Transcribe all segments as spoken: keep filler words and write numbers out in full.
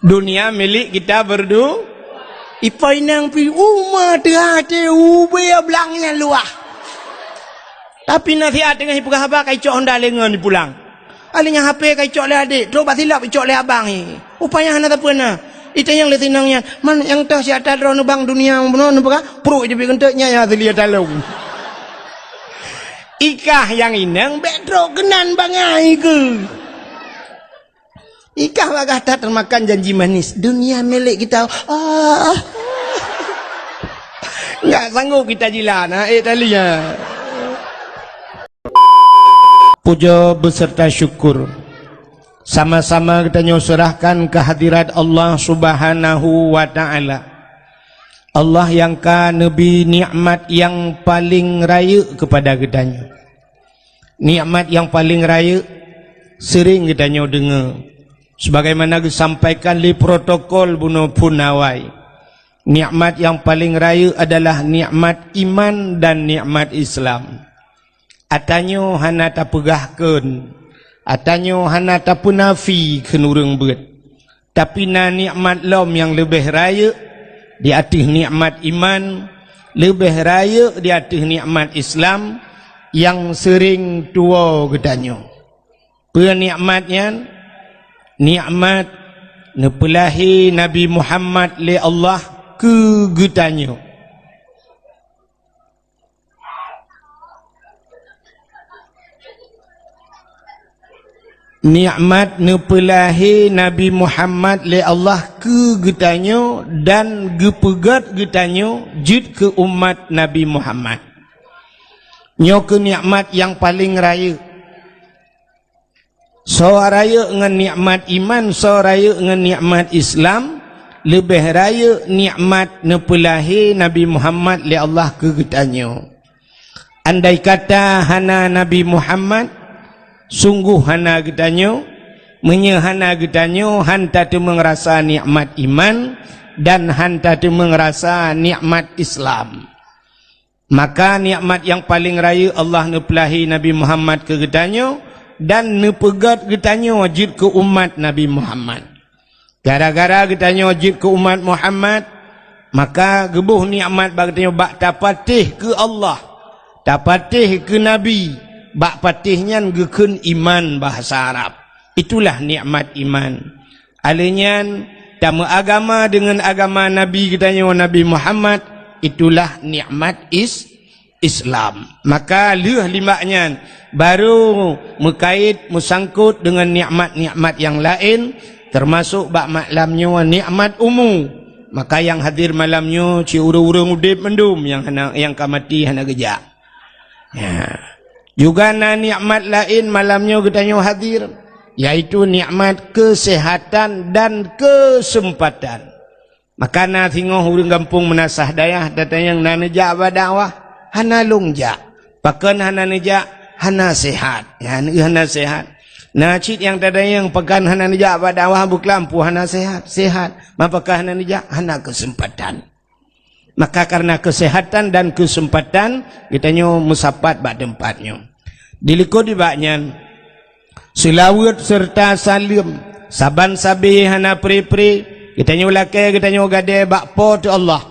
Dunia milik kita berdu-, ipo inong pi uma teuhah teuh ubé blang nyang luwah. Tapi nasihat teungoh ipeugah haba ka icok honda lé ngon ipulang. Alèh nyan H P ka icok lé adék, trok bak silop icok lé abang i. Upaya hana sapeue na. Itanyong lé sinong nyan, "Man nyang toh siat that droeneuh bang dunia bunoe neupeugah?" Pruet jipeuet keuneuk nyan nyang asli talong. Ikah nyang inong bèk trok keunan bangai keuh. Ikah bagah that teumakan janji manis, dunia milik kita. Ah. Enggak sanggup kita jilat, ha, eh, tali, ha. Puja beserta syukur sama-sama geutanyoe serahkan kehadirat Allah Subhanahu wa Ta'ala. Allah nyang ka neubi nikmat nyang paleng rayeuk keupada geutanyoe. Nikmat nyang paleng rayeuk seuring geutanyoe deungoe, sebagaimana geusampaikan lé protokol bunoe phon awai. Nikmat nyang paleng rayeuk adalah nikmat iman dan nikmat Islam. Ata nyoe hana tapeugah kheun, ata nyoe hana tapeunafi kheun ureuëng beuet. Tapi na nikmat lom nyang leubeh rayeuk di ateueh nikmat iman, leubeh rayeuk di ateueh nikmat Islam nyang seuring tuwoe geutanyoe. Peue nikmat nyan? Nikmat neupeulahé Nabi Muhammad lé Allah keu geutanyoe. Nikmat neupeulahé Nabi Muhammad lé Allah keu geutanyoe dan geupeugét geutanyoe jeuet keu umat Nabi Muhammad. Nyoe keuh nikmat nyang paleng rayeuk. Soe rayeuk ngon nikmat iman, soe rayeuk ngon nikmat Islam, leubeh rayeuk nikmat neupeulahé Nabi Muhammad lé Allah keu geutanyoe. Andai kata hana Nabi Muhammad, sunggoh hana geutanyoe. Meunyoe hana geutanyoe, han tateumeung rasa nikmat iman dan han tateumeung rasa nikmat Islam. Maka nikmat nyang paleng rayeuk Allah neupeulahé Nabi Muhammad keu geutanyoe dan neupeugét geutanyoe jeuet keu umat Nabi Muhammad. Gara-gara geutanyoe jeuet keu umat Muhammad, maka geuboh nikmat bak geutanyoe bak tapatéh keu Allah, tapatéh keu Nabi, bak patéh nyan geukheun iman bahasa Arab. Itulah nikmat iman. Alèh nyan, tameuagama deungon agama Nabi geutanyoe Nabi Muhammad, itulah nikmat is-, Islam. Maka lheueh limbak nyan, barô meukait meusangkot deungon nikmat-nikmat nyang laén, teumasok bak malam nyoe nikmat umu. Maka nyang hadir malam nyoe cit ureuëng-ureuëng udeb mandum nyang hana, nyang ka maté hana geujak. Ya. Juga na nikmat laén malam nyoe geutanyoe hadir, yaitu nikmat keuseuhatan dan keuseumpatan. Maka na singoh ureuëng gampông meunasah dayah, tatanyong na neujak bak dakwah, hana lôn jak. Pakon hana neujak? Hana seuhat. Ya, hana seuhat. Na cit nyang tatanyong pakon hana neujak bak dakwah, beuklam peue hana seuhat? Seuhat. Ma pakon hana neujak? Hana keuseumpatan. Maka kareuna keuseuhatan dan keuseumpatan, geutanyoe meusapat bak teumpat nyoe. Dilikot nibak nyan, seulaweuet seureuta saleuem saban sabe hana pre-pre geutanyoe lakée geutanyoe gadée bak Po teu Allah.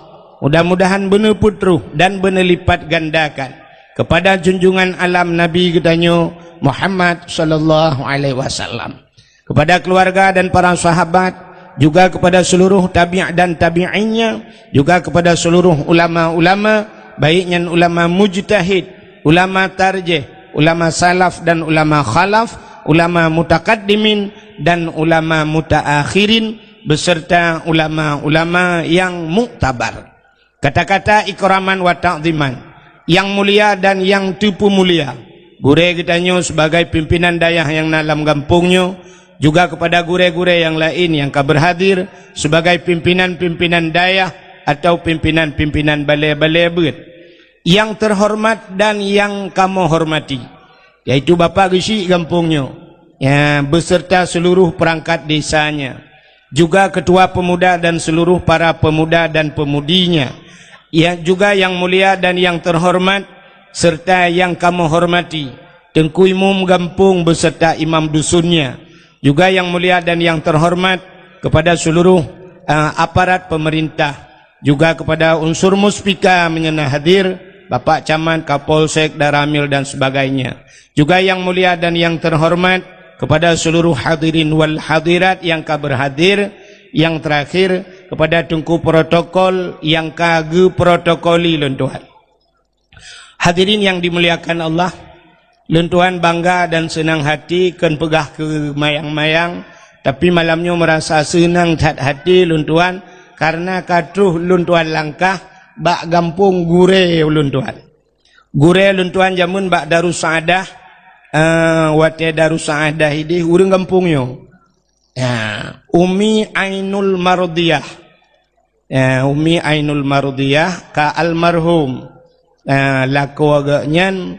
Mudah-mudahan beuneupeutroh dan beuneulipatgandakan keupada junjungan alam Nabi geutanyoe Muhammad sallallahu alaihi wasallam, kepada keluarga dan para sahabat, juga kepada seluruh tabi' dan tabi'innya, juga kepada seluruh ulama-ulama, baik nyan ulama mujtahid, ulama tarjih, ulama salaf dan ulama khalaf, ulama mutakaddimin dan ulama mutaakhirin, beserta ulama-ulama yang muktabar. Kata-kata ikraman wa ta'ziman, yang mulia dan yang teupeumulia, gurée geutanyoe sebagai pimpinan dayah nyang na lam gampông nyoe, juga kepada gurée-gurée nyang laén nyang ka berhadir sebagai pimpinan-pimpinan dayah atau pimpinan-pimpinan balée-balée beuet. Yang terhormat dan yang kamoe hormati, yaitu Bapak Geuchik gampông nyoe, ya, beserta seluruh perangkat desanya, juga ketua pemuda dan seluruh para pemuda dan pemudinya, ya, juga yang mulia dan yang terhormat serta yang kamoe hormati, Teungku Imum gampông beserta imam dusunnya, juga yang mulia dan yang terhormat kepada seluruh, eh, aparat pemerintah, juga kepada unsur Muspika meunyoe na hadir, Bapak Camat, Kapolsek, Danramil dan sebagainya. Juga yang mulia dan yang terhormat kepada seluruh hadirin wal hadirat yang ka berhadir, yang terakhir kepada Teungku Protokol yang ka geuprotokoli lôn tuan. Hadirin yang dimuliakan Allah, lôn tuan bangga dan seunang hati, kon peugah keu mayang-mayang, tapi malam nyoe meurasa seunang that hati lôn tuan, kareuna ka troh lôn tuan langkah bak gampông gurée lôn tuan. Gurée lôn tuan jameun bak Darussaadah, eh, watée Darussaadah ideh ureuëng gampông nyoe. Ya, Umi Ainul Mardiyah. Ya, Umi Ainul Mardiyah ka almarhum. Ya, lakoe geuh nyan,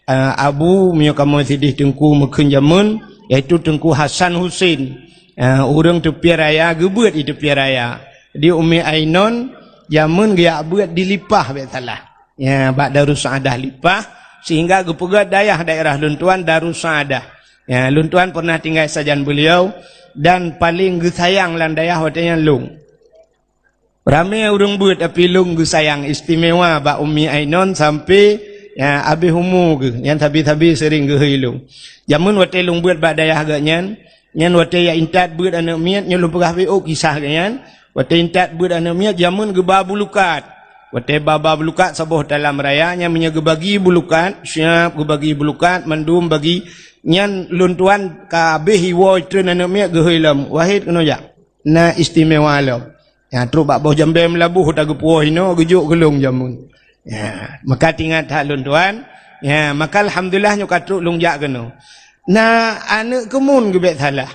ya, abu meunyoe kamoe sideh Teungku meukheun jameun, yaitu Teungku Hasan Husin. Ya, ureuëng Teupie Raya, geubeuet di Teupie Raya. Di Umi Ainun jameun geujak beuet di Lipah bék salah. Ya, bak Darussaadah Lipah, sehingga geupeugah dayah daerah lôn tuan Darussaadah. Ya, lôn tuan pernah tinggai sajan beliau dan paléng geusayang lam dayah watée nyan lôn. Ramé ureuëng beuet, tapi lôn geusayang istimewa bak Umi Ainun sampai, ya, abéh umu geuh, nyan sabe-sabe sering geuhôi lôn. Jameun watée lôn beuet bak dayah geuh nyan, nyan watée jak intat beuet aneuëk miet, nyoe lôn peugah beu kisah geuh nyan. Watée intat beuet aneuëk miet, jameun geuba bulukat. Watée ba-ba bulukat saboh talam raya, nyan meunyoe geubagi bulukat, siab geubagi bulukat, mandum bagi, nyan lôn tuan ka abéh iwoe treun aneuëk miet geuhôi lom, "Wahid, keunoe jak. Na istimewa lom." Nyan trok bak boh jambée meulaboh ta geupuwoe inoe, geujok keu lôn jameun. Ya, maka teuingat that lôn tuan. Ya, maka alhamdulillah nyoe ka trok lôn jak keunoe. Na aneuëk keumun geubek salah.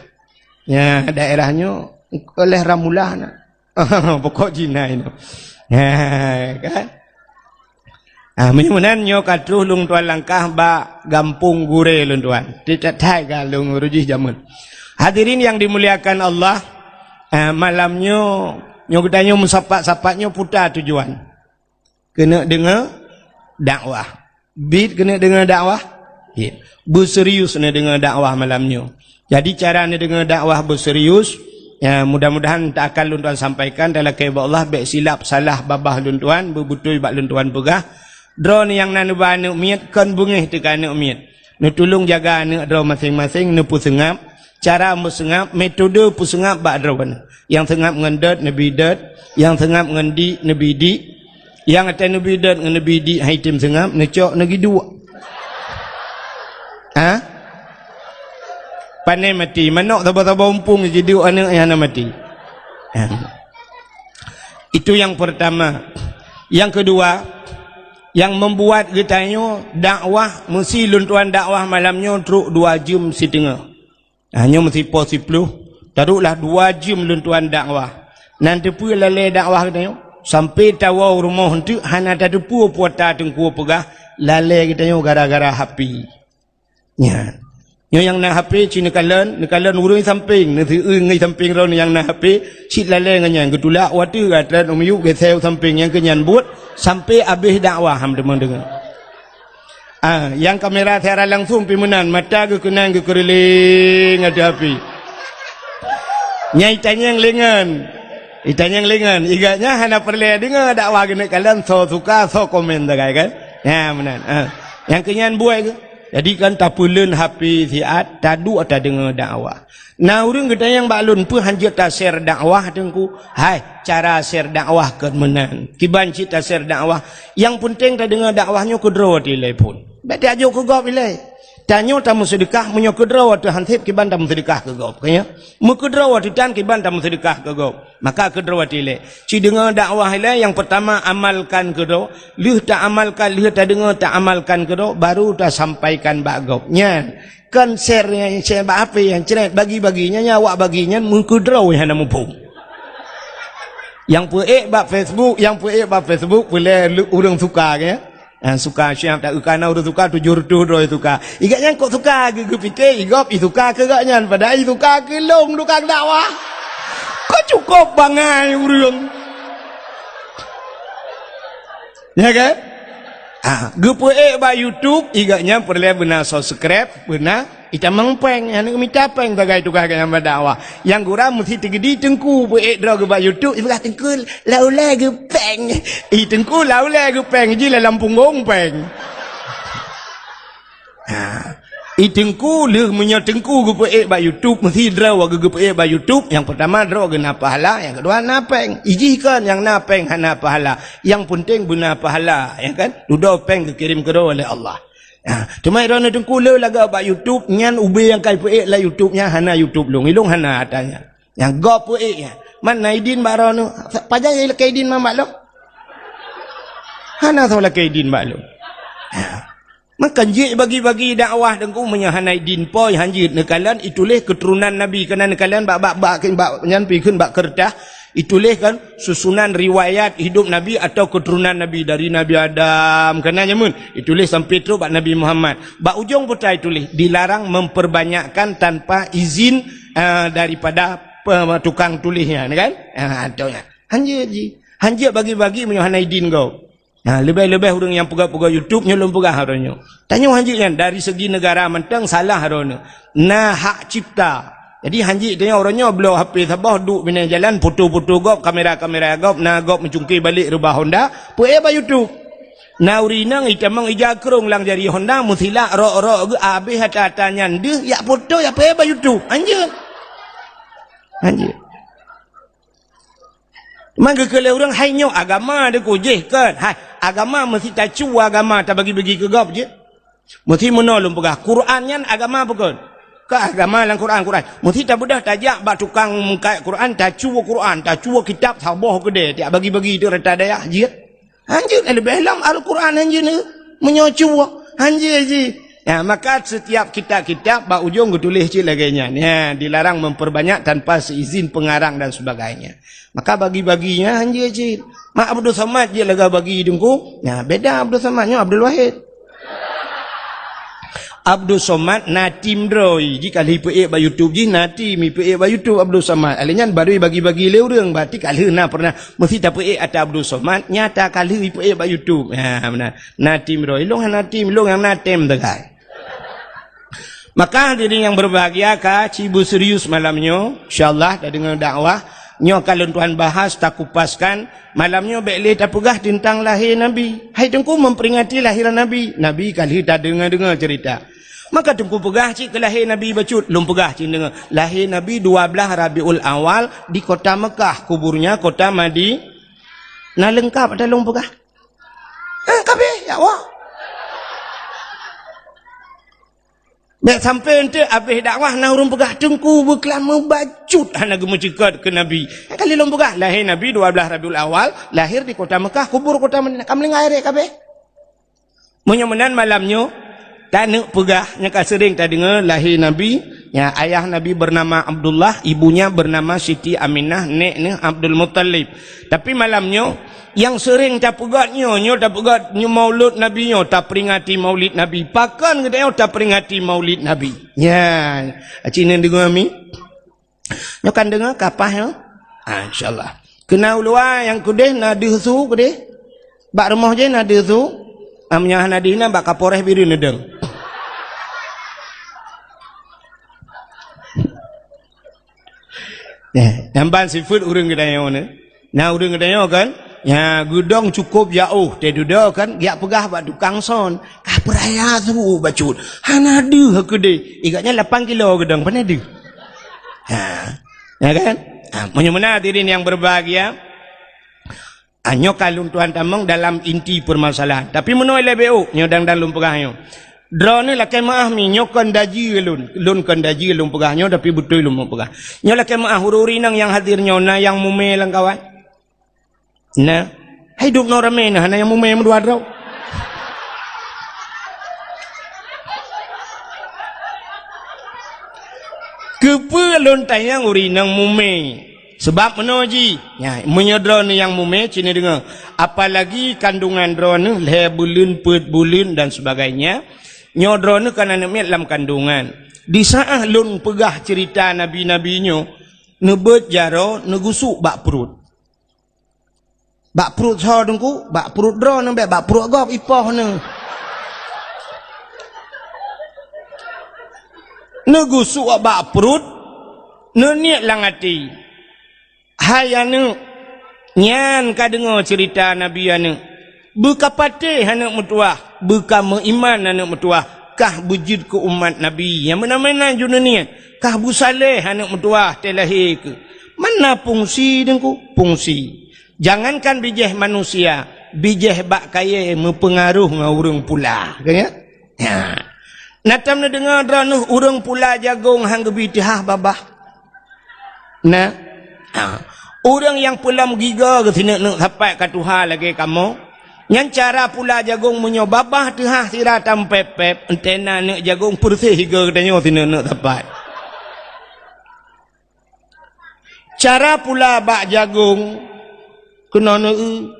Ya, daerah nyoe oleh Ramulah na. Pokok Cina inoe. Ya, kan? Ah, meunyoe meunan nyoe ka troh lôn tuan langkah bak gampông gurée lôn tuan. Tieb-tieb that ka lôn rujih jameun. Hadirin yang dimuliakan Allah, ah, malam nyoe, nyoe geutanyoe meusapat-sapat nyoe peue tujuan? Keuneuk deungoe dakwah. Bit keuneuk deungoe dakwah? Bit. Beuserius neudeungoe dakwah malam nyoe. Jadi cara neudeungoe dakwah beuserius, ya, mudah-mudahan ta akan lôn tuan sampaikan, talakée bak Allah, bék silap salah babah lôn tuan, beubeutôi bak lôn tuan peugah. Droeneuh nyang na neuba aneuëk miet, kon beungéh teuka aneuëk miet. Neutulông jaga aneuëk droe maséng-maséng, neupeuseungab. Cara meuseungab, metode peuseungab bak droeneuh. Nyang seungab ngon dot, neubi dot. Nyang seungab ngon dik, neubi dik. Nyang até neubi dot ngon neubi dik han item seungab, neucok neugiduek. Ha? Pane mati, manök saba-saba umpung jiduek aneuëk nyang hana mati. Ha. Itu yang pertama. Yang kedua, yang membuat geutanyoe dakwah, meusi lôn tuan dakwah malam nyoe trok dua jeuem siteungoh. Ha, nyoe meusipo siploh, taroklah dua jeuem lôn tuan dakwah. Nan teupeue lalée dakwah geutanyoe? Sampai tawoe rumoh eunteuk hana tateupeue peue ata teungku peugah, lalée geutanyoe gara-gara H P. Nyan. Nyoe nyang na H P cit neukalon, neukalon ureuëng sampéng, neuseueu ngon sampéng droeneuh nyang na H P, cit lalée ngon nyan, geutulak u ateueh, gata u miyueb, geuseu sampéng nyang keu nyan buet, sampai abéh dakwah han teuma deungoe. Ah, nyang kamera siaran langsung pih meunan, mata geukeunong geukeureuléng ateueh H P. Nyang itanyong lé ngon, itanyong lé ngon, igat nyan hana peureulée deungoe dakwah geuneuk kalon, soe suka, soe komen sagai kan? Nyan meunan. Ah. Nyang keu nyan buet geuh. Jadi kan tapeuleuen H P siat, taduek tadeungoe dakwah. Na ureuëng geutanyong bak lôn, "Peue han jeuet ta-share dakwah, Teungku?" Hai, cara share dakwah kon meunan. Kiban cit ta-share dakwah. Nyang peunteng tadeungoe dakwah nyoe keudroe até ilée phon. Bék tajok keu gob ilée. Tanyoe tameuseudeukah, meunyoe keudroe teuh han sép, kiban tameuseudeukah keu gob. Ka nyan? Meukeudroe teuh tan, kiban tameuseudeukah keu gob. Maka keudroe até ilée. Ci deungoe dakwah ilée, nyang peurtama amalkan keudroe, lheueh taamalkan, lheueh tadeungoe taamalkan keudroe, baru tasampaikan bak gob. Nyan, kon share nyang share bak H P nyang cret bagi-bagi nyan, nyan awak bagi nyan meukeudroe hana muphom. Nyang peuék bak Facebook, nyang peuék bak Facebook, peulée lu-, ureuëng suka ke? Ha, suka siap, tak kana ureuëng suka, tujoh reutôh droe suka. Igat nyan kok suka, geu-, geupike, i gob i suka keu gobnyan, padahai i suka keu lôn tukang dakwah. Kok cukôp bangai ureuëng. Ya kan? Ha, geupeuék bak YouTube, igat nyan peureulée beuna subscribe, beuna Itamong péng, aneuk mita péng sagai tugaih gobnyan bak dakwah. Nyang gura meusti teugeudi teungku peuék droe geuh bak YouTube, ipeugah teungku laulée geupéng. I teungku laulée geupéng, jih lam punggong péng. Ha. I teungku lheueh meunyoe teungku geupeuék bak YouTube, meusti droe geuh geupeuék bak YouTube, nyang peurtama droe geuh na pahala, nyang keudua na péng. Ijih kon nyang na péng hana pahala. Nyang peunteng beuna pahala, ya kan? Dudoe péng geukirém keudroe lé Allah. Ha, teuma droeneuh teungku le lagak bak YouTube nyan, ubé nyang ka ipeuék lam YouTube nyan hana YouTube lôn. Ilôn hana ata nyan. Nyang gob peuék nyan. Man na idin bak droeneuh. Pajan nyang lakée idin man bak lôn? Hana soe lakée idin bak lôn. Ha. Maka jeuet bagi-bagi dakwah teungku meunyoe hana idin po, hanjeuet neukalon ituléh keuturonan Nabi, keunan neukalon bak, bak, bak, bak nyan pi kheun bak keureutah. Ituléh kan susunan riwayat hidup Nabi atau keuturonan Nabi dari Nabi Adam, keunan jameun ituléh sampai trok bak Nabi Muhammad. Bak ujong buta ituléh dilarang memperbanyakkan tanpa izin, ah, daripada pe-, tukang tuléh nyan kan? Ah, tu nyan. Hanjeuet jih. Hanjeuet bagi-bagi meunyoe hana idin gob. Ha, leubeh-leubeh ureuëng nyang peugah-peugah YouTube nyoe lôn peugah uroe nyoe. Tanyoe hanjeuet nyan dari segi negara mantong salah droeneuh. Na hak cipta. Jadi hanjeuet tanyoe uroe nyoe bloe H P saboh duek binéh jalan, foto-foto gob, kamera-kamera gob, na gob meucungké balek reubah Honda, peuék bak YouTube. Na ureuëng inong itamong ija krong lam jari Honda, meusilak rok-rok geuh, abéh ata-ata nyan deuh, jak foto jak peuék bak YouTube. Hanjeuet. Hanjeuet. Man geukheun lé ureuëng, "Hai nyoe agama deuh kujih kon." Hai, agama meusti tacue agama tabagi-bagi keu gob jih. Meusti meunoe lôn peugah, Quran nyan agama bukon? Ka agama lam Quran, Quran. Meusti tabeudôh tajak bak tukang meukat Quran, tacue Quran, tacue kitab saboh keudè, tiak bagi-bagi tu rata dayah jih. Hanjeuet leubeh lom Al-Quran hanjeuet nyoe. Meunyoe cue, hanjeuet jih. Ya, maka setiap kitab-kitab bak ujong geutuléh cit lagée nyan. Ya, dilarang memperbanyak tanpa seizin pengarang dan sebagainya. Maka bagi-bagi nyan hanjeuet cit. Mak Abdul Somad jeuet lagak bagi teungku. Ya, beda Abdul Somad nyoe Abdul Wahid. Abdul Somad na tim droe, jih ka lheueh ipeuék bak YouTube jih, na tim ipeuék bak YouTube Abdul Somad. Alèh nyan baru ibagi-bagi lé ureuëng, berarti ka lheueh na pernah meusti tapeuék ata Abdul Somad, nyata ka lheueh ipeuék bak YouTube. Ha, meunan. Na tim droe, ilôn hana tim, ilôn nyang na tem sagai. Maka hadirin yang berbahagia, ka ci beuserius malam nyoe, insyaallah tadeungoe dakwah. Nyoe ka lôn tuan bahas, takupaskan. Malam nyoe bék lé tapeugah teuntang lahé Nabi. Hai Teungku memperingati lahiran Nabi. Nabi ka lheueh tadeungoe-deungoe cerita. Maka Teungku peugah cit keu lahé Nabi bacut, lôn peugah cit deungoe. Lahé Nabi dua blaih Rabiul Awal di kota Mekah, kuburnya kota Madi-, na leungkap ata lôn peugah? Eh, kabéh, ya Allah. Bék sampai eunteuk abéh dakwah na ureuëng peugah Teungku beuklam meubacut hana geumeucukot keu Nabi. Nyang kali lôn peugah, lahé Nabi dua blaih Rabiul Awal, lahir di kota Mekah, kubur kota Madinah. Ka meulinggai ré kabéh. Meunyoe meunan malam nyoe, taneuk peugah nyang ka seuring tadeungoe lahé Nabi, ya, ayah Nabi bernama Abdullah, ibunya bernama Siti Aminah, nek neuh Abdul Muttalib. Tapi malam nyoe, nyang seuring tapeugét nyoe, nyoe tapeugét nyoe maulud Nabi nyoe, taperingati maulid Nabi. Pakon geutanyoe taperingati maulid Nabi? Nyan, aci neudeungoe mi? Nyoe kan deungoe kapah nyoe? Ah, insyaallah. Keunan u luwa nyang keudeh na deuh su keudeh? Bak rumoh jih na deuh su? Ah, meunyoe hana deuh na bak Kapolres Bireuen neudong. Eh, nyang ban sifeuet ureuëng geutanyoe nyoe. Na ureuëng geutanyoe kan? Nya, geudong cukôp jaôh, teududoe kan, geujak peugah bak tukang son, "Ka peuraya su bacut, hana deuh keudeh." Igatnyan lapan kilo geudong, pane deuh. Ha. Ya kan? Ha, meunyoe meunan hadirin yang berbahagia, ha, nyoe ka lôn tuan tamong dalam inti permasalahan. Tapi meunoe lé B O, nyoe dang-dang lôn peugah nyoe. Droeneuh lakée meuáh mi, nyoe kon daji lôn. Lôn kon daji lôn peugah nyoe, tapi beutôi lôn peugah. Nyoe lakée meuáh ureuëng-ureuëng inong nyang hadir nyoe, na nyang mumé lam kawan? Na. Hai dub noe ramé na, hana nyang mumé meudua droe. Keupeue lôn tanyong ureuëng inong mumé? Sabab meunoe jih, nya, meunyoe droeneuh nyang mumé, ci neudeungoe, apalagi kandungan droeneuh lhée buleuen, peuet buleuen dan sebagainya, nyoe droeneuh kan aneuk miet lam kandungan. Di saát lôn peugah cerita nabi-nabi nyoe, neubeuet jaroe, neugusuk bak pruet. Bak pruet soe Teungku? Bak pruet droeneuh bék, bak pruet gob ipoh neuh. Neugusuk bak pruet, neuniet lam até, "Hai aneuëk, nyan ka deungoe ceurita Nabi aneuëk. Beukapatéh aneuëk meutuwah, beukameuiman aneuëk meutuwah, kah beujeuet keu umat Nabi nyang meunan-meunan jih neuniet, kah beusaléh aneuëk meutuwah teuh lahé keuh. Mana fungsi Teungku? Fungsi. Jangankan bijéh manusia, bijéh bak kayée meupeungaroh ngon ureuëng pula." Ka nyan? Nyan. Na tom neudeungoe droeneuh ureuëng pula jagong han geubi teuhah babah? Na. Ha. Ureuëng nyang peulom gigoe geuh sineuk-neuk sapat ka tuha lagée kamoe, nyan cara pula jagong meunyoe babah teuhah sira tampép-pép, entena neuk jagong peureuseh gigoe geutanyoe sineuk-neuk sapat. Cara pula bak jagong keunoe neu-eu.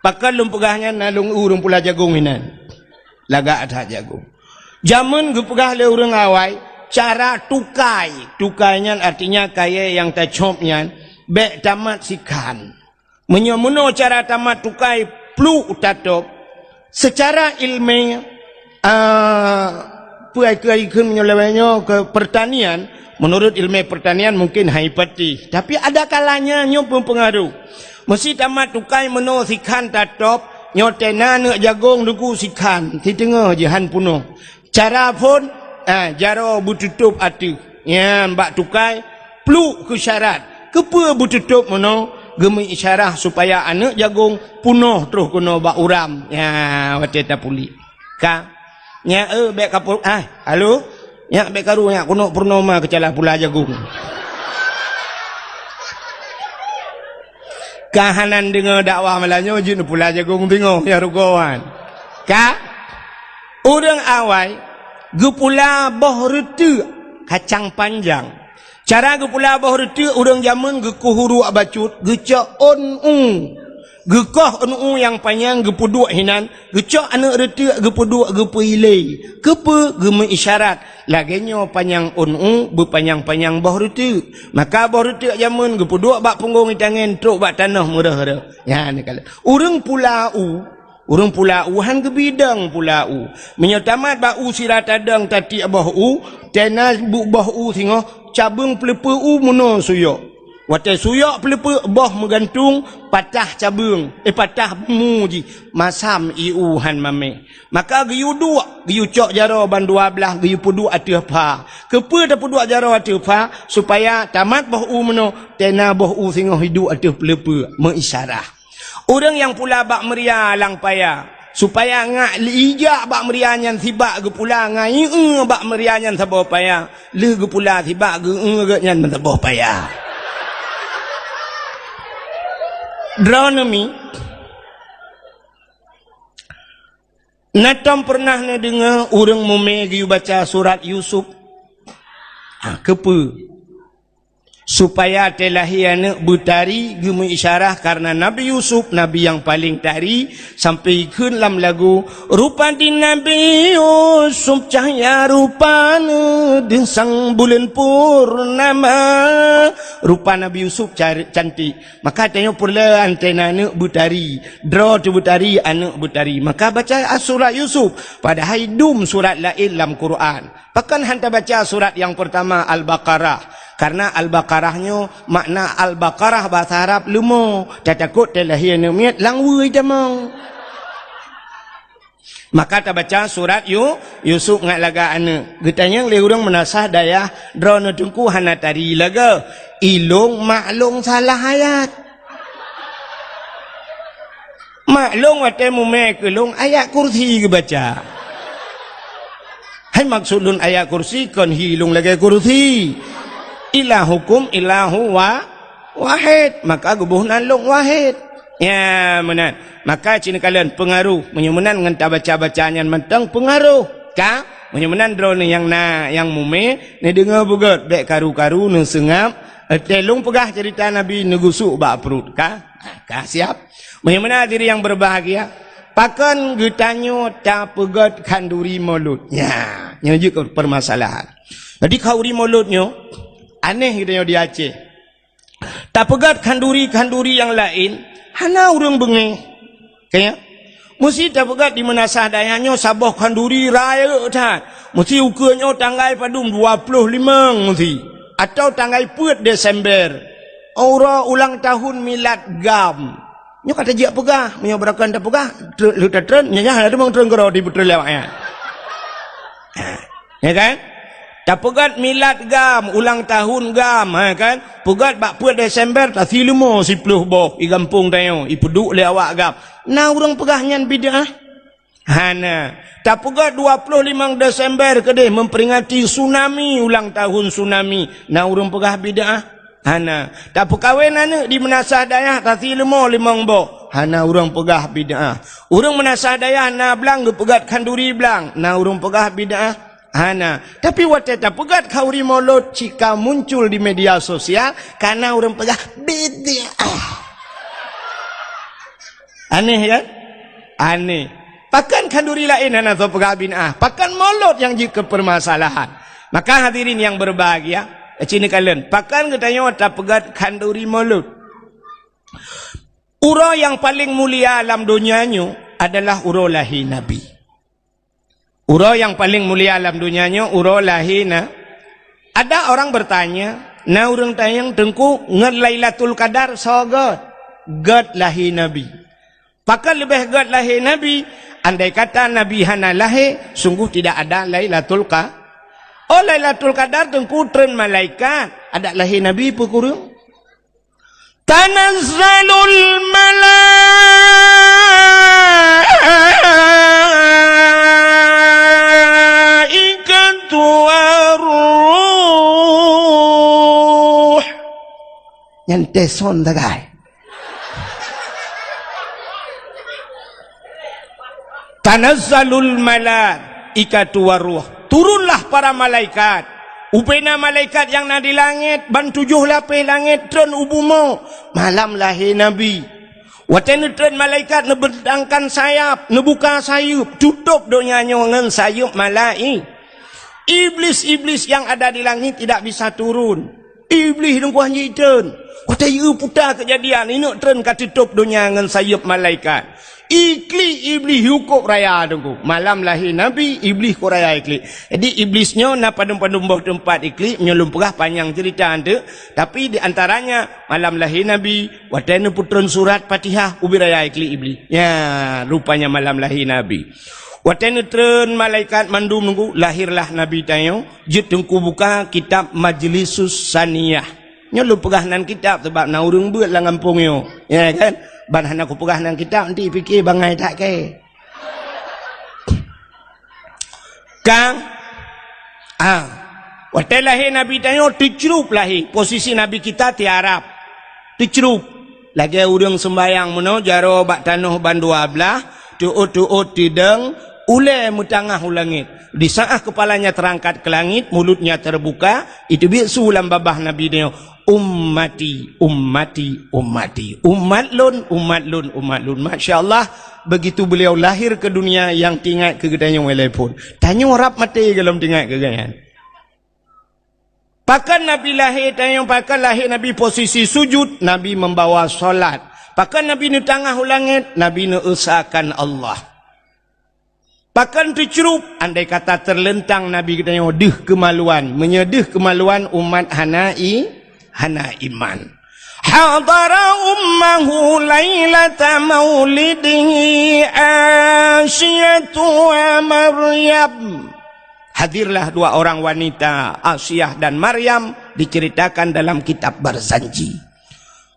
Pakon lôn peugah nyan na lôn eu ureuëng pula jagong inan. Lagak that jagong. Jameun geupeugah lé ureuëng awai, cara tukai. Tukai nyan artinya kayée nyang tacop nyan bék tamat sikhan. Meunyoe meunoe cara tamat tukai pluek tatôb, seucara iéleumé, a, peue ai keu ai kheun meunyoe lawét nyoe keu peurtanian, meunurot iéleumé peurtanian mungken hai pati. Tapi ada kalanya nyoe meupeungaroh. Meusi tamat tukai meunoe sikhan tatôb, nyoe tena neuk jagong Teungku sikhan, siteungoh jih han peunoh. Cara phon, ah, jaroe beututôb ateueh. Nyan bak tukai, pluek keu syarat. Keupeue beututôb meunoe? Geumeuisyarah supaya aneuëk jagong peunoh troh keunoe bak uram. Nyan watée tapuléh. Ka. Nyak, eh, bék ka pur-, ah, halo? Nyak bék karu nyak keunoe purnoma keucalah pula jagong. Ka hana deungoe dakwah malam nyoe jeuet pula jagong teungoh nyang rugoe nyan. Ka? Ureuëng awai geupula boh reuteuek kacang panjang. Cara geupula boh reuteuek ureuëng jameun geukuh uruek bacut, geucok ôn u. Geukoh ôn u nyang panyang geupeuduek hinan, geucok aneuëk reuteuek geupeuduek geupeuilée. Keupeue? Geumeuisyarat. Lagée nyoe panyang ôn u beupanyang-panyang boh reuteuek. Maka boh reuteuek jameun geupeuduek bak punggong itangen trok bak tanoh meureuh-reuh. Nyan neukalon. Ureuëng pula u, Ureuëng pula u han geubidong pula u. Meunyoe tamat bak u sira tadong tatiek boh u, tena buet boh u singoh cabeueng peuleupeue u meunoe suyok. Watée suyok peuleupeue boh meugantung, patah cabeueng, eh, patah bumu jih, masam ié u han mamé. Maka geuyue duek, geuyue cok jaroe ban dua blaih geuyue peuduek ateueh pha. Keupeue tapeuduek jaroe ateueh pha? Supaya tamat boh u meunoe, tena boh u singoh iduek ateueh peuleupeue, meuisyarah. Ureuëng nyang pula bak meuria lam paya, supaya ngak ijak bak meuria nyan sibak geupula ngai eu bak meuria nyan saboh paya, lheueh geupula sibak geu-eu geuh nyan meusaboh paya. Droeneuh mi, na tom peureunah neudeungoe ureuëng mumé geuyue baca surat Yusuf? Ha, keupeue? Supaya teuh lahé aneuëk beutari geumeuisyarah kareuna Nabi Yusuf, nabi nyang paleng tari, sampoe jikheun lam lagu, "Rupa di Nabi Yusuf cahya rupana, deuh sang buleuen purnama." Rupa Nabi Yusuf car-, cantik. Maka tanyoe peureulée antena aneuëk beutari, droe teuh beutari, aneuëk beutari. Maka baca surat Yusuf, padahai dum surat laén lam Quran. Pakon han tabaca surat nyang peurtama Al-Baqarah? Kareuna Al-Baqarah nyoe makna Al-Baqarah basa Arab leumo, tatakot teuh lahé aneuëk miet lam weueh tamong. Maka tabaca surat Yu-, Yusuf ngat lagak aneuëk. Geutanyong lé ureuëng meunasah dayah, "Droeneuh Teungku hana tari lagée? Ilong mak long salah ayat." Mak long watée mumé keu long ayat kursi geubaca. Hai maksud lôn ayat kursi kon hi long lagée kursi. Ilahukum ilahu wa-, wahid. Maka geuboh nan long wahid. Ya, meunan. Maka ci neukalon peungaroh. Meunyoe meunan ngon tabaca-baca nyan mantong peungaroh. Ka? Meunyoe meunan droeneuh nyang na, nyang mumé, neudeungoe beugét, bék karu-karu, neuseungab. Teuh long peugah ceurita Nabi neugusuk bak pruet. Ka? Ka siap. Meunyoe meunan hadirin nyang berbahagia, pakon geutanyoe tapeugét khanduri Molot? Nya, nyoe jeuet keu permasalahan. Jadi khanduri Molot nyoe aneh geutanyoe di Aceh. Tapeugét khanduri-khanduri nyang laén, hana ureuëng beungéh. Ka nyan? Meusti tapeugah di meunasah dayah nyoe saboh khanduri rayeuk that. Meusti ukeue nyoe tanggai padum, dua ploh limong meusti. Atawa tanggai peuet Desember. Uroe ulang tahun milad GAM. Nyoe ka tajak peugah, meunyoe beurakan tapeugah, tre-, lheueh tatreun, nyan, nyan, ada mang treun keudroe di putreun lewat nyan. Ha, ya kan? Tapeugah milad GAM, ulang tahun GAM, ha kan? Peugah bak peuet Desember, tasi leumo siploh boh, di gampông tanyoe, ipeuduek lé awak GAM. Na ureuëng peugah nyan bid'ah? Hana. Tapeugah dua ploh limong Desember keudeh memperingati tsunami, ulang tahun tsunami. Na ureuëng peugah bid'ah? Hana. Tapeukawen aneuëk di meunasah dayah tasi leumo limong boh. Hana ureuëng peugah bid'ah. Ureuëng meunasah dayah na blang geupeugah khanduri blang. Na ureuëng peugah bid'ah? Hana. Tapi watée tapeugah khanduri molot cit ka muncul di media sosial, ka na ureuëng peugah bid'ah. Aneh kan? Aneh. Pakon khanduri laén hana soe peugah bid'ah? Pakon molot nyang jeuet keu peumasalahan? Maka hadirin nyang berbahagia, sini kalian, pakon geutanyoe tapeugah khanduri molot? Uroe nyang paleng mulia lam donya nyoe adalah uroe lahé Nabi. Uroe nyang paleng mulia lam donya nyoe uroe lahé na. Ada orang bertanya, na ureuëng tanyong, "Teungku, ngon Lailatul Qadar soe gét?" Gét lahé Nabi. Pakon leubeh gét lahé Nabi? Andai kata Nabi hana lahé, sungguh tidak ada Lailatul Qa-, oh, Lailatul Qadar Teungku treun malaikat, adak lahé Nabi peue kureueng? Tanazzalul malaikatu war ruh. Nyan teuson sagai. Tanazzalul malaikatu war ruh. Turunlah para malaikat. Ubena malaikat nyang na di langét, ban tujoh lapéh langét treun u bumoe. Malam lahé Nabi. Watée neutreun malaikat neubentangkan sayap, neubuka sayeuep, tutôb donya nyoe ngon sayeuep malai-, Iblis-iblis yang ada di langit tidak bisa turun. Iblih dungkuah jitreun. Watée yue puta keujadian, ineuk treun ka teutôb donya ngon sayeuep malaikat. Iklik Iblih yue kôb raya teungku. Malam lahé Nabi, Iblih kôb raya iklik. Jadi Iblis nyoe na padum-padum boh teumpat iklik, meunyoe lôn peugah panyang ceurita eunteuk. Tapi di antaranya malam lahé Nabi, watée neupeutreun surat Fatihah, ubit raya iklik Iblih. Ya, rupanya malam lahé Nabi. Watée neutreun malaikat mandum teungku, lahirlah Nabi tanyoe. Jeuet teungku buka kitab Majlisus Saniyah. Nyoe lôn peugah nan kitab sabab na ureuëng beuet lam gampông nyoe. Ya kan? Ban hana kupeugah nan kitab, nanti pike bangai that kée. Kang, ah, watée lahé Nabi tanyoe teucrup lahé, posisi Nabi kita tiarap. Teucrup. Lagée ureuëng seumbayang meunoe jaroe bak tanoh ban dua blaih, teuôt-teuôt tidong, ulée meutangah u langét. Di saat kepalanya terangkat ke langit, mulutnya terbuka, itu biet su lam babah Nabi nyoe, "Ummati, ummati, ummati. Umat lôn, umat lôn, umat lôn." Masya Allah, begitu beliau lahir ke dunia, nyang teuingat keu geutanyoe lé phon. Tanyoe rab maté gohlom teuingat keu geuhnyan. Pakon Nabi lahé, tanyoe pakon lahé Nabi posisi sujud, Nabi membawa salat. Pakon Nabi neutangah u langét, Nabi neuesakan Allah. Pakon teucrup, andai kata teuleuntang Nabi geutanyoe deuh keumaluan. Meunyoe deuh keumaluan, umat hana i-, hana iman. Hadara ummahu lailata maulidihi Asiyatu wa Maryam. Hadirlah dua orang wanita, Asiah dan Maryam, diceritakan dalam kitab Barzanji.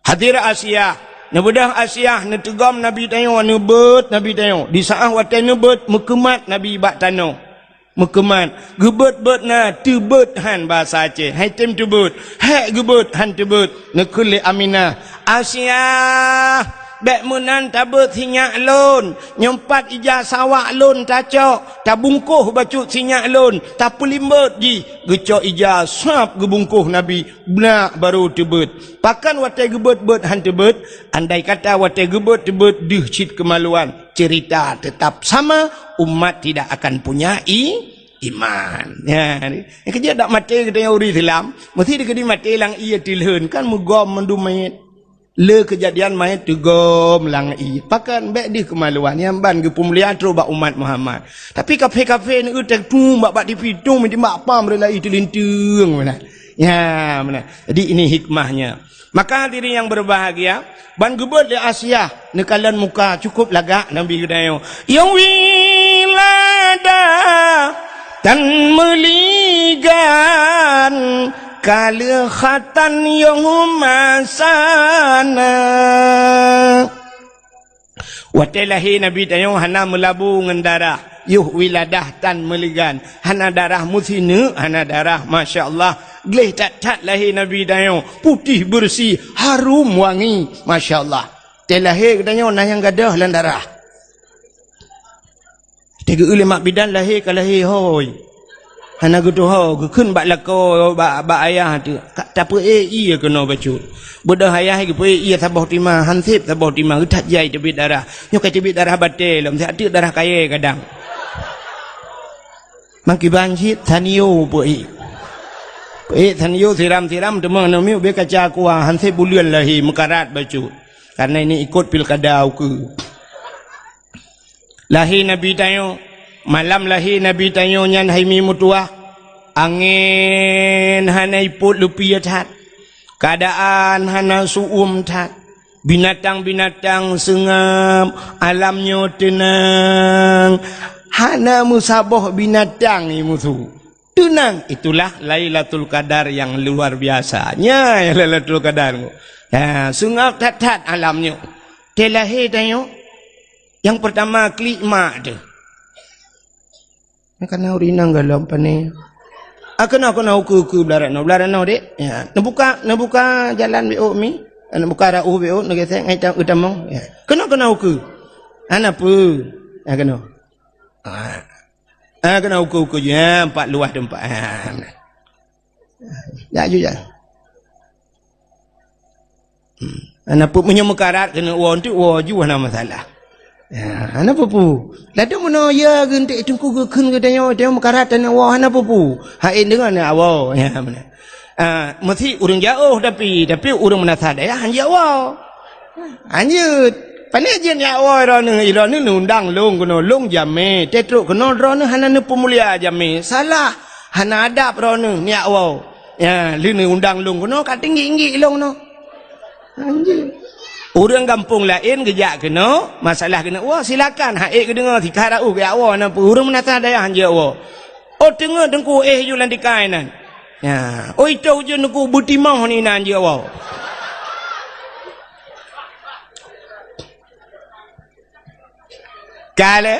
Hadir Asiah, neubeudôh Asiah, neuteugom Nabi tanyoe, neubeuet Nabi tanyoe. Di saat watée neubeuet, meukeumat Nabi bak tanoh. Meukeumat, geubeuet-beuet na, teubeuet han bahasa Aceh. Hai tem teubeuet, hék geubeuet han teubeuet. Neukheun lé Aminah, "Asiah, bék meunan tabeuet sinyak lôn. Nyoe pat ija sawak lôn tacok, tabungkôh bacut sinyak lôn, tapeulimbot jih." Geucok ija sab geubungkôh Nabi, beunak barô teubeuet. Pakon watée geubeuet-beuet han teubeuet? Andai kata watée geubeuet teubeuet deuh cit keumaluan, cerita tetap sama, umat tidak akan punya i-, iman. Ya, keujeuet dak maté geutanyoe ureuëng Islam, meusti dikeudi maté lam ié tilheun, kan meugom mandum manyét. Le keujadian main teugom lam ie. Pakon, bék deuh keumaluan, nyan ban geupeumulia trok bak umat Muhammad. Tapi kafé-kafé neueu teutung bak, bak tipi tung, meuti bak pam rela ie teulinteung meunan. Ya, meunan. Jadi ini hikmahnya. Maka hadirin yang berbahagia, ban geubeuet lé Asiah neukalon muka, cukup lagak Nabi geutanyoe. Yong wiladah tan meuligan, ka lheueh khatan yong masana. Watée lahé Nabi tanyoe hana meulabu ngon darah, yoh wiladah tan meuligan, hana darah meusineuk, hana darah, masya Allah. Gleh that-that lahé Nabi tanyoe, putéh beureusi, harum wangi, masya Allah. Watée lahé geutanyoe na nyang gadôh lam darah. Teugeue lé mak bidan lahé ka lahé hôi. Hana geutuho, geukheun bak lakoe, bak, bak ayah teuh. Ka tapeuék ié keunoe bacut. Beudôh ayah geupeuék ié saboh tima, hanseb saboh tima, geuthat jai teubiet darah. Nyoe ka teubiet darah batée lom, siat teuk darah kayée kadang. Mangkiban cit, sanio peuék. Peuék sanio siram-siram, teuma aneuk miet ubé kaca aqua, hanseb buleuen lahé, meukarat bacut. Karena ini ikot pilkada ukeue. Lahé Nabi tanyoe, malam lahé Nabi tanyoe nyan hai mi meutuwah, angén hana ipot leupie that, keuadaan hana su'um that, binatang-binatang seungab, alam nyoe teunang, hana meusaboh binatang i musu. Teunang, itulah Lailatul Qadar yang luar biasa. Nyan Lailatul Qadar. Ya, seungab that-that alam nyoe. Watée lahé tanyoe, nyang peurtama klik mak teuh. Nyan kana ureueng inong gohlom pané. Ah, keunoe, keunoe, ukeue, ukeue, blah rot noe, blah rot noe, Dek. Ya, neubuka, neubuka jalan B O mi. Ah, neubuka rot B O, neugesek ngai ta-, utamong. Ya. Keunoe, keunoe, ukeue. Hana peue. Ya, keunoe. Ah. Ah, keunoe ukeue-ukeue jih, ha, empat luah teumpat. Ha, nah. Jak ju jak. Hmm. Hana peue, meunyoe meukarat keuneuk woe, enteuk woe ju hana masalah. Ya, hana peue-peue. Ladôm meunoe ya geunteuk teungku geukheun geutanyoe, tanyoe meukarat tanyoe woe hana peue-peue. Hai deungon ya woe. Ya, beuna. Ah, meusi ureueng jiôh tapi, tapi ureueng meunasah dayah han jeuet woe. Anjeut, pané jeuet nyak woe droeneuh, droeneuh neuundang lôn keunoe, lôn jamé, teutrok keunoe droeneuh hana neupeumulia jamé, salah, hana adab droeneuh nyak woe. Ya, lheueh neuundang lôn keunoe ka teunggik-nggik lôn keunoe. Anjeut. Ureueng gampông laén geujak keunoe, masalah keuneuk woe, silakan, hai geudeungoe, sikha raoh geujak woe, na peue ureueng meunasah dayah han jeuet woe. Oh, teungoh teungku éh ju lam tikai nan. Ya, oi toh ujeuen teungku beutimoh ni nan jeuet woe. Ka lé?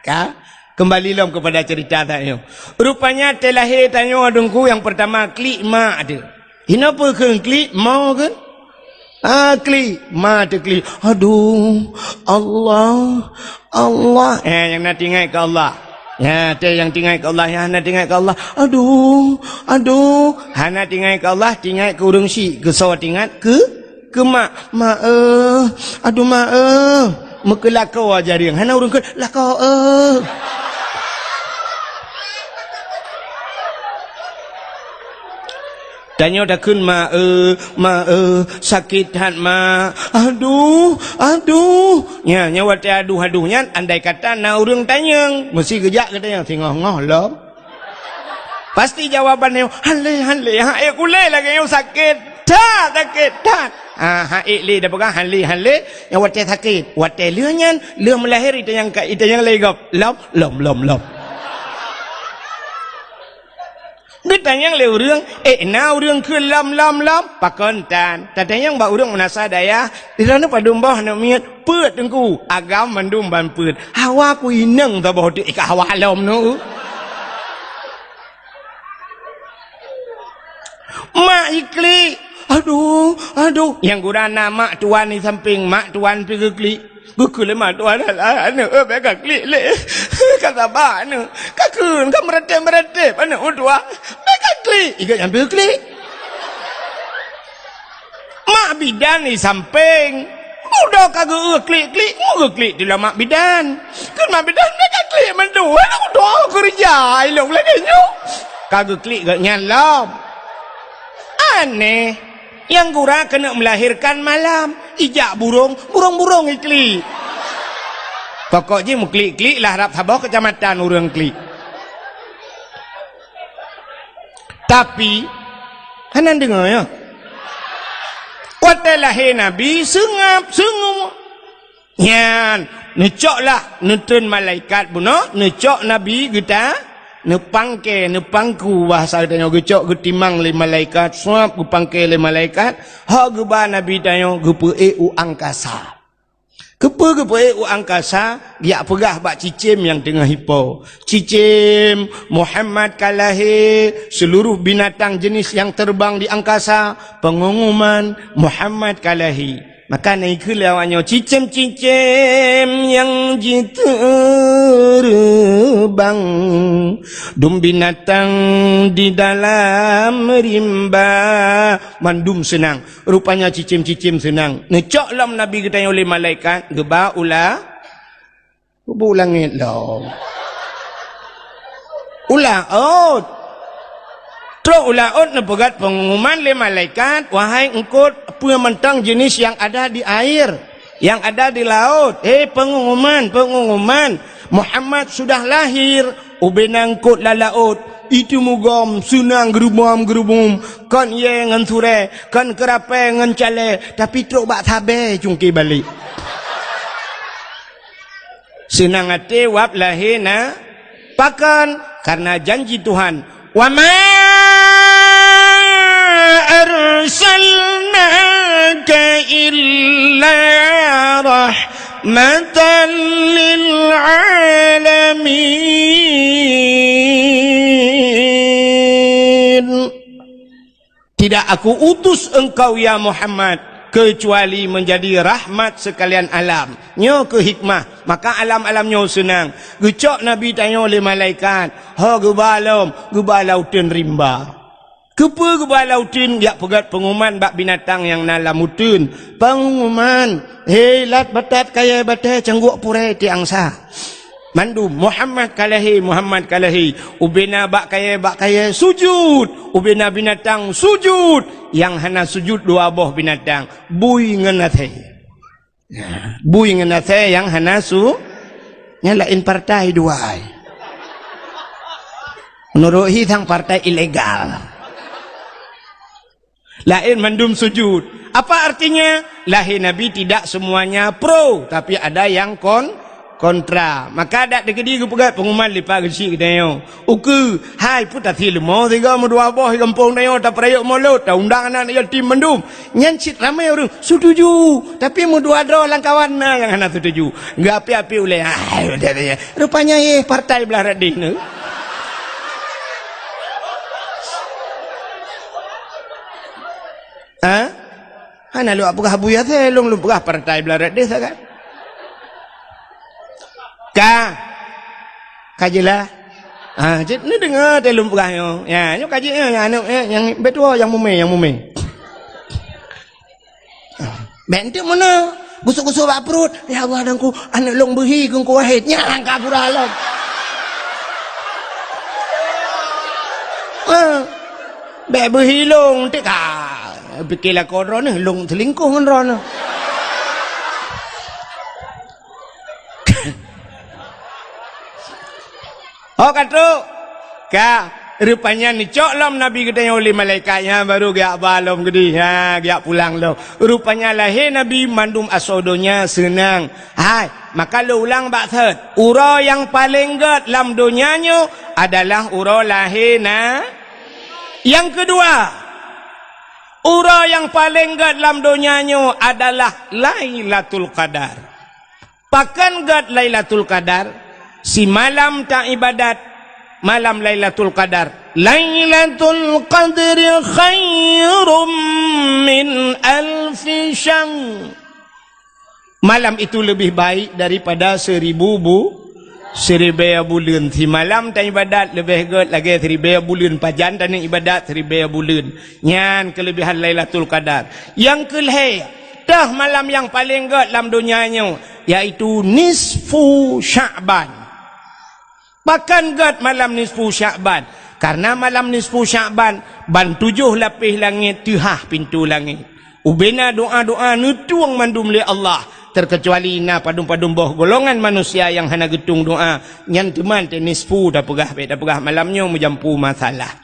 Ka? Keumbali lom keupada ceurita tanyoe. Rupanya teulahé tanyoe teungku nyang peurtama klik mak teuh. Hinoe peue kheun klik, mo kheun? Ah, klik, ma teuklik. Aduh, Allah, Allah. Eh, nyang na teuingat keu Allah. Ya, teu nyang teuingat keu Allah, nyang hana teuingat keu Allah. Aduh, aduh. Hana teuingat keu Allah, teuingat keu ureueng syik. Keu soe teuingat? Keu, keu mak. Mak, eh. Aduh, mak, eh. Meukeulakoe jareung. Hana ureueng kheun, lakoe, eh. Tanyoe takheun, "Ma, eh, ma, eh, sakét that, ma. Aduh, aduh." Nya, nya watée aduh-aduh nyan, andai kata na ureueng tanyong, meusi geujak geutanyoe singoh-ngoh lom. Pasti jawaban nyoe, "Han lé, han lé, ha, eh, kulé lagée nyoe sakét that, sakét that." Ah, ha, eh, lé dah peugah, han lé, han lé, nyang watée sakét. Watée lheueh nyan, lheueh meulahé, itanyong ka, itanyong lé gob. Lom, lom, lom, lom. Geutanyong lé ureueng, "Eh, na ureueng kheun lom, lom, lom?" Pakon tan? Tatanyong bak ureueng meunasah dayah, "Di droeneuh padum boh aneuk miet?" "Peuet, Teungku." "Agam mandum ban peuet." "Hawa ku inong saboh teuk, eh, ka hawa lom nu." Mak jiklik, "Aduh, aduh." Nyang gura na mak tuan di sampéng, mak tuan pi geuklik. Geukheun lé mak tuan, "Alah, aneuk, eh, bék ka klik lé. Ka saba aneuk. Ka kheun, ka meuratéb-meuratéb aneuk meutuah. Bék ka klik." Iga nyang beu klik. Mak bidan di sampéng. Mudo ka geu klik-klik, mu geuklik di mak bidan. Kheun mak bidan, "Bék ka klik mandum. Aneuk meutuah keureuja ilong lagée nyoe." Ka geuklik geuh nyan lom. Aneh. Nyang gura keuneuk meulahérkan malam, ijak burông, burông-burông iklik. Pokok jih meuklik-klik lah rab saboh keucamatan ureuëng klik. Tapi, hana deungoe, ya. Watée lahé Nabi, seungab, seungab. Nyan, neucoklah, neutreun malaikat bunoe, neucok Nabi geuta, neupangke, neupangku, bahasa geutanyoe, geucok geutimang lé malaikat, suab geupangke lé malaikat, hok geuba Nabi tanyoe geupeuék u angkasa. Keupeue geupeuék u angkasa? Geujak peugah bak cicém nyang teungoh ipo, "Cicém, Muhammad ka lahé!" Seluruh binatang jenis nyang terbang di angkasa, pengumuman, "Muhammad ka lahé!" Maka na ikheun lé awaknyoe, "Cicém-cicém nyang jiteureumbang, dum binatang di dalam rimba." Mandum seunang. Rupanya cicém-cicém seunang. Neucok lom Nabi geutanyoe lé malaikat, geuba u la-, geuba u langét lom. U laôt. Trok u laôt neupeugét pengumuman lé malaikat, "Wahai eungkôt, peue mantong jenis nyang ada di air, nyang ada di laôt, hei pengumuman, pengumuman, Muhammad sudah lahir!" Ubena eungkôt lam laôt, iteumugom seunang geurubom-geurubom, kon yée ngon surée, kon keurapée ngon calée, tapi trok bak sabée cungké balek. Seunang até wab lahé na-, pakon? Karena janji Tuhan, "Wa ma arsalnaka illa rahmatan lil alamin." Tidak Aku utus engkau, ya Muhammad, kecuali menjadi rahmat sekalian alam. Nyoe keuh hikmah, maka alam-alam nyoe seunang. Geucok Nabi tanyoe lé malaikat, ho geuba lom, geuba lam uteuen rimba. Keupeue geuba lam uteuen? Geujak peugét pengumuman bak binatang nyang na lam uteuen. Pengumuman, "Hei, lat batat kayée batée, cangguek purée tiek angsa." Mandum, "Muhammad ka lahé, Muhammad ka lahé." Ubena bak kayée, bak kayée sujut, ubena binatang sujut. Nyang hana sujut dua boh binatang, bui ngon asée. Ya, bui ngon asée nyang hana su-, nyang laén partai dua ai. Meunurot hi sang partai ilegal. Laén mandum sujut. Apa artinya? Lahé Nabi tidak semuanya pro, tapi ada yang kon-, kontra. Maka dak teukeudi geupeugét pengumuman lipat geuchik geutanyoe. Ukeue, hai peue tasie leumo sigoe meudua boh di gampông tanyoe tapeurayeuk mulod, taundang aneuk yatim mandum. Nyan cit ramé ureuëng setuju, tapi meudua droe lam kawan na nyang hana setuju. Geuapi-api ulée, hai, rupanya yeh partai blah rot deh nyoe. Ha? Hana lôn peugah Abu Yasir, lôn, lôn peugah partai blah rot deh sagai. Ka. Ka jeulaih. Ha, cit neudeungoe teuh lôn peugah nyoe. Ya, nyoe ka jeuet nyoe, nyang aneuk, eh, nyang beutôi nyang mumé, nyang mumé. Bék enteuk meunan, gusok-gusok bak pruet, "Ya Allah, Teungku, aneuk lôn beuhi keu Teungku Wahid." Nyan ka pura lom. Ha. Bék beuhi lôn, enteuk ka pike lakoe droeneuh, lôn seulingkoh ngon droeneuh. Ho ka trok. Ka, rupanya neucok lom Nabi geutanyoe lé malaikat nyan, baru geujak ba lom geudeh, ha, geujak pulang lom. Rupanya lahé Nabi mandum asoe donya seunang. Hai, maka lôn ulang bak thot, uroe nyang paleng gét lam donya nyoe adalah uroe lahé na-, nyang keudua, uroe nyang paleng gét lam donya nyoe adalah Lailatul Qadar. Pakon gét Lailatul Qadar? Simalam taibadat malam Lailatul Qadar. Lailatul Qadri khairum min alfi syahr. Malam itu lebih baik daripada seribu bu-, siribée buleuen. Simalam taibadat leubeh gét lagée siribée buleuen. Pajan taneuk ibadat siribée buleuen. Nyan keulebihan Lailatul Qadar. Nyang keulhée, toh malam nyang paleng gét lam donya nyoe, yaitu nisfu Sya'ban. Pakon gét malam nisfu Sya'ban? Karena malam nisfu Sya'ban, ban tujoh lapéh langét teuhah pintoe langét. Ubena doa-doa neutueng mandum lé Allah, terkecuali na padum-padum boh golongan manusia nyang hana geutueng doa, nyan teuma teuh nisfu tapeugah, bék tapeugah malam nyoe meujampu masalah.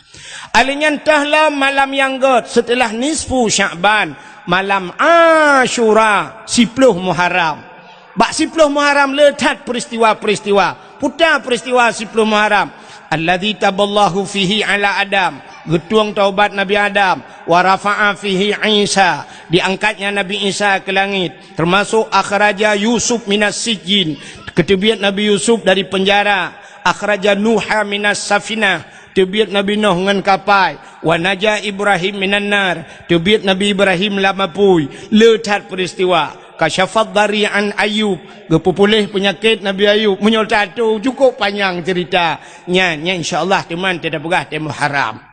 Alheuh nyan teuh lom malam nyang gét seuteulah nisfu Sya'ban, malam Asyura, siploh Muharram. Bak siploh Muharram le that peuristiwa-peuristiwa. Peue ta peuristiwa siploh Muharram? Alladzi taballahu fihi ala Adam. Geutueng taubat Nabi Adam. Wa rafa'a fihi Isa. Diangkatnya Nabi Isa ke langit. Termasuk akhraja Yusuf minas sijjin. Geuteubiet Nabi Yusuf dari penjara. Akhraja Nuha minas safinah. Teubiet Nabi Nuh ngon kapai. Wa naja Ibrahim minan nar. Teubiet Nabi Ibrahim lam apui. Le that peuristiwa. Kasyafad dari an Ayub, geupeupuléh peunyakét Nabi Ayub. Meunyoe tato, cukôp panyang ceurita. Nyan, nyan insya Allah teuma teupeugah teuh Muharram.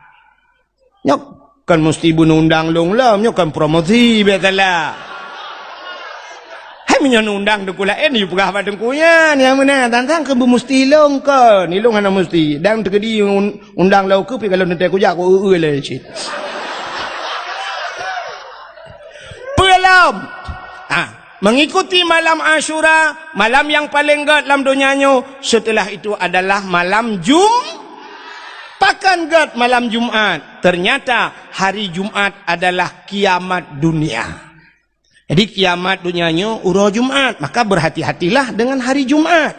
Nyoe kon musti beuneundang lôn lom, nyoe kon promosi biasalah. Hai meunyoe neundang teungku laén, yue peugah bak teungku nyan, nyang meunan, tantang keu beumusti lôn kon, ilôn hana musti. Dan teukeudi un-, undang lôn keu pi kalau neutée kujak ku eu-eu lé cit. Peulom. Ah, mengikuti malam Asyura, malam yang paling gét lam donya nyoe, setelah itu adalah malam Jum-, pakon gét malam Jumat. Ternyata hari Jumat adalah kiamat dunia. Jadi kiamat donya nyoe uroe Jumat, maka berhati-hatilah dengan hari Jumat.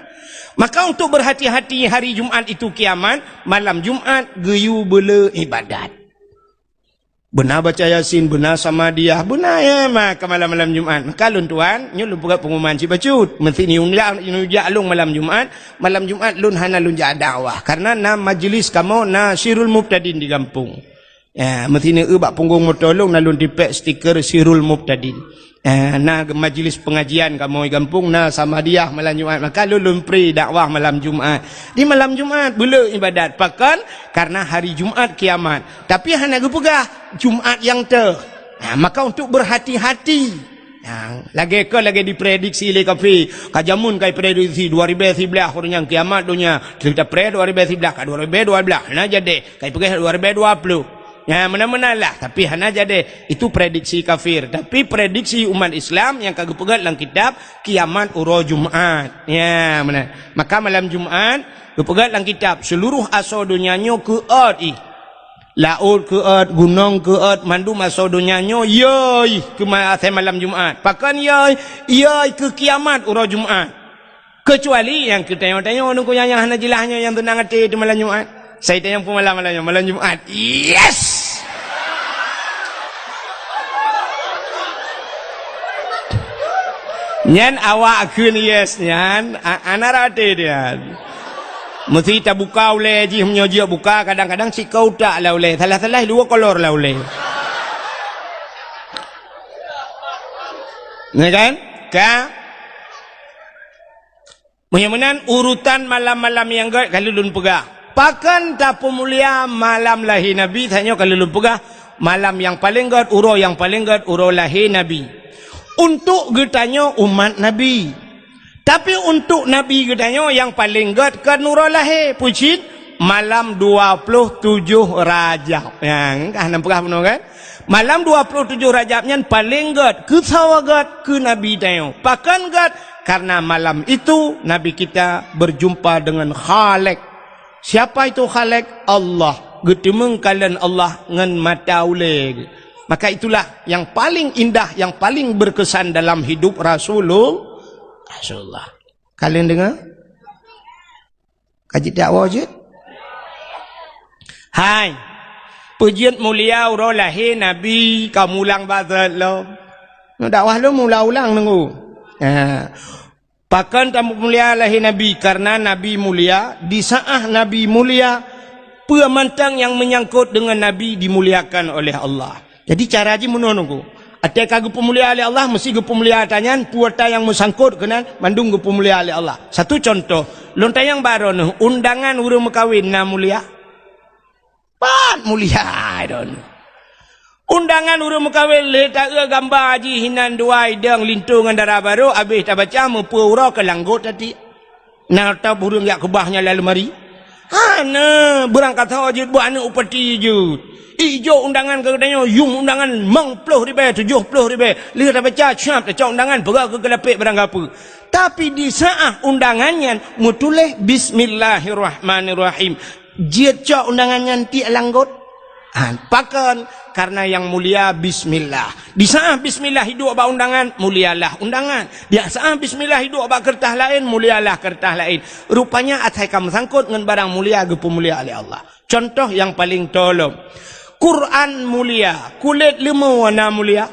Maka untuk berhati-hati hari Jumat itu kiamat, malam Jumat geuyue beule ibadat. Beuna baca Yasin, beuna Samadiyah, beuna ya maka malam-malam Jumat. Maka lôn tuan, nyoe lôn peugah pengumuman cit bacut. Meusti ni undang, ni jak lôn malam Jumat, malam Jumat lôn hana lôn jak dakwah. Karena na majlis kamoe na Sirul Mubtadin di gampông. Ya, meusti ni eu bak punggong moto lôn na lôn tipék stiker Sirul Mubtadin. Eh, na majlis pengajian kamoe gampông, na Samadiyah malam Jumat, maka lôn lôn pri dakwah malam Jumat. Di malam Jumat beule ibadat. Pakon? Karena hari Jumat kiamat. Tapi hana geupeugah Jumat nyang teuh. Ha, maka untuk berhati-hati. Ha, lagée kon lagée diprediksi lé kafé. Ka jameun ka diprediksi dua ribée siblaih ureuëng nyang kiamat donya. Kita pre dua ribée siblaih ka dua ribée dua blaih. Hana jadi. Ka dipeugah dua ribée dua ploh. Ya, meunan-meunan lah, tapi hana jadi. Itu prediksi kafir. Tapi prediksi umat Islam nyang ka geupeugét lam kitab, kiamat uroe Jumat. Ya, meunan. Maka malam Jumat, geupeugét lam kitab, seluruh asoe donya nyoe keuôt ih. Laôt keuôt, gunong keuôt, mandum asoe donya nyoe yoi keu ma-, asai malam Jumat. Pakon yoi? Yoi keu kiamat uroe Jumat. Keucuali nyang keu tanyoe-tanyoe nungku nyang, nyang hana jeulaih nyoe nyang teunang até di malam Jumat. Sai tanyong peumalam malam nyoe, malam Jumat. Yes! Nyan awak kheun yes nyan, a-, hana rate dia. Meusti tabuka ulée jih, meunyoe jeuet buka, kadang-kadang sikau utak lah ulée, salah-salah dua kolor lah ulée. Ya kan? Ka? Meunyoe meunan urutan malam-malam nyang gét ka lôn peugah. Pakon tapeumulia malam lahé Nabi, tanyoe ka lôn peugah, malam nyang paleng gét, uroe nyang paleng gét, uroe lahé Nabi. Untuk geutanyoe umat Nabi. Tapi untuk Nabi geutanyoe nyang paleng gét kon uroe lahé, peue cit? Malam dua ploh tujoh Rajab. Nyang ka hana peugah bunoe kan? Malam dua ploh tujoh Rajab nyan paleng gét, keu sawa gét, keu Nabi tanyoe. Pakon gét? Karena malam itu Nabi kita berjumpa dengan Khalik. Siapa itu Khalik? Allah. Geuteumeung kalon Allah ngon mata ulée. Maka itulah yang paling indah, yang paling berkesan dalam hidup Rasulul-, Rasulullah. Kalian dengar? Ka jidakwa jeuet? Hai. Peue jeuet mulia uroe lahé Nabi ka mulang bak zat lom. Dakwah lom ulang-ulang nunggu. Ha. Pakon tamulia lahé Nabi? Karena Nabi mulia, di saat Nabi mulia, peue mantong nyang menyangkut dengan Nabi dimuliakan oleh Allah. Jadi cara jih meunoe nunggu. Até ka geupeumulia lé Allah, meusti geupeumulia ata nyan, peue ata nyang meusangkot keunan, mandum geupeumulia lé Allah. Satu contoh, lôn tanyong bak droeneuh, undangan ureuëng meukawen na mulia? Pat mulia droeneuh. Undangan ureuëng meukawen lé taeu gamba jih hinan dua idong linto ngon dara barô, abéh tabaca meupeu uroe keu langgot tati. Na tab ureuëng jak keubah nyan lam leumari. Hana, beurangkasoe jeuet, buet aneuk upati jeuet. Ijok undangan keu geutanyoe, yum undangan limong ploh ribèe, tujoh ploh ribèe. Lheueh tabaca, siap tacok undangan, peugah keu keulapèk barangkapeue. Tapi di saát undangan nyan meutuléh bismillahirrahmanirrahim. Jeuet cok undangan nyan tiek langgot. Ha, pakon? Karena nyang mulia bismillah. Di saát bismillah iduek bak undangan, mulialah undangan. Di saát bismillah iduek bak keureutah laén, mulialah keureutah laén. Rupanya asai ka meusangkot ngon barang mulia geupeumulia lé Allah. Contoh nyang paleng tolom. Quran mulia, kulét leumo na mulia?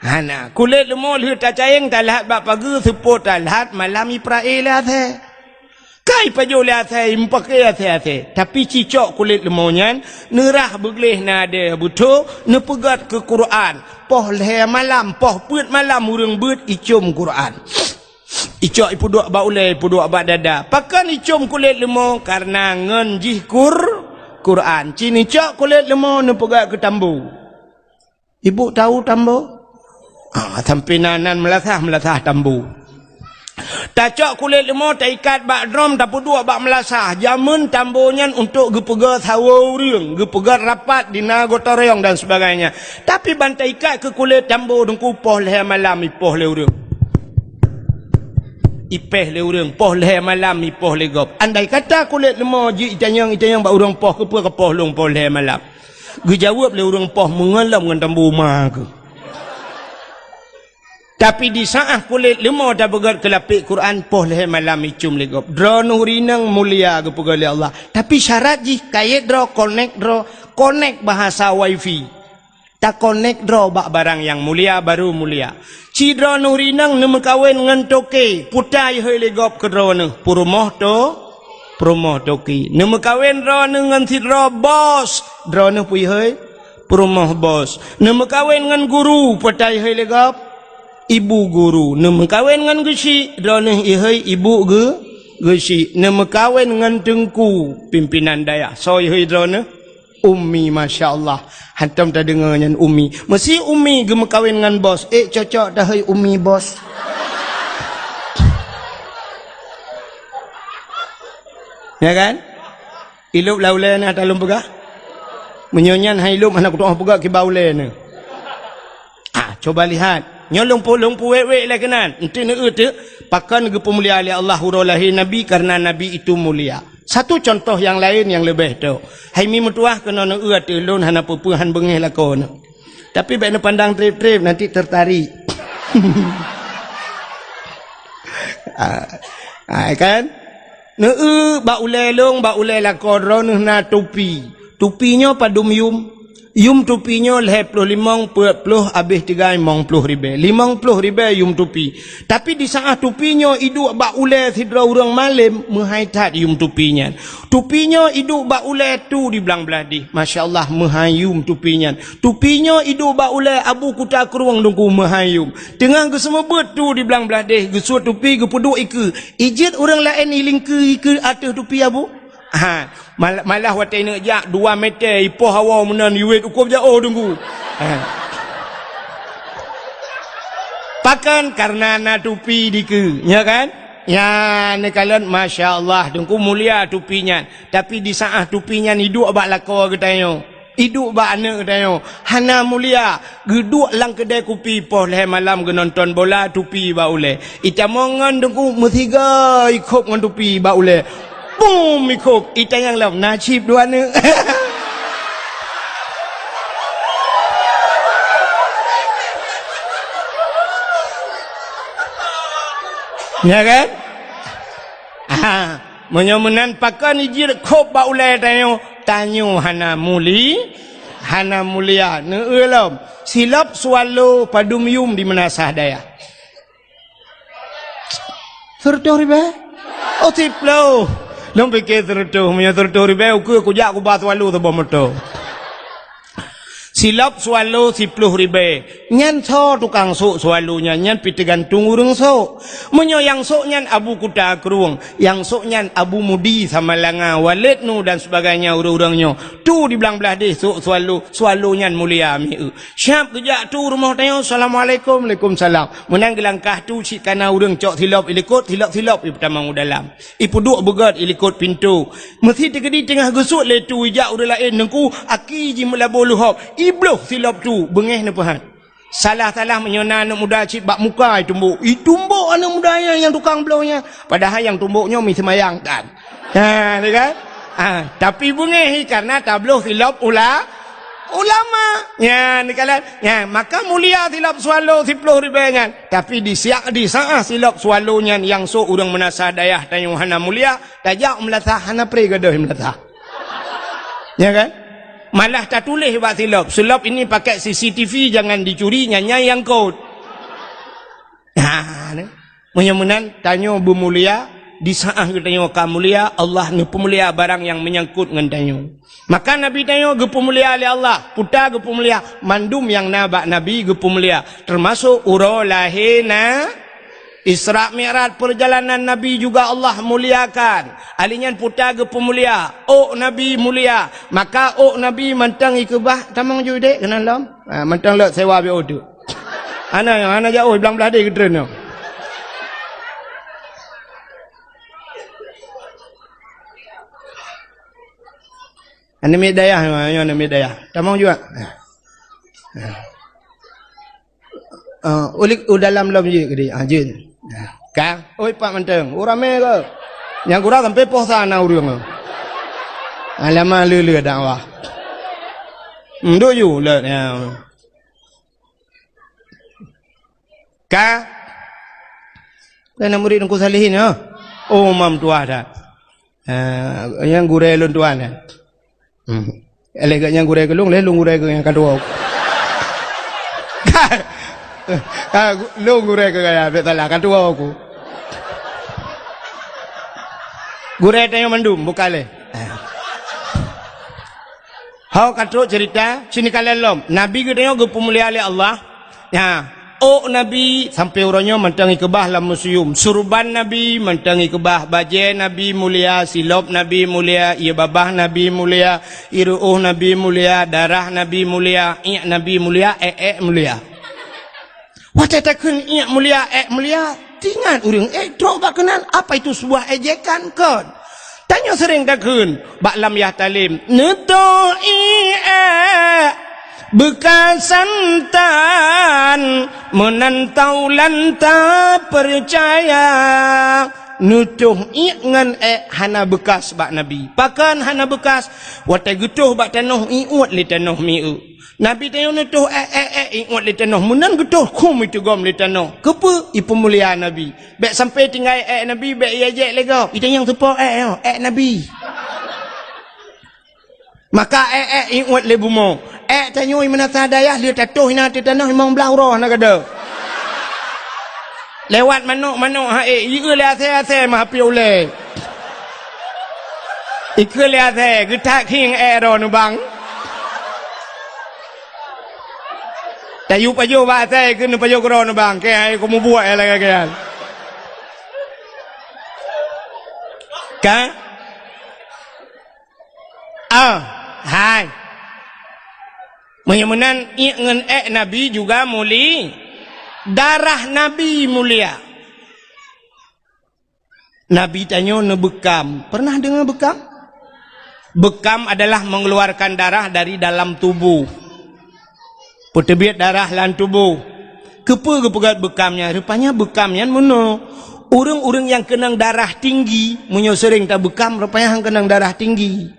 Hana. Kulét leumo lheueh tacayeng talhat bak pageue, seupôt talhat malam iprae lé asèe. Ka ipajoh lé asèe, imeupakè asèe-asèe. Tapi cicok kulét leumo nyan, neurah beugleh nadèe beutôi, neupeugöt keu Quran. Poh lhèe malam, poh peuet malam ureueng beuet icôm Quran. Icok ipeuduek bak ulèe, ipeuduek bak dada. Pakon icôm kulét leumo? Karena ngon jih Qur-, Quran. Ci neucok kulét leumo neupeugöt keu tambo. Ibu tahu tambo? Ah, sampai nan, nan meulasah, meulasah tambo. Tacok kulét leumo, taikat bak drom, tapeuduek bak meulasah. Jameun tambo nyan untuk geupeugöt sawoe ureueng, geupeugöt rapat di na gotong royong dan sebagainya. Tapi ban taikat keu kulét tambo, Teungku, poh lhèe malam ipoh lé ureueng. Ipèh lé ureueng, poh lhèe malam ipoh lé gob. Andai kata kulét leumo jeuet itanyong, itanyong bak ureueng poh, keupeue kapoh lôn poh lhèe malam? Geujaweueb lé ureueng poh, meungon lom ngon tambo ma keuh. Tapi di saát kulét leumo tapeugöt keu lapèk Quran, poh lhèe malam icôm lé gob. Droeneuh ureueng inong mulia geupeugöt lé Allah. Tapi syarat jih, kayèe droe, konek droe, konek bahasa wifi. Takonek droe bak barang nyang mulia, baru mulia. Ci droeneuh ureueng inong neumeukawen ngon toke, peue ta ihôi lé gob keu droeneuh? Peurumoh to-, peurumoh toke. Neumeukawen droeneuh ngon sidroe bos, droeneuh peue ihôi? Peurumoh bos. Neumeukawen ngon guru, peue ta ihôi lé gob? Ibu guru. Neumeukawen ngon geuchik, droeneuh ihôi ibu geu-, geuchik. Neumeukawen ngon teungku, pimpinan dayah, soe ihôi droeneuh? Ummi, masya Allah. Hantom tadeungoe nyan ummi. Meusi ummi geumeukawen ngon bos. Ék cocok tahôi ummi bos. Ya kan? Ilop lam ulèe na ata lôn peugah. Meunyoe nyan han ilop, hana kutu'oh peugah kiban ulèe na. Ah, coba lihat. Nyoe lôn pu-, lôn puwèk-wèk lé keunan. Eunteuk neueu teuk, pakon geupeumulia lé Allah uroe lahé Nabi, karena Nabi itu mulia. Satu contoh nyang laén nyang leubeh tok. Hai mi meutuwah keunoe neueu ateueh lôn hana peue-peue han beungéh lakoe neuh. Tapi bèk neupandang trép-trép, nanti tertarik. Ah, ah, kan? Neueu bak ulèe lôn, bak ulèe lakoe droeneuh na tupi. Tupi nyoe padum yum? Yum tupi nyoe lhèe ploh limong, peuet ploh, abéh tiga limong ploh ribèe. Limong ploh ribèe yum tupi. Tapi di saát tupi nyoe iduek bak ulèe sidroe ureueng malém, meuhai that yum tupi nyan. Tupi nyoe iduek bak ulèe tu di blang blaih deh. Masya Allah, meuhai yum tupi nyan. Tupi nyoe iduek bak ulèe Abu Kuta Krueng Teungku, meuhai yum. Teungoh geuseumeubeuet tu di blang blaih deh, geusuet tupi, geupeuduek ikeue. Ijeuet ureueng laén ilingkeue ikeue ateueh tupi Abu? Ha, mal-, malah watèe neuk jak dua meter, ipoh hawa meunan, iwet u kôb jaoh Teungku. Ha. Pakon? Karena na tupi dikeue, nya kan? Nyan neukalon, masya Allah, Teungku, mulia tupi nyan. Tapi di saát tupi nyan iduek bak lakoe geutanyoe, iduek bak aneuk geutanyoe, hana mulia. Geuduek lam keudè kupi poh lhèe malam geunonton bola, tupi bak ulèe. Itamong ngon Teungku, meusiga ikhôb ngon tupi bak ulèe. Bum, ikhôb, itanyong lom, na chip dua neuk. Ya kan? Ah, meunyoe meunan pakon ijeuet khôb bak ulèe tanyoe, tanyoe hana muli-, hana mulia. Neueu lom, silop swallow padum yum di meunasah dayah? Seureutôh ribèe? Oh, siploh. Lôn piké seureutôh, meunyoe seureutôh ribèe, ukeue kujak kuba swallow saboh moto. Silop swallow siploh ribèe. Nyan soe tukang sôk swallow nyan, nyan pih teugantung ureueng sôk. Meunyoe nyang sôk nyan Abu Kuta Krueng, nyang sôk nyan Abu Mudi Samalanga, Walid Nu dan sebagainya ureueng-ureueng nyoe. Tu di blang blaih deh sôk swallow, swallow nyan mulia mieu. Siap geujak tu rumoh tanyoe, "Assalamualaikum." "Waalaikumsalam." Meunan geulangkah tu cit kana ureueng cok silop ilikot, silop-silop ipeutamong u dalam. Ipeuduek beugèt ilikot pintoe. Meusi teukeudi teungoh geusuet lé tu ijak ureueng laén, "Teungku, aki jih meulabô leuhob." Ibloh silop tu, beungèh neupeuhat. Salah-salah meunyoe na aneuk muda cit bak muka itumbok. Itumbok aneuk muda nyan nyang tukang bloh nyan. Padahai nyang tumbok nyoe mi seumayang tan. Ha, ni kan? Ha, tapi beungèh karena tabloh silop ula-, ulama. Nyan, ni kan? Nyan, maka mulia silop swallow siploh ribèe nyan. Tapi di siak, di saat silop swallow nyan nyang sôk ureueng meunasah dayah tanyoe hana mulia, tajak meulasah hana pré gadôh meulasah. Ya kan? Malah tatuléh bak silop, "Silop ini pakai C C T V, jangan dicuri, nyan nyang kot." Ha, ni. Meunyoe meunan, tanyoe beumulia, di saat geutanyoe ka mulia, Allah neupeumulia barang nyang meunyangkot ngon tanyoe. Maka Nabi tanyoe geupeumulia lé Allah, peue ta geupeumulia, mandum nyang na bak Nabi geupeumulia, teumasok uroe lahé na Isra Mi'raj, perjalanan Nabi juga Allah muliakan. Ali nyan peue ta geupeumulia, ôk Nabi mulia. Maka ôk Nabi mantong ikeubah, tamong ju dek keunan lom. Ha, mantong lok sewa biôh tu. Hana, hana jauh, blang blaih deh geutreun nyoe. Aneuk miet dayah, nyoe aneuk miet dayah. Tamong juga. Ha. Ah, ulik u dalam lom jeuet keudeh. Ah, jeuet. Ah, ka? Oi, pat mantong. Oh, ramé ke? Nyang gura sampai poh sa na ureueng. Alamah lé-lé dakwah. Hmm, duek ju lé, ya. Ka? Kan murid Teungku Salihin, ya? Oh, mam tuah dah. Ah, nyang gurèe lôn tuan, ya. Hmm. Lé geuh nyang gurèe keu lôn, lé lôn gurèe keu nyang ka tuwoe. Ka, ka, lôn gurèe keu gaya, bèk salah, ka tuwoe ku. Gurèe tanyoe mandum, buka lé. Hao ka trok cerita, sini kalon lom. Nabi geutanyoe geupeumulia lé Allah. Nyan, ôk Nabi sampoe uroe nyoe mantong ikeubah lam museum. Surban Nabi mantong ikeubah, bajèe Nabi mulia, silop Nabi mulia, ie babah Nabi mulia, ie ruôh Nabi mulia, darah Nabi mulia, iék Nabi mulia, èk-èk mulia. Watèe takheun iék mulia, èk mulia, teuingat ureueng èk trok bak keunan, apa itu sebuah ejekan kon? Tanyoe seuréng takheun bak lam yah talem, "Neutôh iék beukasan tan, meunan taulan tapeucaya." Neutôh iék ngon èk hana beukas bak Nabi. Pakon hana beukas? Watèe geutôh bak tanoh, iuet lé tanoh mieu. Nabi tanyoe neutôh èk, èk, èk, iuet lé tanoh. Meunan geutôh khum iteugom lé tanoh. Keupeue? Ipeumulia Nabi. Bèk sampoe tinggai èk Nabi, bèk iejek lé gob. Ita nyang teupo èk nyoe, èk Nabi. Maka èk, èk, iuet lé bumoe. Èk tanyoe meunasah dayah lheueh tatoh inan ateueh tanoh limong blah uroe hana gadôh. Lewat manok-manok ha èk, ieu lé asèe-asèe meuhapit ulèe. Ikheun lé asèe, geutak khieng èk droeneuh bang. Tayue pajoh bak asèe, ikheun neupajoh keu droeneuh bang. Kèe hai kumubuet èk lagèe kèe. Ka? Ah, hai. Meunyoe meunan, iék ngon èk Nabi juga muli-, darah Nabi mulia. Nabi tanyoe neubeukam. Pernah deungoe beukam? Beukam adalah mengeluarkan darah dari dalam tubuh. Peuteubiet darah lam tuboh. Keupeue geupeugèt beukam nyan? Rupanya beukam nyan meunoe. Ureueng-ureueng nyang keunong darah tinggi, meunyoe seuréng tabeukam, rupanya han keunong darah tinggi.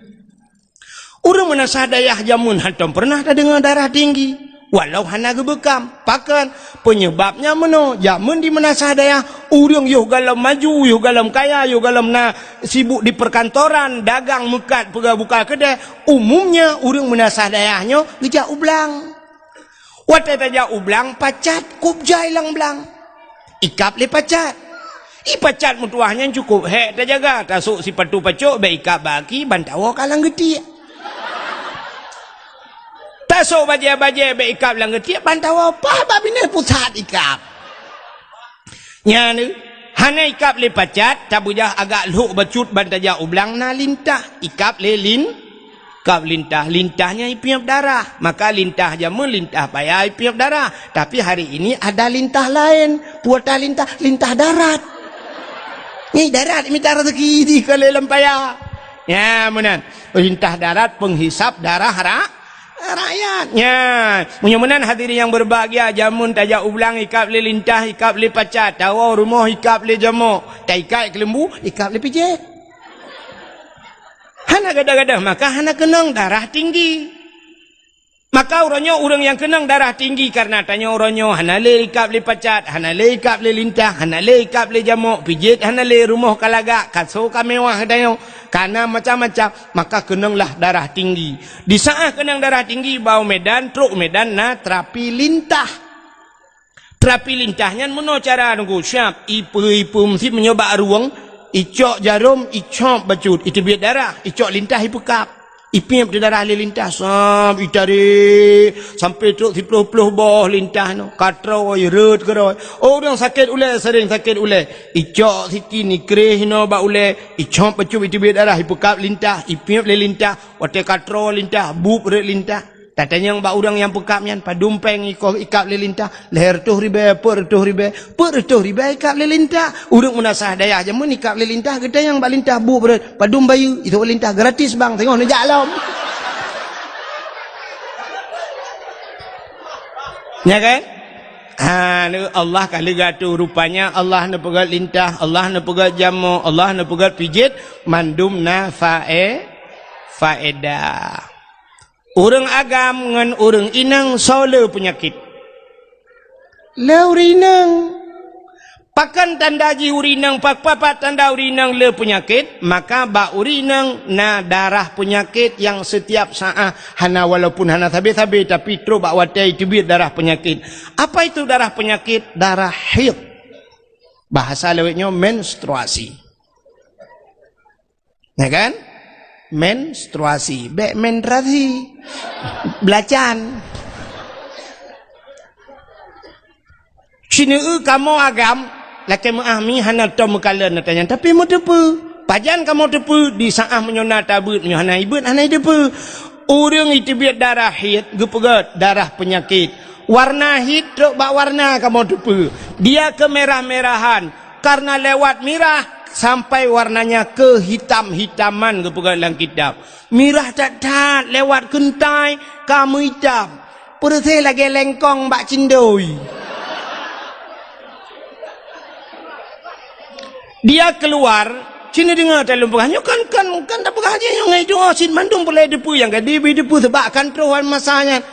Ureueng meunasah dayah jameun hantom peureunah tadeungoe darah tinggi, walau hana geubeukam. Pakon? Peunyeubabnya meunoe, jameun di meunasah dayah, ureueng yoh galom maju, yoh galom kaya, yoh galom na sibuk di perkantoran, dagang meukat, peugah buka keudè, umumnya ureueng meunasah dayah nyoe geujak u blang. Watèe tajak u blang, pacat kub jai lam blang. Ikab lé pacat. Ie pacat meutuwah nyan cukôp hék tajaga, tasôk sipatu pacok, bèk ikab bak aki, ban tawoe ka lam geutiek. Ta Asoe bajée-bajée bék ikab lam geutiek, ban tawoe paih bak binéh pusat ikab. Nyan, hana ikab lé pacat, tabeujah agak lhok bacut ban tajak u blang na lintah, ikab lé lin-, ikab lintah. Lintah nyan ipiep darah. Maka lintah jameun, lintah paya ipiep darah. Tapi hari ini ada lintah laén. Peue lintah? Lintah darat. Nyan darat mita rezeki di keu lé lam paya. Nyan meunan. Lintah darat penghisap darah ra-, rakyat. Nyan. Meunyoe meunan hadirin yang berbahagia, jameun tajak u blang ikab lé lintah, ikab lé pacat, tawoe rumoh ikab lé jamok, taikat keuleumbu, ikab lé pijet. Hana gadoh-gadoh, maka hana keunong darah tinggi. Maka uroe nyoe ureuëng nyang keunong darah tinggi karena tanyoe uroe nyoe hana lé ikab lé pacat, hana lé ikab lé lintah, hana lé ikab lé jamok, pijet hana lé, rumoh ka lagak, kaso ka mewah tanyoe, kana macam-macam, maka keunonglah darah tinggi. Di saát keunong darah tinggi, bak u Medan, trok u Medan na terapi lintah. Terapi lintah nyan meunoe cara nunggu siab, ipeue-ipeue meusit meunyoe bak rueng, icok jarom, icop bacut, iteubiet darah, icok lintah ipeukab. Ipiep di darah lé lintah, sab itarek sampai trok siploh-ploh boh lintah nyoe. Ka trôi, rhot keudroe. Oh, ureuëng sakét ulée, sering sakét ulée. Icok sikin, ikreh inoe bak ulée, icop bacut, iteubiet darah, ipeukab lintah, ipiep lé lintah. Watée ka trôi lintah, bueb rhot lintah. Tatanyong bak ureuëng nyang peukab nyan, padum péng iko ikab lé lintah, lhée reutôh ribée, peuet reutôh ribée, peuet reutôh ribée ikab lé lintah. Ureuëng meunasah dayah jameun ikab lé lintah, geutanyong bak lintah bueb rhot, padum bayeue, itu lintah gratis bang, teungoh neujak lom. Ya kan? Ha, Allah ka leugato rupanya, Allah neupeugét lintah, Allah neupeugét jamok, Allah neupeugét pijet, mandum na fae-, faedah. Ureuëng agam ngon ureuëng inong soe le peunyakét? Le ureuëng inong. Pakon tanda jih ureuëng inong, pak-, papat tanda ureuëng inong le peunyakét? Maka bak ureuëng inong na darah peunyakét nyang setiap saát hana, walaupun hana sabe-sabe, tapi trok bak watée iteubiet darah peunyakét. Apa itu darah peunyakét? Darah haid. Bahasa lawét nyoe menstruasi. Ya kan? Menstruasi. Bék menstruasi. Belacan. Sineuk kamoe agam, lakée meuah mi hana tom meukalon ata nyan, tapi meuteupeue. Pajan kamoe teupeue, di saát meunyoe na tabeuet, meunyoe hana ibeuet, hana iteupeue. Ureuëng iteubiet darah haid, geupeugét darah peunyakét. Warna haid trok bak warna kamoe teupeue. Dia keumerah-merahan, karena lewat mirah sampai warnanya kehitam-hitaman geupeugah lam kitab. Mirah that-that lewat keuntai ka meuitam. Peureuséh lagée lengkong bak cindoi. Dia keluar, cina deungoe taleueng peugah, nyoe kan, kan, kan tapeugah jih nyoe ngai doa cit mandum peureulée teupeue nyang ka dibi teupeue sebab kan troh masa nyan.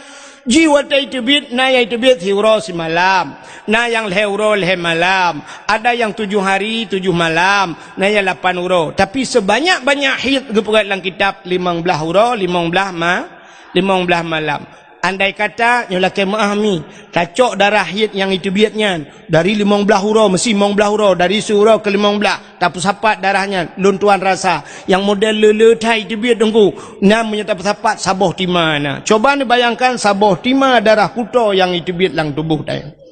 Jih watée iteubiet, na nyang iteubiet siuroe simalam, na nyang lhée uroe lhée malam, ada nyang tujoh hari tujoh malam, na nyang lapan uroe. Tapi sebanyak-banyak haid geupeugét lam kitab limong blaih uroe, limong blaih ma-, limong blaih malam. Andai kata nyoe lakée meuah mi, tacok darah haid nyang iteubiet nyan dari limong blaih uroe, meusi limong blaih uroe, dari siuroe keu limong blaih, tapeusapat darah nyan, lôn tuan rasa, nyang model le-le that iteubiet teungku, nyan meunyoe tapeusapat saboh tima na. Coba neubayangkan saboh tima darah kuto nyang iteubiet lam tuboh tanyoe.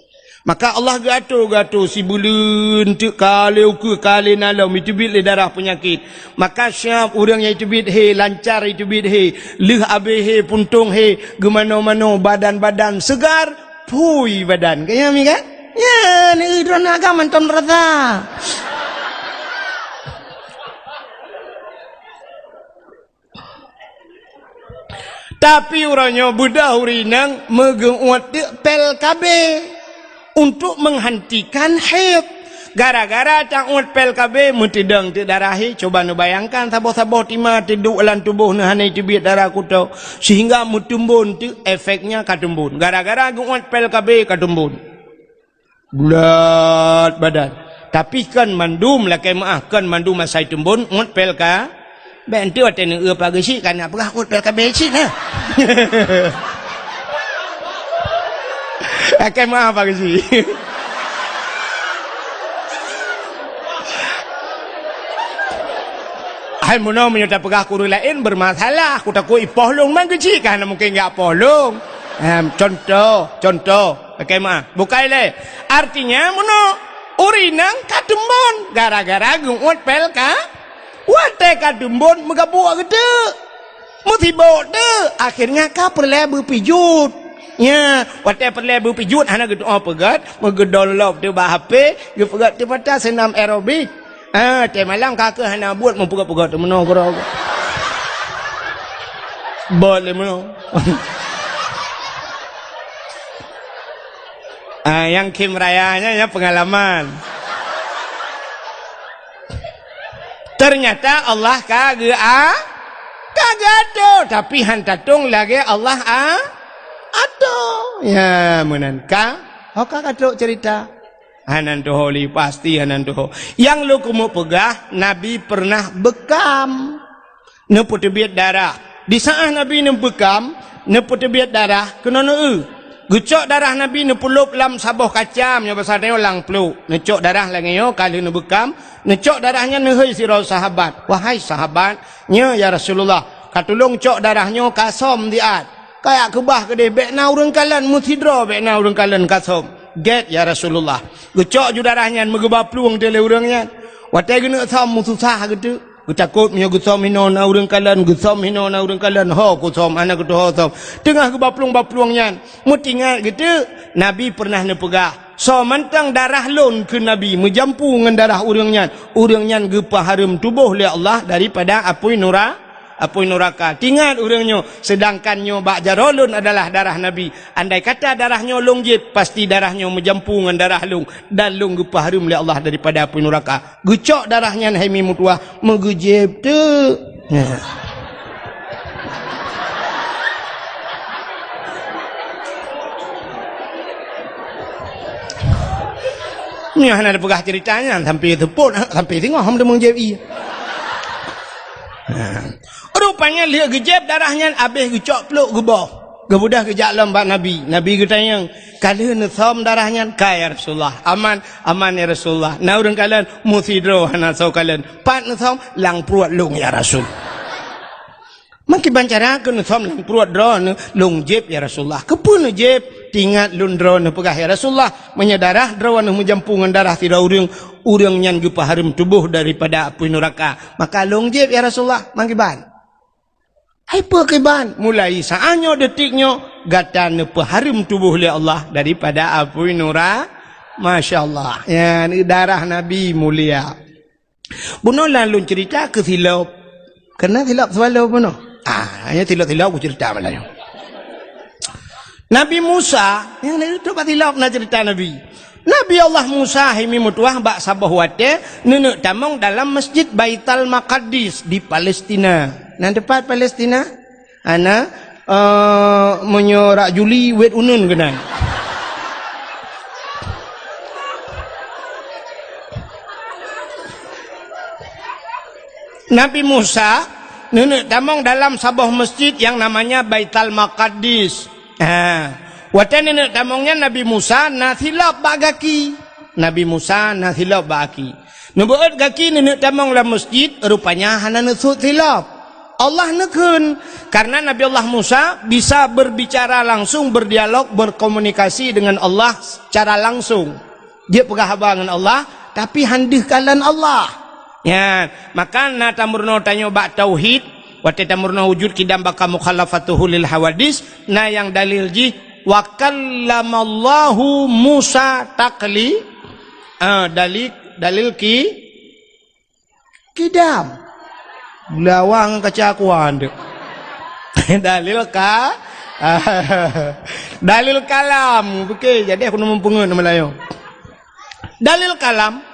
Maka Allah geuato-geuato sibuleuen teuk ka lé ukeue ka lé na lom iteubiet lé darah peunyakét. Maka siab ureuëng nyang iteubiet he, lancar iteubiet he, lheueh abéh he, puntông he, geumano-mano, badan-badan segar, phui badan. Ka nyan mi kan? Nyan, droeneuh agam mantong rasa. Tapi uroe nyoe beudôh ureuëng inong meugeuuet teuk pél K B untuk menghentikan haid. Gara-gara tauet pél K B meuteudong teuk darah haid, cuba neubayangkan saboh-saboh tima teuduek lam tuboh neuh hana iteubiet darah kuto, sehingga meuteumbon teuk efeknya ka teumbon. Gara-gara geuuet pél K B ka teumbon. Bulat badan. Tapi kon mandum lakée meuah, kon mandum asai teumbon, uet pél K B. Bék enteuk watée neueu pageusi, ka na peugah uet pél K B cit na. Lakée meuah pageusi. Eh, meunoe meunyoe tapeugah keu ureuëng laén, bermasalah. Kutakot ipoh lôn, man keuchik ka hana mungken jak poh lôn. Em, contoh, contoh. Oke, maaf. Bukai lé. Artinya, meunoe, ureuëng inong ka teumbon gara-gara geuuet pél ka. Watée ka teumbon, meugabuk geuteuk. Meusibok teuk, akhirnya ka peureulée beupijuet. Nya, watée peureulée beupijuet hana geutuoh peugét, meugeudong lom teuk bak H P, geupeugét teuk mata seunam aerobik. Ah, watée malam ka keuh hana buet meupeugét-peugét teuk meunoe keudroe. Bot lé meunoe. Ah, nyang khém raya nyan, nyan peungalaman. Ternyata Allah ka geu-, a-, ka geuatoe, tapi han tatong lagée Allah a-, atoe. Ya, meunan ka. Ho ka ka trok cerita. Hana tuho lé, pasti hana tuho. Nyang lôn keumeung peugah, Nabi pernah beukam. Neupeuteubiet darah. Di saát Nabi neubeukam, neupeuteubiet darah, keunoe neueu. Geucok darah Nabi neupeulop lam saboh kaca, meunyoe basa tanyoe lam pluek. Neucok darah lagée nyoe ka lheueh neubeukam, neucok darah nyan neuhôi sidroe sahabat. "Wahai sahabat, nyoe ya Rasulullah, ka tulông cok darah nyoe ka som siat. Kajak keubah keudeh, bék na ureuëng kalon, meusidroe bék na ureuëng kalon ka som." "Gét ya Rasulullah." Geucok ju darah nyan meugeuba plueng teuk lé ureuëng nyan. Watée geuneuk som meususah geuteuk. Geutakot meunyoe geusom hinoe na ureuëng kalon, geusom hinoe na ureuëng kalon, ho kusom, hana geutuho som. Teungoh geuba plueng-ba plueng nyan, meutingat geuteuk, Nabi pernah neupeugah, "Soe mantong darah lôn," kheun Nabi, "meujampu ngon darah ureuëng nyan, ureuëng nyan geupeuhareuem tuboh lé Allah daripada apui nura-, apui nuraka." Tingat ureuëng nyoe, seudangkan nyoe bak jaroe lôn adalah darah Nabi. Andai kata darah nyoe lôn jieb, pasti darah nyoe meujampu ngon darah lôn, dan lôn geupeuhareuem lé Allah daripada apui nuraka. Geucok darah nyan hai mi meutuwah, meugeujeb teuk. Nyoe hana tapeugah cerita nyan, sampai teupot, sampai singoh hom teumeujieb ie. Rupanya lheueh geujeb darah nyan, abéh geucok pluek geuboh. Geubeudôh geujak lom bak Nabi. Nabi geutanyong, "Ka lheueh neusom darah nyan?" "Ka, ya Rasulullah." "Aman?" "Aman, ya Rasulullah." "Na ureuëng kalon?" "Meusidroe hana soe kalon." "Pat neusom?" "Lam pruet lôn, ya Rasul." "Meukiban cara keu neusom lam pruet droeneuh?" "Lôn jieb, ya Rasulullah." "Keupeue neujieb?" "Tingat lôn droeneuh peugah, ya Rasulullah, meunyoe darah droeneuh meujampu ngon darah sidroe ureuëng, ureuëng nyan geupeuhareuem tuboh daripada apui nuraka. Maka lôn jieb, ya Rasulullah." "Meukiban?" "Hai peue kiban?" "Mulai saát nyoe, detik nyoe, gata neupeuhareuem tuboh lé Allah daripada apui nura-," Masya Allah. Nyan darah Nabi mulia. Bunoe lôn cerita keu silop. Keunan silop seubalom bunoe. Ah, hanya silop-silop kucerita malam nyoe. Nabi Musa, nyang na trok bak silop na cerita Nabi. Nabi Allah Musa hai mi meutuwah bak saboh watée neuneuk tamong dalam Masjid Baital Maqadis di Palestina. Na teupat Palestina? Hana, eh, meunyoe rak Juli, wet uneun keunan. Nabi Musa neuneuk tamong dalam saboh masjid nyang namanya Baital Maqadis. Ha. Watée neuneuk tamong nyan Nabi Musa na silop bak gaki. Nabi Musa na silop bak gaki. Neubeuet gaki neuneuk tamong lam masjid, rupanya hana neusut silop. Allah neukheun, karena Nabi Allah Musa bisa berbicara langsung, berdialog, berkomunikasi dengan Allah secara langsung. Dia peugah haba ngon Allah, tapi han deuh kalon Allah. Nyan, maka na tameurunoe tanyoe bak tauhid, watée tameurunoe wujud qidam baqa mukhalafatuhu lil hawadis, na nyang dalil jih, "Wa kallamallahu Musa takli-," ah, dalil, dalil ki-, qidam. Lawang kaca kuan tu. Dalil ka-, dalil kalam. Oke, jadi aku neumeupeungeut nama lain. Dalil kalam,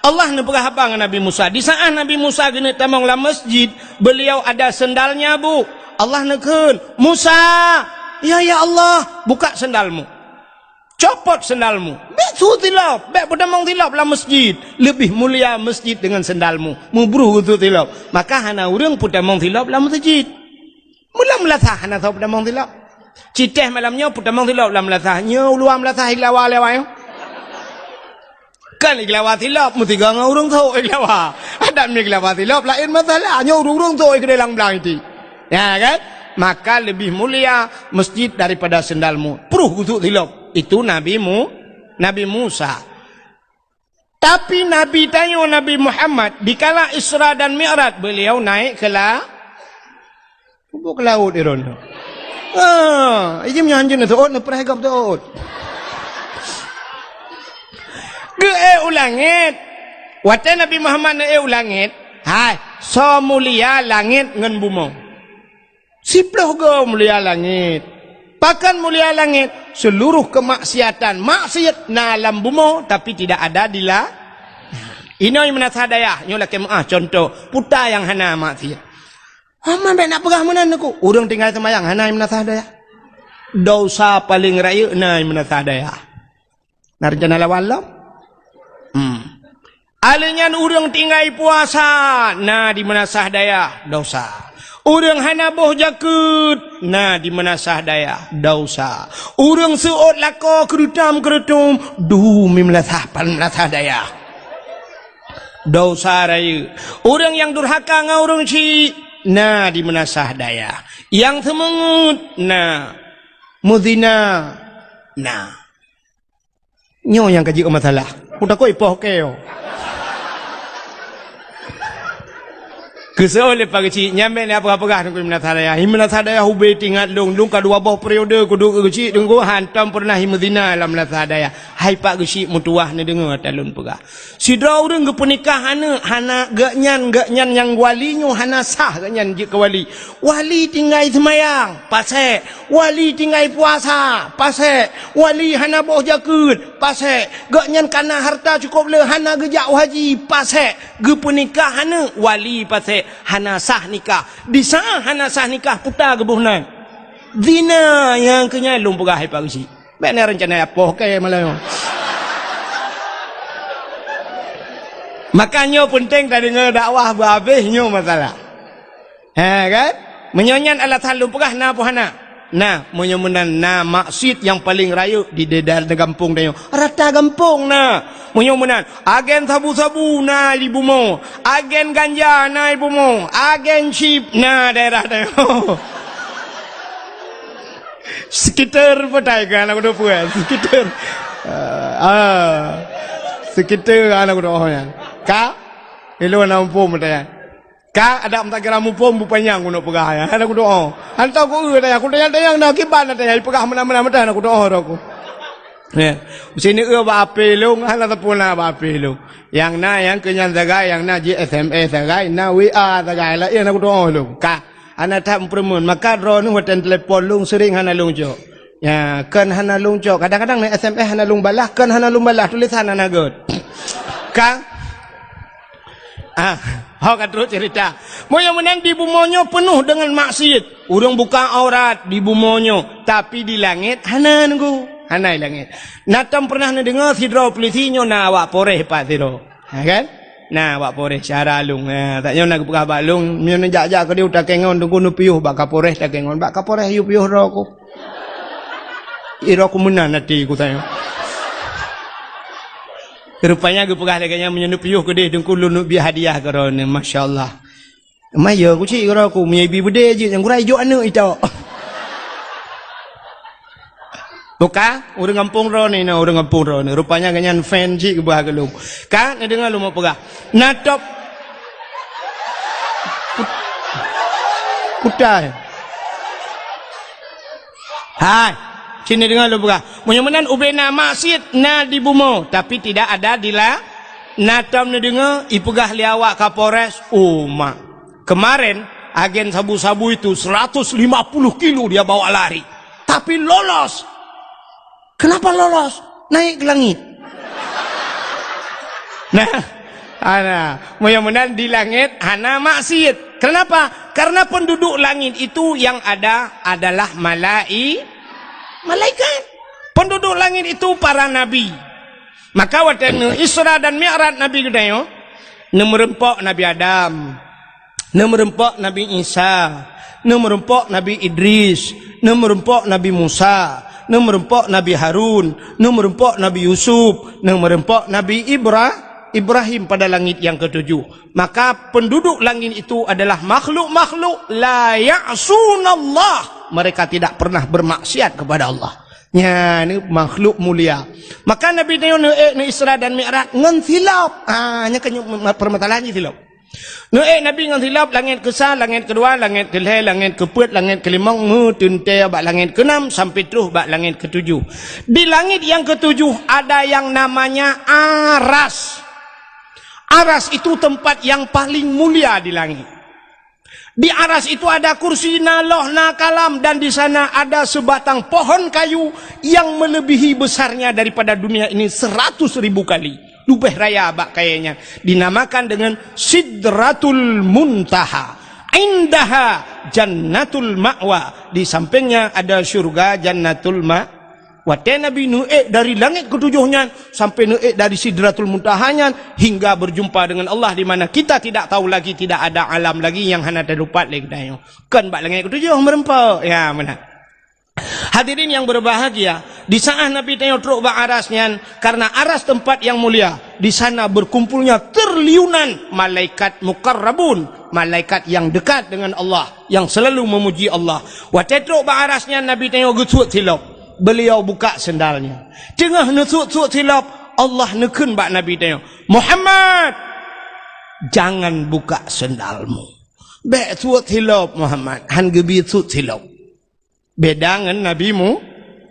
Allah neupeugah haba ngon Nabi Musa. Di saat Nabi Musa geuneuk tamong lam masjid, beliau ada sendalnya, Bu. Allah neukheun, "Musa, ya, ya Allah, buka sendalmu. Copot sendalmu. Bék sut silop, bék peutamong silop lam masjid. Lebih mulia masjid dengan sendalmu." Meubruh geusut silop. Maka hana ureuëng peutamong silop lam masjid. Meulam meulasah hana soe peutamong silop. Citéh malam nyoe peutamong silop lam meulasah. Nyoe uluwa meulasah ilawa-lewa nyoe. Kan igeulawa silop, meusigoe ngon ureuëng sôk igeulawa. Adak mi geulawa silop, laén masalah. Nyoe ureuëng-ureuëng sôk keudéh lam blang iti. Ya kan? Maka lebih mulia masjid daripada sendalmu. Pruh geusôk silop. Itu Nabi Mu-, Nabi Musa. Tapi Nabi tanyoe, Nabi Muhammad, dikala Isra dan Mi'raj, beliau naik ke la-, Bôh keu laôt Iron tu. Ah, ijim nyan jeuneuh teuôt, neupreh gob teuôt. Geuék u langét. Watée Nabi Muhammad neuék u langét, hai, soe mulia langét ngon bumoe? Siploh goe mulia langét. Pakon mulia langét? Seluruh kemaksiatan, maksiat na lam bumoe, tapi tidak ada di la-, inoe meunasah dayah, nyoe lakée meuáh contoh, puta nyang hana maksiat. Hama bék nak peugah meunan Teungku. Ureuëng tinggai seumayang hana meunasah dayah. Dosa paleng rayeuk na meunasah dayah. Na reuncana lawan lom? Hmm. Aleuh nyan ureuëng tinggai puasa na di meunasah dayah, dosa. Ureuëng hana boh jakeuet na di meunasah dayah, dosa. Ureuëng seuôt lakoe keureutôm-keureutôm, du mi meunasah pan meunasah dayah. Dosa rayeuk. Ureuëng nyang durhaka ngon ureuëng syik na di meunasah dayah. Nyang seumeungeut na. Meuzina na. Nyoe nyang ka jeuet masalah. Kutakot ipoh keu. Keusoe lé Pak Geuchik, nyan bék lé peugah-peugah Teungku meunasah dayah. Meunasah dayah ubé teuingat lôn, lôn ka dua boh periode kuduek Geuchik Teungku, hantom peureunah meuzina lam meunasah dayah. Hai Pak Geuchik, meutuwah neudeungoe ata lôn peugah. Sidroe ureuëng geupeunikah aneuk, hana geuhnyan, geuhnyan nyang wali nyoe hana sah geuhnyan jeuet keu wali. Wali tinggai seumayang, pasék. Wali tinggai puasa, pasék. Wali hana boh jakeuet, pasék. Geuhnyan kana hareuta cukôp le, hana geujak u haji, pasék. Geupeunikah aneuk, wali pasék. Hana sah nikah. Di saát hana sah nikah, puta geuboh nan. Zina nyang keu nyan lôn peugah hai Pak Geuchik. Bék na reuncana ipoh keu malam nyoe. Maka nyoe peunteng tadeungoe dakwah beuhabéh nyoe masalah. Ha kan? Meunyoe nyan alasan lôn peugah na peue hana? Na, meunyoe meunan na maksiet nyang paleng rayeuk di daerah gampông tanyoe. Rata gampông na. Meunyoe meunan, agen sabu-sabu na di bumoe, agen ganja na di bumoe, agen chip na daerah tanyoe. Sekitar petai ka aneuk kudo peue? Sekitar. Ah, ah. Sekitar aneuk kudo oh nyan. Ka? Ilôn na muphom petai. Ka adak meutakira muphom bupanyang keuneuk peugah nyan. Aneuk kudo oh. Hantom ku eu tanya, ku tanya-tanya na kiban na tanya, ipeugah meunan-meunan meutai aneuk kudo oh roh ku. Ya. Sini eu bak ape lôn, hana teupeu na bak ape lôn. Nyang na nyang keu nyan sagai, nyang na jih S M S sagai, na W A sagai, laén aneuk kudo oh lôn. Ka. Hana that meupeureumeun, maka droeneuh watèe telepon lôn seuring hana lôn cok. Ya, kon hana lôn cok. Kadang-kadang na S M S hana lôn balah, kon hana lôn balah, tulésan hana göt. Ka? Ah, ho ka trok cerita. Meunyoe meunan di bumoe nyoe peunoh deungon maksiet. Ureueng buka aurat di bumoe nyoe, tapi di langét hana nunggu. Hana di langét. Na tom pernah neudeungoe sidroe peulisi nyoe na awak Polres pat sidroe. Ha kan? Na, bak Polres syara lôn. Ha, tak nyoe na geupeugah bak lôn, meunyoe neujak-jak keudeh u Takengon, teungku neupiôh bak Kapolres Takengon. Bak Kapolres yue piôh droe ku. Ih, droe ku meunan até ku tanyoe. Rupanya geupeugah lagèe nyan, meunyoe neupiôh keudeh teungku lôn neubri hadiah keu droeneuh. Masya Allah. Maya ku cit keudroe ku, meunyoe ibi beudé jeuet nyang gura ijok aneuk itok. Buka, ureueng gampông droeneuh na, ureueng gampông droeneuh. Rupanya gobnyan fan cit geuba keu lôn. Ka, neudeungoe lôn meupeugah. Na top. Kutai. Hai, cit neudeungoe lôn peugah. Meunyoe meunan ubé na maksiet na di bumoe, tapi tidak ada di la-, na tom neudeungoe ipeugah lé awak Kapolres, oh mak. Kemarin, agen sabu-sabu itu seratus lima puluh kilo dia bawa lari. Tapi lolos. Kenapa lolos? Naik ke langit. Nah, ana, meunyoe meunan di langét hana maksiet. Kenapa? Karena penduduk langit itu yang ada adalah malai-, malaikat. Penduduk langit itu para nabi. Maka watèe neu Isra dan Mi'raj Nabi geutanyoe, neumeureumpok Nabi Adam, neumeureumpok Nabi Isa, neumeureumpok Nabi Idris, neumeureumpok Nabi Musa, Neumeureumpok Nabi Harun, neumeureumpok Nabi Yusuf, neumeureumpok Nabi Ibra-, Ibrahim pada langit yang ketujuh. Maka penduduk langit itu adalah makhluk-makhluk la ya'sunallah. Mereka tidak pernah bermaksiat kepada Allah. Nyan makhluk mulia. Maka Nabi tanyoe neuék neu Isra dan Mi'raj ngon silop. Ha, nyan kan permasalahan jih silop. Neuék Nabi ngon silop, langét keusa, langét keudua, langét keulhée, langét keupeuet, langét keulimong, meuteuntée bak langét keunam sampai troh bak langét keutujoh. Di langit yang ketujuh ada yang namanya Aras. Aras itu tempat yang paling mulia di langit. Di Aras itu ada kursi, na loh, na kalam, dan di sana ada sebatang pohon kayu yang melebihi besarnya daripada dunia ini seratus ribu kali. Leubeh raya bak kayée nyan. Dinamakan dengan Sidratul Muntaha. Indaha Jannatul Ma'wa. Di sampingnya ada syurga Jannatul Ma-, Watée Nabi neuék dari langét keutujoh nyan sampai neuék dari Sidratul Muntaha nyan hingga berjumpa dengan Allah, di mana kita tidak tahu lagi, tidak ada alam lagi yang hana teutupat lé geutanyoe. Kon bak langét keutujoh meureumpok. Ya, meunan. Hadirin yang berbahagia, di saat Nabi tanyoe trok bak Aras nyan, karena Aras tempat yang mulia, di sana berkumpulnya triliunan malaikat muqarrabun, malaikat yang dekat dengan Allah, yang selalu memuji Allah. Watée trok bak Aras nyan, Nabi tanyoe geusuet silop. Beliau buka sendalnya. Teungoh neusuet-suet silop, Allah neukheun bak Nabi tanyoe, "Muhammad, jangan buka sendalmu." Bék suet silop, Muhammad, han geubri suet silop. Beda ngon Nabi Mu-,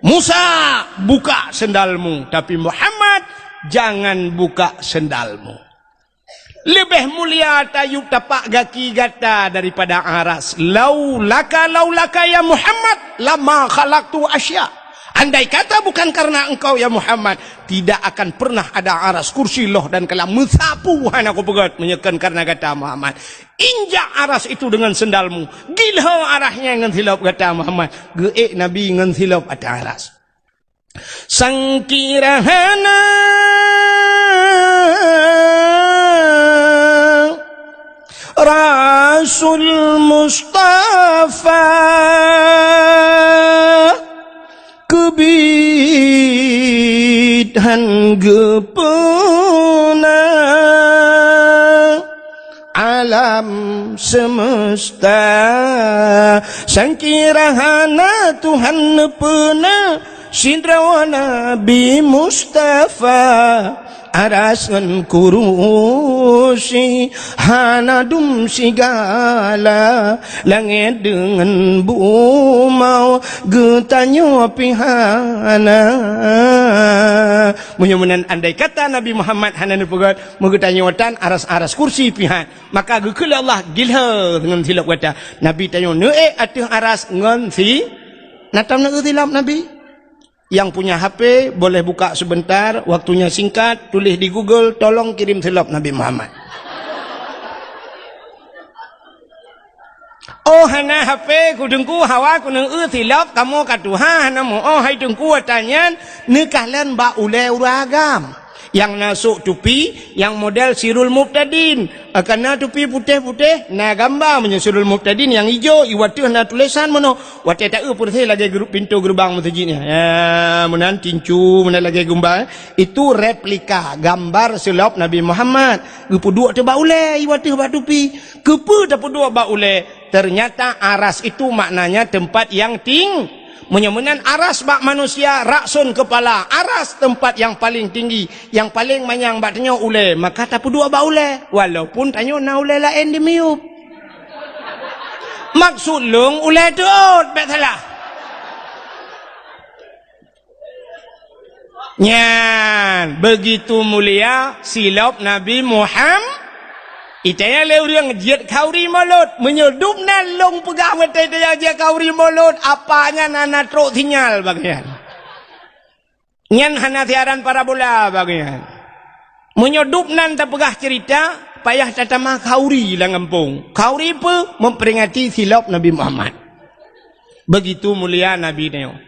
Musa, "Buka sendalmu," tapi Muhammad, "Jangan buka sendalmu." Leubeh mulia tayub tapak gaki gata daripada Aras. Laulaka, laulaka ya Muhammad, lama khalaqtu asya. Andai kata bukan karena engkau ya Muhammad, tidak akan pernah ada Aras, kursi, loh dan kalam meusapu hana kupeugét meunyoe kon karena gata Muhammad. Injak Aras itu dengan sendalmu. Gilho Aras nyan ngon silop gata Muhammad. Geuék Nabi ngon silop ateueh Aras. Sangkira hana Rasul Mustafa keubiet han geupeuna alam semesta. Sangkira hana Tuhan neupeuna sidroe Nabi Mustafa, Aras ngon kurusi hana dum sigala, langét deungon bumoe geutanyoe pih hana. Meunyoe meunan andai kata Nabi Muhammad hana neupeugét, meugeutanyoe tan Aras-aras kursi pih han. Maka geukheun lé Allah, "Gilho ngon silop gata." Nabi tanyoe neuék ateueh Aras ngon si-, na tom neuék silop Nabi? Yang punya H P boleh buka sebentar, waktunya singkat, tulis di Google, "Tolong kirim silop Nabi Muhammad." Oh, hana H P ku Teungku, hawa ku neuék silop, kamoe ka tuha hana meu-oh, hai Teungku, ata nyan neukalon bak ulée ureuëng agam. Nyang na sôk tupi, nyang model Sirul Mubtadin. Ka na tupi putéh-putéh, na gamba meunyoe Sirul Mubtadin nyang ijo, i ateueh na tulésan meunoe. Watée taeu peureuseh lagée gru-, pintoe geureubang meuseujid nyan. Ya, meunan tincu, meunan lagée gamba. Itu replika gambar silop Nabi Muhammad. Geupeuduek teuh bak ulée, i ateueh bak tupi. Keupeue tapeuduek bak ulée? Ternyata Aras itu maknanya tempat yang ting-, Meunyoe meunan Aras bak manusia, Ra'sun kepala, Aras tempat yang paling tinggi, yang paling manyang bak tanyoe ulée, maka tapeuduek bak ulée, walaupun tanyoe na ulée laén di miyueb. Maksud lôn ulée teuôt, bék salah. Nyan, begitu mulia silop Nabi Muham-, Itaya lé ureuëng jeuet khauri mulod. Meunyoe dum nan lôn peugah watée itaya jeuet khauri mulod, apa nyan hana trok sinyal bak nyan. Nyan hana siaran parabola bak nyan. Meunyoe dum nan tapeugah ceurita, payah tatamah khauri lam gampông. Khauri peue? Memperingati silop Nabi Muhammad. Begitu mulia Nabi nyoe.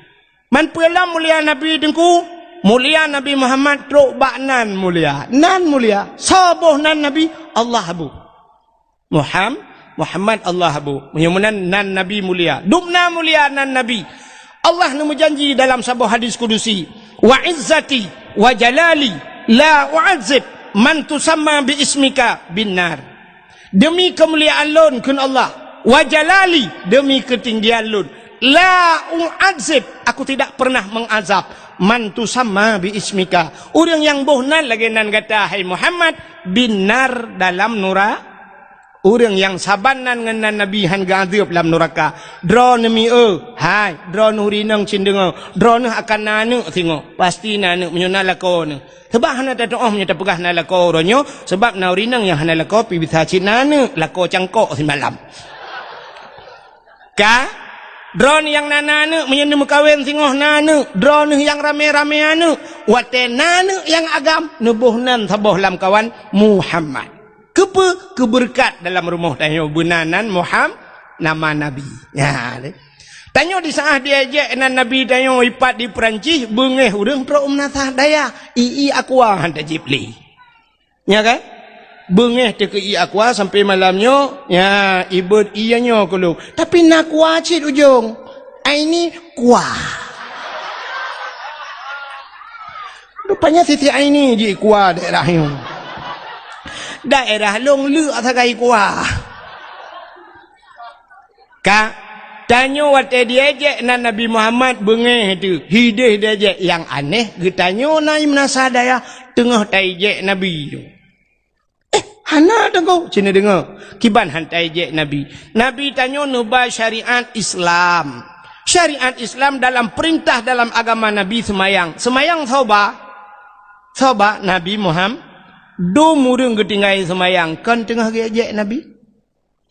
Man peue lom mulia Nabi Teungku? Mulia Nabi Muhammad trok bak nan mulia. Nan mulia. Soe boh nan Nabi? Allah bu. Muham-, Muhammad Allah bu. Meunyoe meunan nan Nabi mulia. Dum na mulia nan Nabi. Allah neumeujanji dalam saboh hadis kudusi, "Wa izzati wa jalali la u'adzib man tusamma bi ismika bin nar." Demi keumuliaan Lôn, kheun Allah, "wa jalali," demi keutinggian Lôn, "la u'adzib," Aku tidak pernah mengazab, "man tusamma bi ismika," ureuëng nyang boh nan lagée nan gata, hai Muhammad, bin nar, dalam nura-, ureuëng nyang saban nan ngon nan Nabi hán geuazeueb lam nuraka. Droeneuh mi-e, hai, droeneuh ureuëng inong cit deungoe, droeneuh akan na aneuëk singoh, pasti na aneuëk meunyoe na lakoe neuh. Sabab hana tatuoh meunyoe tapeugah na lakoe uroe nyoe, sabab na ureuëng inong nyang hana lakoe pih bisa cit na aneuëk, lakoe cangkok simalam. Ka? Droeneuh nyang na, na aneuëk, meunyoe neumeukawen singoh na aneuëk, droeneuh nyang ramé-ramé aneuëk, watée na aneuëk nyang agam, neuboh nan saboh lamkawan Muhammad. Keupeue? Keubeureukat dalam rumoh tanyoe beuna nan Muham-, nama Nabi. Nyan. Tanyoe di saát diejek nan Nabi tanyoe ipat di Peurancih, beungéh ureuëng trok meunasah dayah, ié akua hán tajéb lé. Nya kan? Beungéh teuh keu ié akua sampai malam nyoe, nya, ibeuet ié nyoe keu lôn. Tapi na kua cit ujong. Aini kua. Rupanya Siti Aini jikua daerah nyoe. Daerah lôn leuk sagai kua. Ka, tanyoe watée diejek nan Nabi Muhammad beungéh teuh, hideh diejek. Nyang aneh, geutanyoe na meunasah dayah teungoh taijek Nabi nyoe. "Eh, hana deungoe," cit neudeungoe. Kiban hán taijek Nabi. Nabi tanyoe neuba syariat Islam. Syariat Islam dalam peurintah dalam agama Nabi seumayang. Seumayang soe ba? Soe ba? Nabi Muham-, dum ureuëng geutinggai seumayang, kon teungoh geuejek Nabi?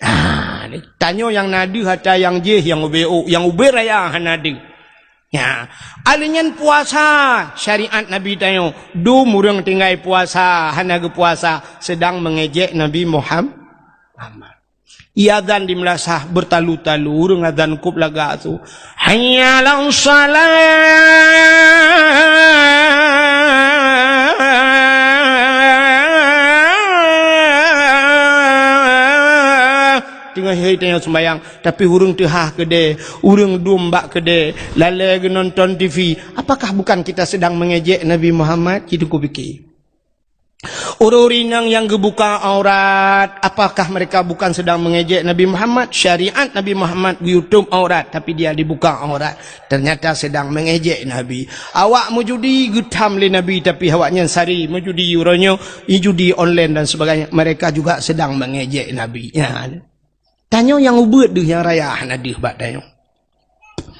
Ah, tanyoe nyang na deuh atra nyang jéh nyang ubé ôk, nyang ubé raya hana deuh. Nya, alèh nyan puasa, syariat Nabi tanyoe, dum ureuëng tinggai puasa, hana geupuasa, seudang meungejek Nabi Muham-, Muhammad. Ié azan di meulasah beutalu-talu, ureuëng azan kôb lagak su, "Hayya 'alas shalah." Teungoh hai tanyoe seumayang, tapi ureuëng teuhah keudè, ureuëng dum bak keudè, lalè geunonton T V. Apakah bukan kita sedang mengejek Nabi Muhammad? Cit teupike. Ureuëng-ureuëng inong nyang geubuka aurat, apakah mereka bukan sedang mengejek Nabi Muhammad? Syariat Nabi Muhammad geuyutob aurat, tapi dia dibuka aurat. Ternyata sedang mengejek Nabi. Awak meujudi geutham lé Nabi, tapi awaknyan sari meujudi uroe nyoe, judi online dan sebagainya. Mereka juga sedang mengejek Nabi. Ya. Tanyoe nyang ubeuet deuh nyang raya hana deuh bak tanyoe.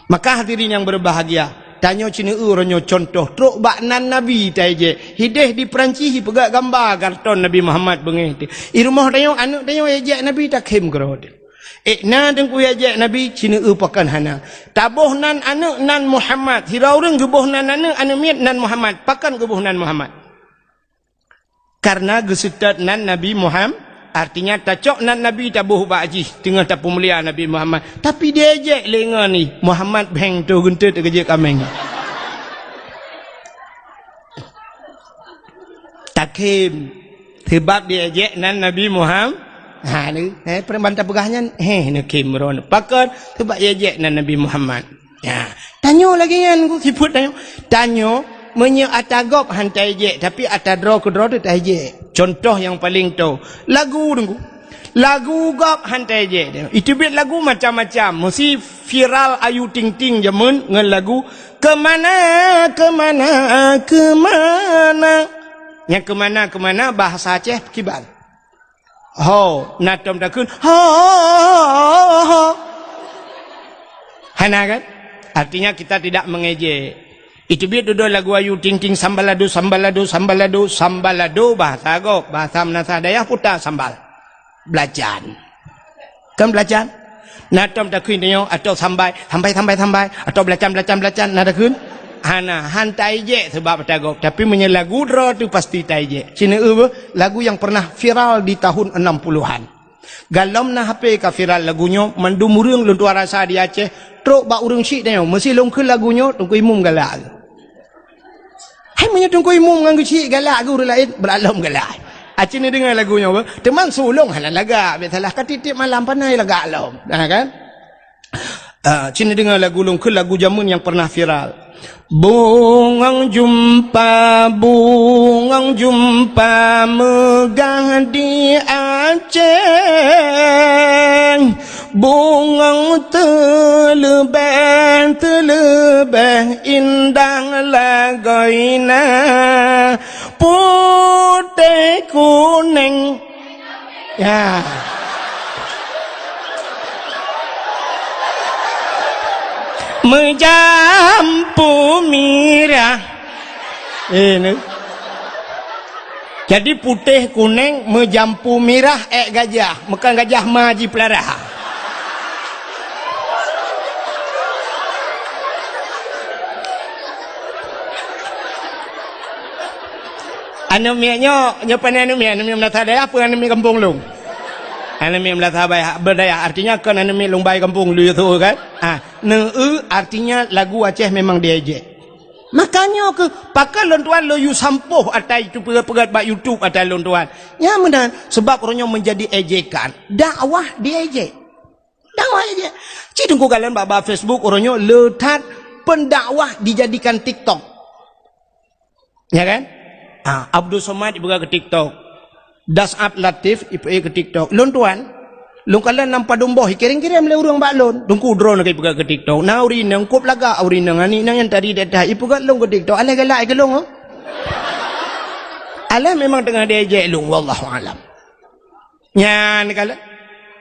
Maka hadirin yang berbahagia, tanyoe cit neueu uroe nyoe contoh trok bak nan Nabi taijek. Hideh di Peurancih ipeugah gamba karton Nabi Muhammad beungéh teuh. I rumoh tanyoe, aneuëk tanyoe ijek Nabi takhém keudroe teuh. Eh, na teungku ijek Nabi, cit neueu pakon hana. Taboh nan aneuëk nan Muhammad. Sidroe ureuëng geuboh nan aneuëk, aneuëk miet nan Muhammad. Pakon geuboh nan Muhammad? Karena geuseutôt nan Nabi Muham-, artinya tacok nan Nabi taboh bak jih teungoh tapeumulia Nabi Muhammad. Tapi diejek lé ngon jih, Muhammad bheng toh geunteut keu jeuet kaméng. Takhém. Sabab diejek nan Nabi Muham-, ha, ni, eh, peureuman tapeugah nyan, heh, neukhém droeneuh. Pakon? Sabab diejek nan Nabi Muhammad. Ya, tanyoe lagée nyan ku sifeuet tanyoe. Tanyoe meunyoe ata gob hán taijek, tapi ata droe keudroe teuh taijek. Contoh nyang paleng toe, lagu teungku. Lagu gob hán taijek. Iteubiet lagu macam-macam. Meusi viral Ayu Ting Ting jameun ngon lagu Keumana, Keumana, Keumana. Nyang keumana-keumana bahasa Aceh kiban. Ho, na tom takheun, ho, ho, ho, ho. Hana kan? Artinya kita tidak mengejek. Iteubiet dudoe lagu Ayu Ting Ting, sambalado, sambalado, sambalado, sambalado, bahasa gob, bahasa meunasah dayah puta sambal. Belacan. Kan belacan? Na tom takheun tanyoe, atau sambai, sambai, sambai, sambai, atau belacan, belacan, belacan, na takheun? Hana, hán taijek sabab ata gob. Tapi meunyoe lagu droe teuh pasti taijek. Cit neueu beuh, lagu yang pernah viral di tahun enam puluhan. Galom na H P ka viral lagu nyoe, mandum ureuëng lôn tuan rasa di Aceh, trok bak ureuëng syiek tanyoe, meusi lôn kheun lagu nyoe, Teungku Imum galak. Hai meunyoe Teungku Imum ngon geuh syiek galak geuh ureuëng laén, beulat lom galak. Aci neudeungoe lagu nyoe beuh, teuma su lôn hana lagak, biasalah ka tieb-tieb malam panai lagak lom. Nah kan? Ah, cit neudeungoe lagu lôn, keu lagu jameun nyang pernah viral. Bungong jeumpa, bungong jeumpa meugah di Aceh. Bungong teuleubeh, teuleubeh indah lagoina. Putéh kuneng. Ya. Meujampu mirah. Ini. Jadi putéh kuneng meujampu mirah ék gajah, meukan gajah ma jipeulara. Aneuk miet nyoe, nyoe pane aneuk miet, aneuk miet meunasah dayah peue aneuk miet gampông lôn? Aneuk miet meunasah baya-, beudayah, artinya kon aneuk miet lôn bai gampông lôn yue kan? Ah, neueu artinya lagu Aceh memang diejek. Makanya keu pakon lôn tuan lôn yue sampôh ata itu peugét-peugét bak YouTube ata lôn tuan. Nyan meunan, sebab uroe nyoe menjadi ejekan. Dakwah diejek. Dakwah ejek. Cit teungku kalon bak, bak Facebook uroe nyoe le that pendakwah dijadikan TikTok. Ya kan? Ah, Abdul Somad ipeugah keu TikTok. Das'ab Latif ipeugah keu TikTok. Lôn tuan, lôn kalon lam padum boh, ikirém-kirém lé ureuëng bak lôn. Teungku droeneuh ka ipeugah keu TikTok. Na ureuëng inong, kop lagak ureuëng inong, aneuk inong nyang tadi di ateueh, ipeugah lôn keu TikTok. Alah galak keu lôn, oh. Alah memang teungoh diejek lôn, wallahu alam. Nyan kalon.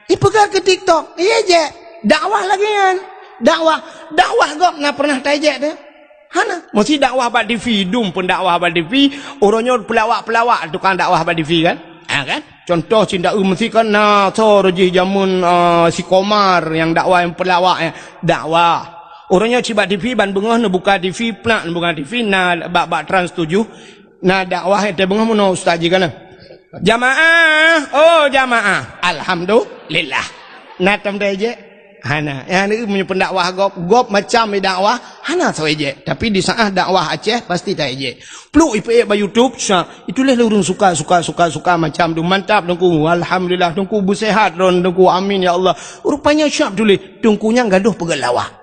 Ipeugah keu TikTok, iya jek. Dakwah lagée nyan. Dakwah, dakwah gob na pernah taijek teuh? Hana. Meusi dakwah bak TV, dum pun dakwah bak TV, uroe nyoe peulawak-peulawak tukang dakwah bak TV kan? Ha kan? Contoh cit dakwah meusi kan na soe jih jameun, ah, si Komar nyang dakwah nyang peulawak nyan. Dakwah. Uroe nyoe cit bak TV ban beungoh neubuka TV, plak neubuka TV na bak, bak Trans tujuh. Na dakwah nyang teubeungoh meunoe ustaz jih kana. Jamaah, oh jamaah. Alhamdulillah. Na tom taijek? Hana. Nyang ni meunyoe pendakwah gob, gob macam dakwah, hana soe ijek. Tapi di saat dakwah Aceh pasti taijek. Pluk ipeujek bak YouTube, syak. Itulah ureuëng suka, suka, suka, suka macam tu. Mantap teungku. Alhamdulillah teungku beusehat droen teungku. Amin ya Allah. Rupanya syak tuléh. Teungku nyan gadoh peugah lawak.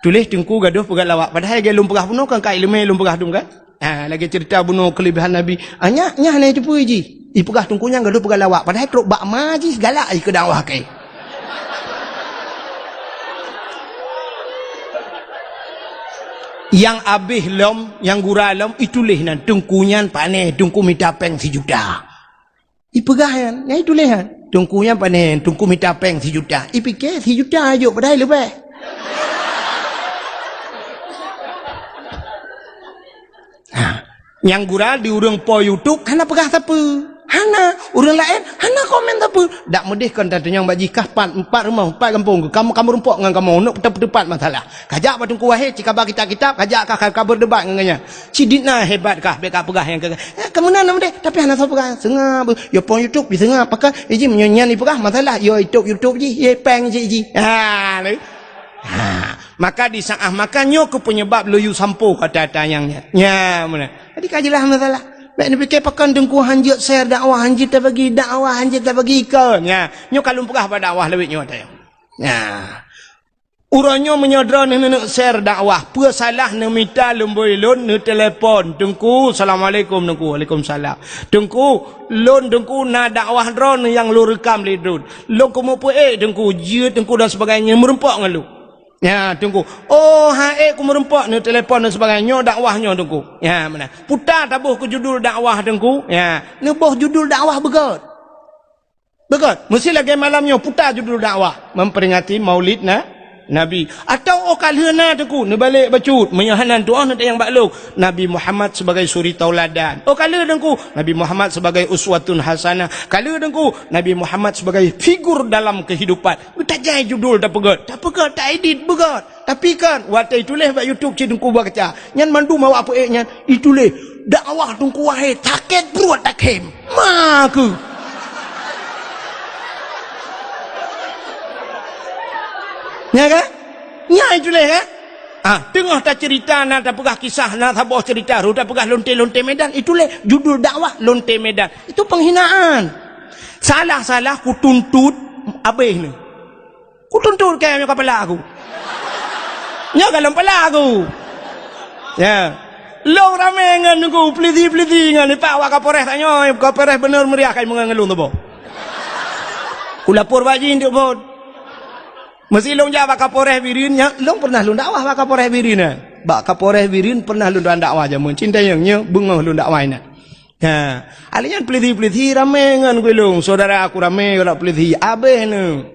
Tuléh teungku gadoh peugah lawak. Padahai lagée lôn peugah bunoe kan ka iéleumé lôn peugah dum kan? Ha, lagée ceurita bunoe keulebihan Nabi. Ah, nyak, nyak hana jiteupeue jih. Ipeugah teungku nyan gadoh peugah lawak. Padahai trok bak ma jih galak jih keu dakwah keu. Nyang abéh lom, nyang gura lom, ituléh nan teungku nyan pané, teungku mita péng sijuta. Ipeugah nyan, nyan ituléh nyan. Teungku nyan pané, teungku mita péng sijuta. Ipike sijuta jok padahai leubeh. Ha. Nyang gura di ureuëng po YouTube hana peugah sapeue. Hana, ureuëng laén hana komen sapeue. Dak meudeh kon tatunyong bak jih kah pat, empat rumoh, empat gampông, kamoe, kamoe rumpok ngon kamoe, neuk peuteupat masalah. Kajak bak Teungku Wahé, cikaba kitab-kitab, kajak ka, ka, ka berdebat ngon gobnyan. Sidit na hebat kah, bèk ka peugah nyang ka, eh, ka meunan na meudeh, tapi hana soe peugah. Seungab, yo pon YouTube, diseungab, pakon, eh, jih meunyoe nyan ipeugah, masalah, yo YouTube, YouTube jih, ye péng jih, jih. Ha, lé. Ha, maka di saat makan nyoe keu penyebab lôn yue sampoe kata-kata nyang nyan. Nya, meunan. Jadi ka jeulaih masalah. Bèk neupike pakon Teungku hanjeuet share dakwah, hanjeuet tabagi dakwah, hanjeuet tabagi ikon. Nya, nyoe ka lôn peugah bak dakwah lawét nyoe tayong. Nya. Uroe nyoe meunyoe droeneuh neuneuk share dakwah, peue salah neumita lumbôi lôn, neutelepon, "Teungku, assalamualaikum Teungku." "Waalaikumsalam." "Teungku, lôn Teungku na dakwah droeneuh nyang lôn reukam lé droen. Lôn keumeupeuék Teungku, jeuet Teungku dan sebagainya meureumpok ngon lôn." Ya, Teungku. "Oh, han ék keu meureumpok," neutelepon dan sebagainya, "nyoe dakwah nyoe Teungku." Ya, meunan. Puta taboh keu judul dakwah Teungku. Ya, neuboh judul dakwah beugöt. Beugöt, meusti lagèe malam nyoe puta judul dakwah, memperingati Maulid na, Nabi. Atawa óh ka lheueh na Teungku, neubalék bacut, meunyoe hana tu'oh neutanyong bak lôn, Nabi Muhammad sebagai suri tauladan. Óh ka lheueh Teungku, Nabi Muhammad sebagai uswatun hasanah. Ka lheueh Teungku, Nabi Muhammad sebagai figur dalam kehidupan. Geutajai judul tapeugöt, tapeugöt, taedit beugöt. Tapi kan, watèe ituléh bak YouTube cit Teungku baca. Nyan mandum awak peuék nyan ituléh, "Dakwah Teungku Wahé sakét pruet takhém." Ma keuh. Nya kan? Nya ituléh kan? Ah, teungoh taceurita na tapeugah kisah na saboh ceurita, ru tapeugah lonte-lonte Medan, ituléh judul dakwah lonte Medan. Itu penghinaan. Salah-salah kutuntot abéh neuh. Kutuntut kèe nyoe ka palak aku. Nyoe ka lom palak aku. Ya. Lôn ramé ngon nunggu, peulisi-peulisi ngon, ipak wak Kapolres tanyoe, Kapolres beuneuh meuriah kai meungon ngon lôn tuboh. Kulapor bak jih untuk phon. Meusé lôn jak bak Kapolres Bireuen, nyan, lôn pernah lôn dakwah bak Kapolres Bireuen, eh. Bak Kapolres Bireuen pernah lôn dakwah jameun. Cinta nyang nyoe beungoh lôn dakwah inan. Ha, alèh nyan peulisi-peulisi ramé ngon gulong, syedara aku ramé ngon peulisi, abéh nyoe.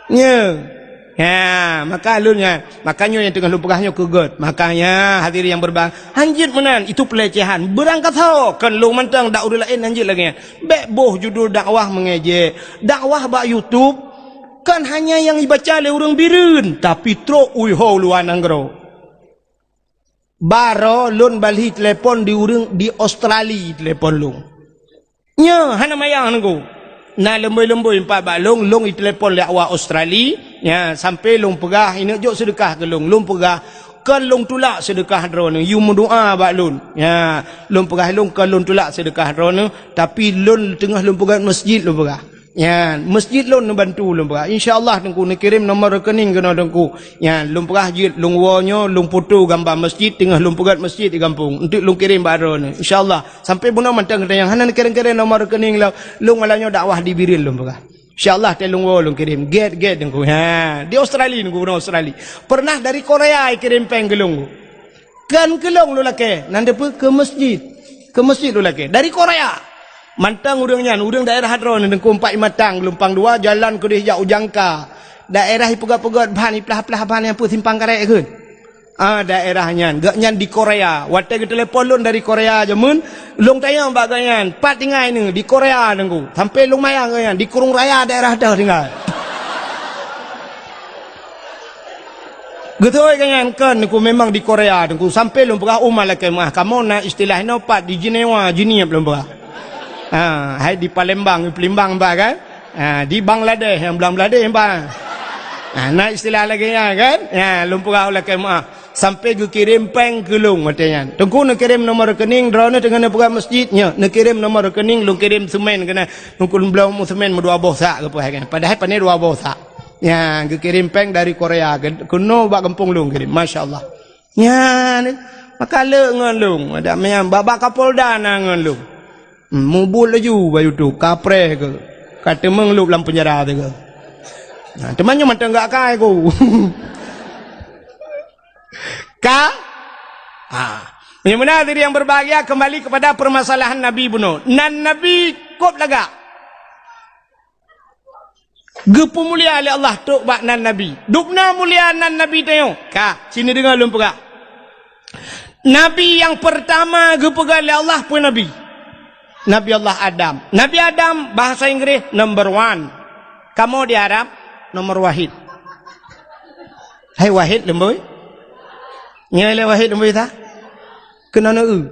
Nyoe. Ha, maka lôn nyan, maka nyoe nyang teungoh lôn peugah nyoe keu gèt. Makanya hadirin yang berbahagia, hanjeuet meunan, itu pelecehan. Beurangkasoe, kon lôn mantong dak ureueng laén hanjeuet lagèe nyan. Bèk boh judul dakwah mengejek. Dakwah bak YouTube kon hanya nyang ibaca lé ureueng Bireuen, tapi trok u ho luwa nanggroe. Baroe lôn bali telepon di ureueng di Australia telepon lôn. Nyoe hana mayang nunggu. Na leumbôi-leumbôi empat bak lôn, lôn itelepon lé awak Australia. Nya, sampai lôn peugah, ineuk jok seudeukah keu lôn. Lôn peugah, kon lôn tulak seudeukah droeneuh, yue meudoa bak lôn. Nya, lôn peugah lôn kon lôn tulak seudeukah droeneuh, tapi lôn teungoh lôn peugah masjid lôn peugah. Nyan, masjid lôn neubantu lôn peugah. Insya Allah Teungku neukirém nomor rekening keunoe Teungku. Nyan, lôn peugah jeuet lôn woe nyoe, lôn foto gamba masjid, teungoh lôn peugöt masjid di gampông. Enteuk lôn kirém bak droeneuh. Insya Allah, sampai bunoe mantong geutanyoe hana neukirém-kirém nomor rekening lôn, lôn malam nyoe dakwah di Bireuen lôn peugah. Insya Allah, watèe lôn woe lôn kirém. Gèt-gèt Teungku. Ha, di Australia Teungku, bunoe Australia. Pernah dari Korea ikirém péng keu lôn. Kon keu lôn lôn lakèe, nan deuh peue keu masjid. Keu masjid lôn lakèe. Dari Korea. Mantong ureueng nyan, ureueng daerah droeneuh, Teungku, Empat Imatang, Geulumpang Dua, jalan keudéh jak u Jangka. Daerah ipeugöt-peugöt ban, iplah-plah ban nyang peue simpang karet kheun. Ah, daerah nyan. Gobnyan di Korea. Watèe geutelepon lôn dari Korea jameun, lôn tanyong bak gobnyan, "Pat tinggai neuh?" "Di Korea, Teungku." Sampai lôn mayang gobnyan, di Krueng Raya daerah teuh tinggai. Geutôi keu nyan kon, Teungku, memang di Korea, Teungku. Sampai lôn peugah, "Oh, malaikat meuah, kamoe na istilah inoe pat di Jenewa, Jeunieb," lôn peugah. Ha, hai di Palembang, Palembang bah kan? Ha, di Bangladesh, nyang Bangladesh bah. Ha, na istilah lagèe nyan kan? Ya, lôn peugah, "Malaikat meuah." Sampai geukirém péng keu lôn watèe nyan. Teungku neukirém nomor rekening, droeneuh teungoh neupeugah masjid nyoe. Neukirém nomor rekening, lôn kirém seumén keunan. Teungku lôn bloe seumén meudua boh sak geupeugah kan. Padahai pané dua boh sak. Nyan, geukirém péng dari Korea, ke-, keunoe bak gampông lôn kirém. Masya Allah. Nyan, maka le ngon lôn. Adak meunan, bak, bak Kapolda na ngon lôn. Hmm, mubuet laju bak YouTube, kapreh keuh. Ka teumeung lôn lam penjara teuh keuh. Nah, teuma nyoe mantong gak kai ku. Ka? Ha. Yang benar diri yang berbahagia, kembali kepada permasalahan Nabi bunoe. Nan Nabi kôb lagak. Geupeumulia lé Allah trok bak nan Nabi. Dubna mulia nan Nabi tanyoe. Ka, sini deungoe lôn peugah. Nabi nyang peurtama geupeugah lé Allah peue Nabi? Nabi Allah Adam. Nabi Adam, bahasa Inggris, number one. Kamoe di Arab, nomor wahid. Hai wahid leumbôi? Nyoe lé wahid leumbôi ta? Keunoe neu-eu.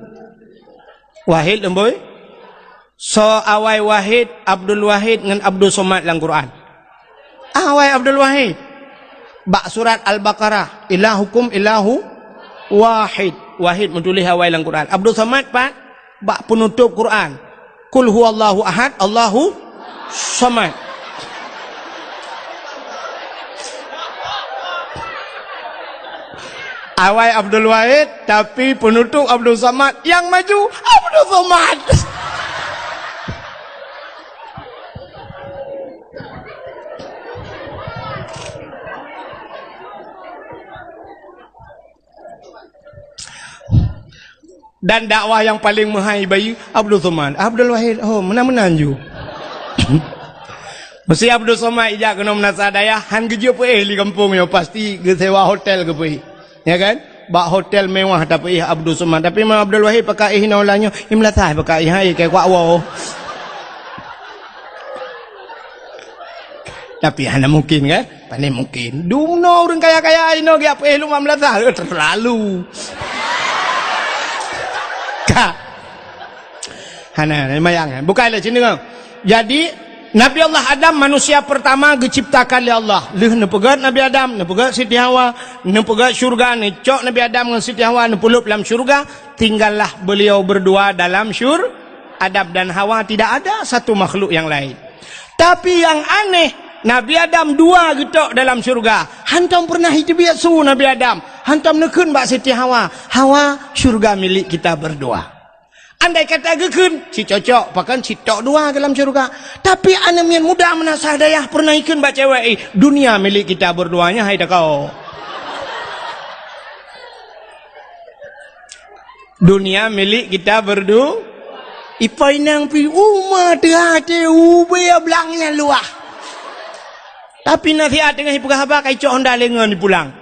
Wahid leumbôi? Soe awai Wahid, Abdul Wahid ngon Abdul Somad lam Quran? Awai Abdul Wahid. Bak surat Al-Baqarah, "Ilahukum ilahu wahid." Wahid meutuléh awai lam Quran. Abdul Somad pat? Bak peunutôp Quran, "Qul huwallahu ahad, Allahu somad." Awai Abdul Wahid, tapi peunutôp Abdul Somad, nyang maju Abdul Somad. Dan dakwah nyang paleng meuhai bayeue Abdul Somad. Abdul Wahid, oh, meunan-meunan ju. Meusé Abdul Somad ijak keunoe meunasah dayah, han geujeuet peuéh lé gampông nyoe, pasti geusewa hotel geupeuéh. Ya kan? Bak hotel mewah tapeuéh Abdul Somad. Tapi meunyoe Abdul Wahid pakai éh inoe lam nyoe, i meulasah pakai éh, hai, keu kuak woe. Tapi hana mungkin kan? Pane mungkin. Dumnoe ureueng kaya-kaya inoe geujak peuéh lom lam meunasah. Eh, terlalu. Ka. Hana, hana mayang kan? Bukai lé sini kan? Jadi, Nabi Allah Adam manusia pertama geuciptakan lé Allah. Lheueh neupeugöt Nabi Adam, neupeugöt Siti Hawa, neupeugöt syurga, neucok Nabi Adam ngon Siti Hawa neupeulhôb lam syurga, tinggallah beliau berdua dalam syur-, Adam dan Hawa, tidak ada satu makhluk yang lain. Tapi yang aneh, Nabi Adam dua geutok dalam syeuruga. Hantom peureunah jiteubiet su Nabi Adam. Hantom neukheun bak Siti Hawa, "Hawa, syeuruga milék kita berdua." Andai kata geukheun, si cocok, pakon si tok dua dalam syeuruga. Tapi aneuk miet muda meunasah dayah peureunah jikheun bak cewek, "Eh, dunia milik kita berdua nyan, hai takau." Dunia milik kita berdu-, ipo inong pi uma teuhah teuh ubé blang nyang luwah. Tapi na siat teungoh ipeugah haba ka icok honda lé ngon ipulang.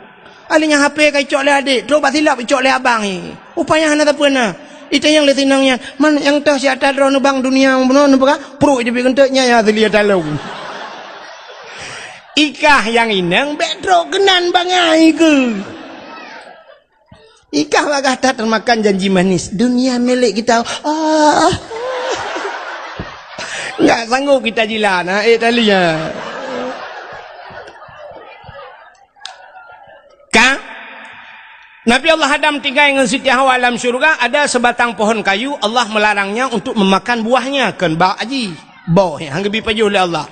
Alèh nyan H P ka icok lé adék, trok bak silop icok lé abang i. Upaya hana sapeue na. Itanyong lé sinong nyan, "Man nyang toh siat that droeneuh bang dunia bunoe neupeugah?" Pruet iteubiet keuneuk nyan nyang asli ata lôn. Ikah nyang inong bèk trok keunan bangai keuh. Ikah bagah that teumakan janji manis, dunia milik kita. Ah. Enggak sanggup kita jilat, ha, eh, tali, ha. Ka? Nabi Allah Adam tinggai ngon Siti Hawa lam syeuruga, ada sebatang pohon kayu, Allah melarangnya untuk memakan buahnya, kheun bak aji. Boh, han geubi pajoh lé Allah.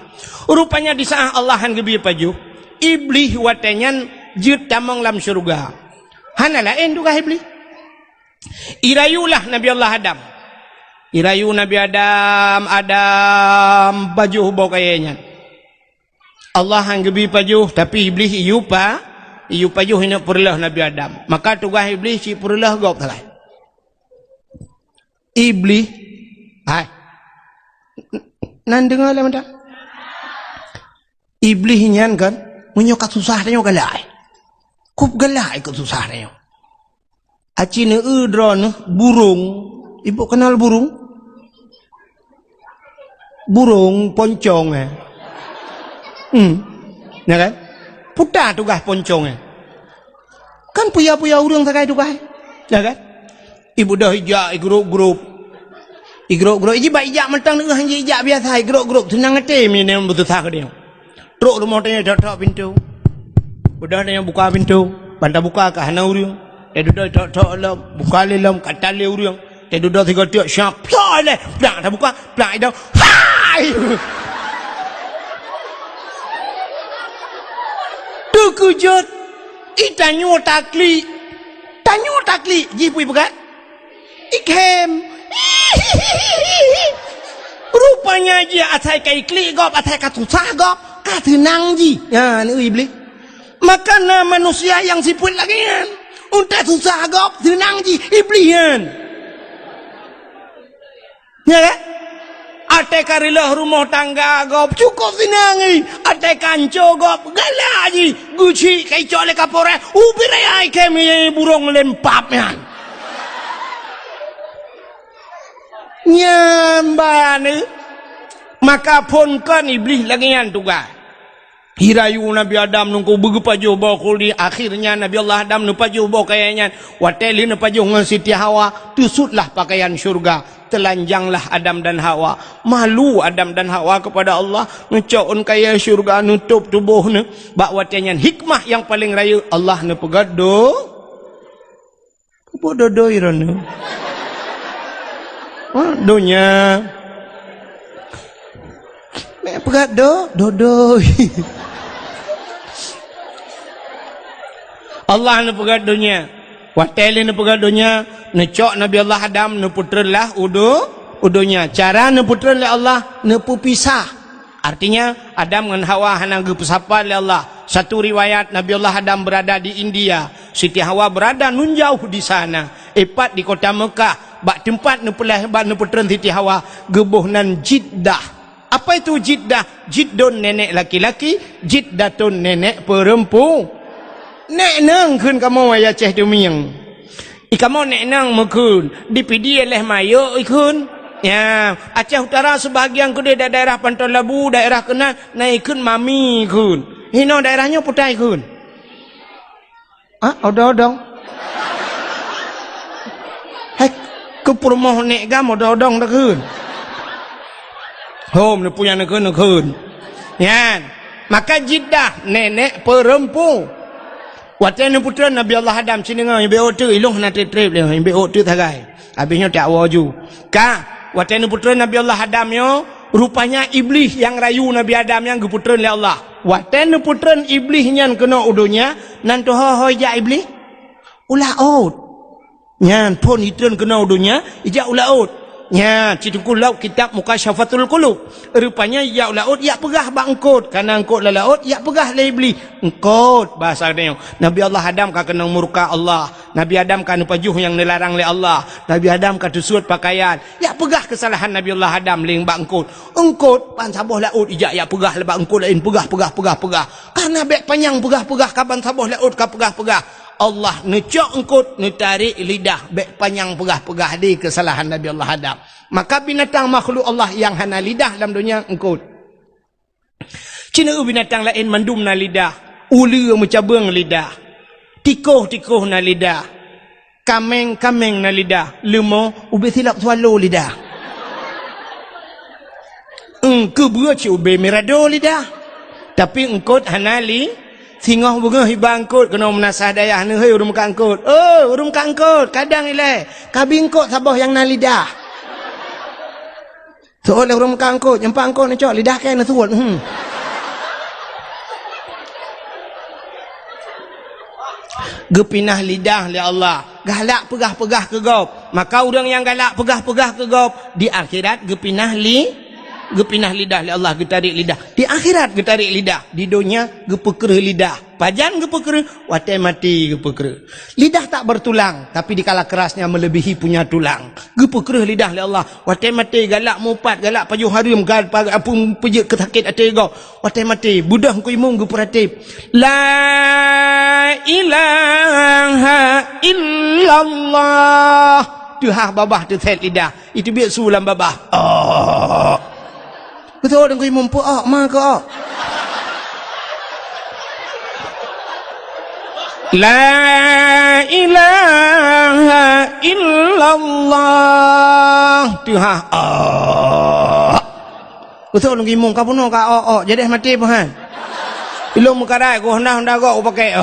Rupanya di saat Allah han geubi pajoh, Iblih watèe nyan jeuet tamong lam syeuruga. Hana laén tugaih Iblih. Irayulah Nabi Allah Adam. Irayu Nabi Adam, "Adam, pajoh boh kayèe nyan." Allah han geubi pajoh, tapi Iblih iyue pa-, iyue pajoh ineuk peureulèe Nabi Adam. Maka tugaih Iblih cit peureulèe gob sagai. Iblih, hai. Nan deungö lé mantong. Iblih nyan kan, meunyoe ka susah tanyoe galak. Kub galak ikôt susah tanyoe. Aci neueu droeneuh burông. Ibu kenal burông? Burông poncong, eh. Hmm. Ya kan? Puta tugaih poncong, eh. Kan puya-puya ureueng sagai tugaih. Ya kan? Ibu dah ijak, igrop-grop. Igrop-grop. Iji bak ijak mantong neueu, iji ijak biasa, igrop-grop. Seunang até mi nyan beususah keu dia. Trok rumoh tanyoe, tok-tok pintoe. Udah tanyoe buka pintoe, ban tabuka ka hana ureueng. Teududoe tok-tok lom, buka lé lom, ka tan lé ureueng. Teududoe sigoe teuk, syap, plak lé, plak tabuka, plak idong. Hai! Teukeujot, i tanyoe taklik. Tanyoe taklik, jih pui peugah. Ikhem. Rupanya jih asai ka iklik gob, asai ka susah gob, ka seunang jih. Nyan, Iblih. Maka na manusia nyang sifeuet lagèe nyan. Untèe susah gob, seunang jih, Iblih nyan. Ya kan? Até ka reuloh rumoh tangga gob, cukôp seunang jih. Até ka anco gob, galak jih. Geuchik ka icok lé kapolres, ubit raya ikhem burông lempap nyan. Nyan ban, maka phon kon Iblih lagèe nyan tugaih. Irayu Nabi Adam nungku beugeupajoh boh khuldi, akhirnya Nabi Allah Adam neupajoh boh kayèe nyan. Watèe lheuh neupajoh ngon Siti Hawa, teusutlah pakaian syeuruga, teulanjanglah Adam dan Hawa. Malu Adam dan Hawa kepada Allah, neucok ôn kayèe syeuruga, neutôb tuboh neuh. Bak watèe nyan hikmah nyang paleng rayeuk, Allah neupeugah do-, Peubododoi droeneuh. Ha, donya. Mek peugah do-, dodoi. Allah neupeugah donya. Watèe lé neupeugah donya, neucok Nabi Allah Adam, neupeutreun lah u do-, u donya. Cara neupeutreun lé Allah, neupeupisah. Artinya, Adam ngon Hawa hana geupeusapat lé Allah. Satu riwayat, Nabi Allah Adam berada di India, Siti Hawa berada nun jauh di sana. Ipat di kota Mekah, bak teumpat neupeulahé-, bak neupeutreun Siti Hawa, geuboh nan Jiddah. Apa itu Jiddah? Jiddun nenek laki-laki, Jiddatun nenek perempu-, Nek nang kheun kamoe wayah Aceh Tumieng. I kamoe nek nang meukheun, di Pidie leh mayok ikheun. Ya, Aceh Utara sebahagian keudeh da-, daerah Panton Labu, daerah keunan, na ikheun mami ikheun. Hinoe daerah nyoe putai ikheun. Ah, odong-odong. Hai, keu peurumoh nek gam odong-odong takheun. Hom, neupue nyang neukheun, neukheun. Nyan. Maka Jiddah, nenek perempu. Watèe neupeutreun Nabi Allah Adam, ci deungö, nyang beuôt teuk, ilong hana treb-treb lé, nyang beuôt teuk sagai. Habéh nyoe tak woe ju. Ka, watèe neupeutreun Nabi Allah Adam nyoe, Rupanya Iblih nyang rayu Nabi Adam nyan geupeutreun lé Allah. Watée neupeutreun Iblih nyan keunoe u donya, nan teuho-ho ijak Iblih? U laôt. Nyan phon jitreun keunoe u donya, ijak u laôt. Nyan, ci Teungku lom kitab Mukasyafatul Qulub. Rupanya ijak u laôt, ijak peugah bak eungkôt. Kareuna eungkôt lam laôt, ijak peugah lé Iblih, "Eungkôt," bahasa geutanyoe, "Nabi Allah Adam ka keunong murka Allah. Nabi Adam ka neupajoh nyang neularang lé Allah. Nabi Adam ka teusuet pakaian." Ijak peugah keusalahan Nabi Allah Adam lé bak eungkôt. Eungkôt ban saboh laôt ijak, ijak peugah lé bak eungkôt laén, peugah, peugah, peugah, peugah. Kareuna bék panyang peugah-peugah ka ban saboh laôt ka peugah-peugah. Allah neucok eungkôt, neutarek lidah, bék panyang peugah-peugah di keusalahan Nabi Allah Adam. Maka binatang makhluk Allah nyang hana lidah lam donya eungkôt. Ci na binatang laén mandum na lidah, uleue meucabeueng lidah, tikôh-tikôh na lidah, kaméng-kaméng na lidah, leumo ubé silop swallow lidah. Eungkôt beue ci ubé mirado lidah. Tapi eungkôt hana li, singoh beungoh iba eungkôt keunoe meunasah dayah neuhôi ureuëng meukat eungkôt. "Oh, ureuëng meukat eungkôt, kadang ilée, kabi eungkôt saboh nyang na lidah." Seuôt lé ureuëng meukat eungkôt, nyang pat eungkôt neucok lidah kée neusuet. Hmm. Geupinah lidah lé Allah. Galak peugah-peugah keu gob. Maka ureuëng nyang galak peugah-peugah keu gob, di akhirat geupinah li-, geupinah lidah lé Allah, geutarek lidah. Di akhirat geutarek lidah, di donya geupeukreuh lidah. Pajan geupeukreuh? Watée maté geupeukreuh. Lidah tak bertulang, tapi dikala kerasnya melebihi punya tulang. Geupeukreuh lidah lé Allah. Watée maté galak mupat, galak pajoh hareuem, gal pa-, apui peujeuet keu sakét até gob. Watée maté, beudôh Teungku Imum geupeuratéb, "La ilaha illallah." Teuhah babah teusét lidah. Iteubiet su lam babah. Oh. Beutôi Teungku Imum, peu-ok ma keu-ok. "La ilaha illallah." Teuhah. Oh. Beutôi Teungku Imum, ka bunoe ka ok-ok, jadeh maté peuhan. Ilong meukarai ku honda-honda gok upakée.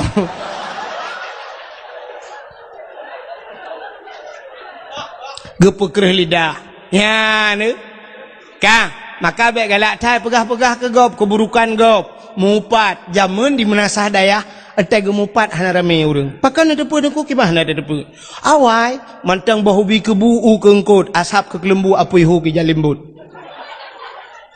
Geupeukreuh lidah. Nyan, eh. Ka, maka bék galak that peugah-peugah keu gob, keuburukan gob. Mupat, jameun di meunasah dayah, watée geumupat hana ramé ureuëng. Pakon neuteupeue Teungku, kiban hana teuteupeue. Awai, mantong boh ubi keubu u keu eungkôt, asab keu keuleumbu apui hu keu jalimbot.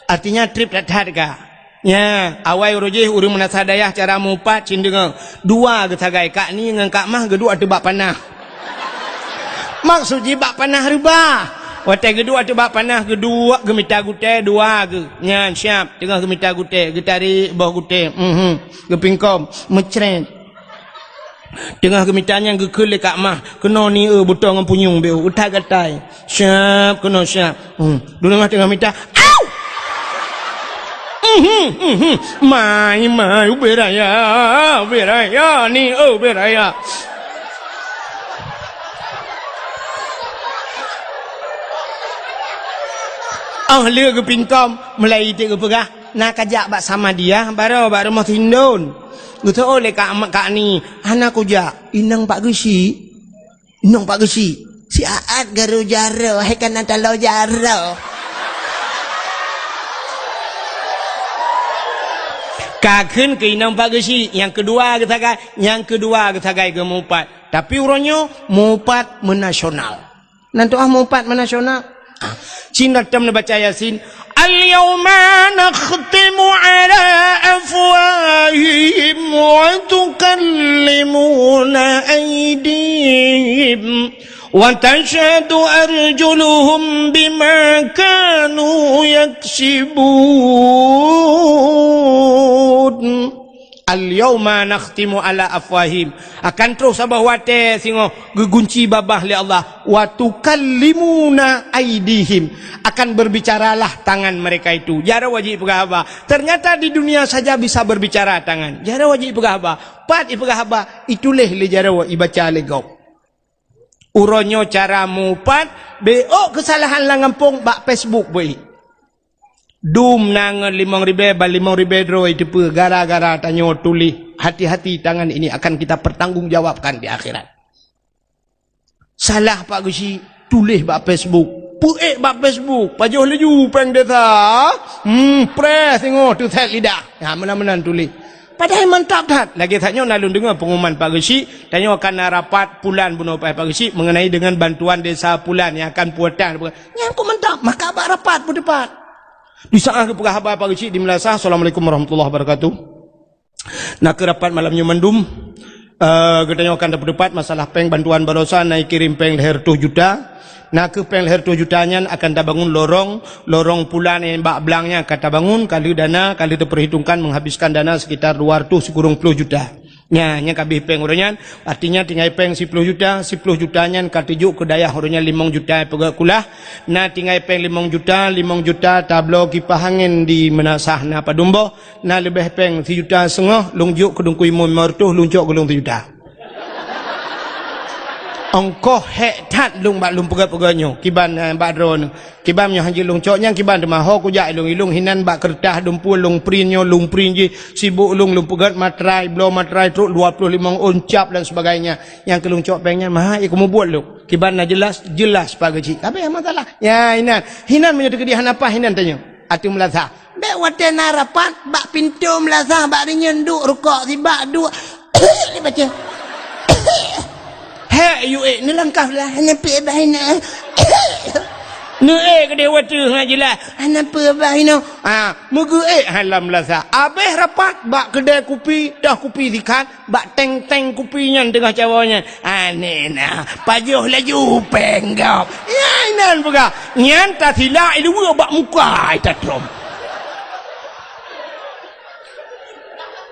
Artinya treb that-that ka. Nya, awai uroe jih ureuëng meunasah dayah cara mupat cit deungoe. Dua geusagai, Kak Ni ngon Kak Mah geuduek ateueh bak panah. Maksud jih bak panah reubah. Watée geuduek ateueh bak panah, geuduek geumita gutée dua geuh. Nyan siab, teungoh geumita gutée, geutarek boh gutée. Mhm. Geupingkom, meucret. Teungoh geumita nyan geukheun lé Kak Mah, "Keunoe ni eu butong ngon punyueng beu, utai gatai." Siab, keunoe siab. Hmm. Dua teungoh mita, "Au!" Mhm, mhm. "Mai, mai, ubé raya, ubé raya, ni eu ubé raya." Oh, lé geupingkom, mulai iték geupeugah, "Na kajak bak Samadiyah, baroe bak rumoh Sindon." Geuseuôt lé Kak, Kak Ni, "Hana kujak, inong Pak Geuchik." "Inong Pak Geuchik?" "Si Aat garu jaroe, hai kana talo jaroe." Ka kheun keu inong Pak Geuchik, nyang keudua geusagai, nyang keudua geusagai geumupat. Tapi uroe nyoe mupat meunasional. Nan teuah mupat meunasional. Cina tem neubaca Yasin. "Al-yauma nakhtimu ala afwahihim wa tukallimuna aydihim wa tashhadu arjuluhum bima kanu yaksibun." "Al-yauma nakhtimu ala afwahim." Akan troh saboh watée singoh geugunci babah lé Allah. "Wa tukallimuna aidihim." Akan berbicaralah tangan mereka itu. Jaroe jih peugah haba. Ternyata di dunia saja bisa berbicara tangan. Jaroe jih peugah haba. Pat ipeugah haba, ituléh lé jaroe, ibaca lé gob. Uroe nyoe cara mupat, bék keusalahan lam gampông bak Facebook beuih. Dum na ngon limong ribée, ban limong ribée droe iteupeue gara-gara tanyoe tuléh, "Hati-hati, tangan ini akan kita pertanggungjawabkan di akhirat." Salah Pak Geuchik, tuléh bak Facebook. Peuék bak Facebook, pajoh laju péng desa. Hmm, preh singoh teuset lidah. Ha, meunan-meunan tuléh. Padahai mantap that. Lagée that nyoe na lôn deungoe pengumuman Pak Geuchik, tanyoe akan na rapat pulan bunoe Pak Geuchik mengenai dengan bantuan desa pulan yang akan puatan. Nyan kok mantap, maka bak rapat peuteupat. Di saat geupeugah haba Pak Geuchik di Meulasah, "Assalamualaikum warahmatullahi wabarakatuh." Na kheueh rapat malam nyoe mandum. Eh, geutanyoe akan tapeuteupat masalah péng bantuan baroesa na kirém péng lhèe reutôh juta. Na kheueh péng lhèe reutôh juta nyan akan tabangun lorong, lorong pulan nyang bak blang nyan akan tabangun, ka lheueh dana, ka lheueh teupeurhitongkan menghabiskan dana sekitar dua reutôh sikureueng ploh juta. Nya, nyang ka abéh péng uroe nyan, artinya tinggai péng siploh juta, siploh juta nyan ka teujok keu dayah uroe nyan limong juta peugöt kulah, na tinggai péng limong juta, limong juta tabloe kipah angén di Meulasah na padum boh, na leubeh péng sijuta seungoh, lôn jok keu Teungku Imum limong reutôh, lôn cok keu lôn sijuta. Ongkoh hék that lôn bak lôn peugöt-peugöt nyoe, kiban, eh, bak droeneuh. Kiban nyoe hana jeuet lôn cok nyan, kiban teuma ho kujak ilông-ilông hinan bak keureutah dumpue lôn print nyoe, lôn print jih, sibok lôn, lôn peugöt matrai, bloe matrai trok dua ploh limong ôn cap dan sebagainya. Nyang keu lôn cok péng nyan, maha, eh, kumubuet lôn. Kiban na jeulaih, jeulaih Pak Geuchik. Ka abéh masalah. Ya, hinan. Hinan meunyoe teukeudi hana paih hinan tanyoe. Ateueh Meulasah. Bék watée na rapat, bak pintoe Meulasah, bak rinyeun duek rukok sibak duek. Dibaca. Hék, yue ék, neulangkah lah, hana peue bah inoe. Neuék keudeh watée hana jeulaih, hana peue bah inoe. Ha, meugeuék hai lam Meulasah. Abéh rapat, bak keudè kupi, toh kupi sikat, bak teng-teng kupi nyan teungoh cawoe nyan. Aneh na, pajoh laju péng gob. Nyan inan peugah. Nyan tasilak iluweue bak muka ai tatrôm.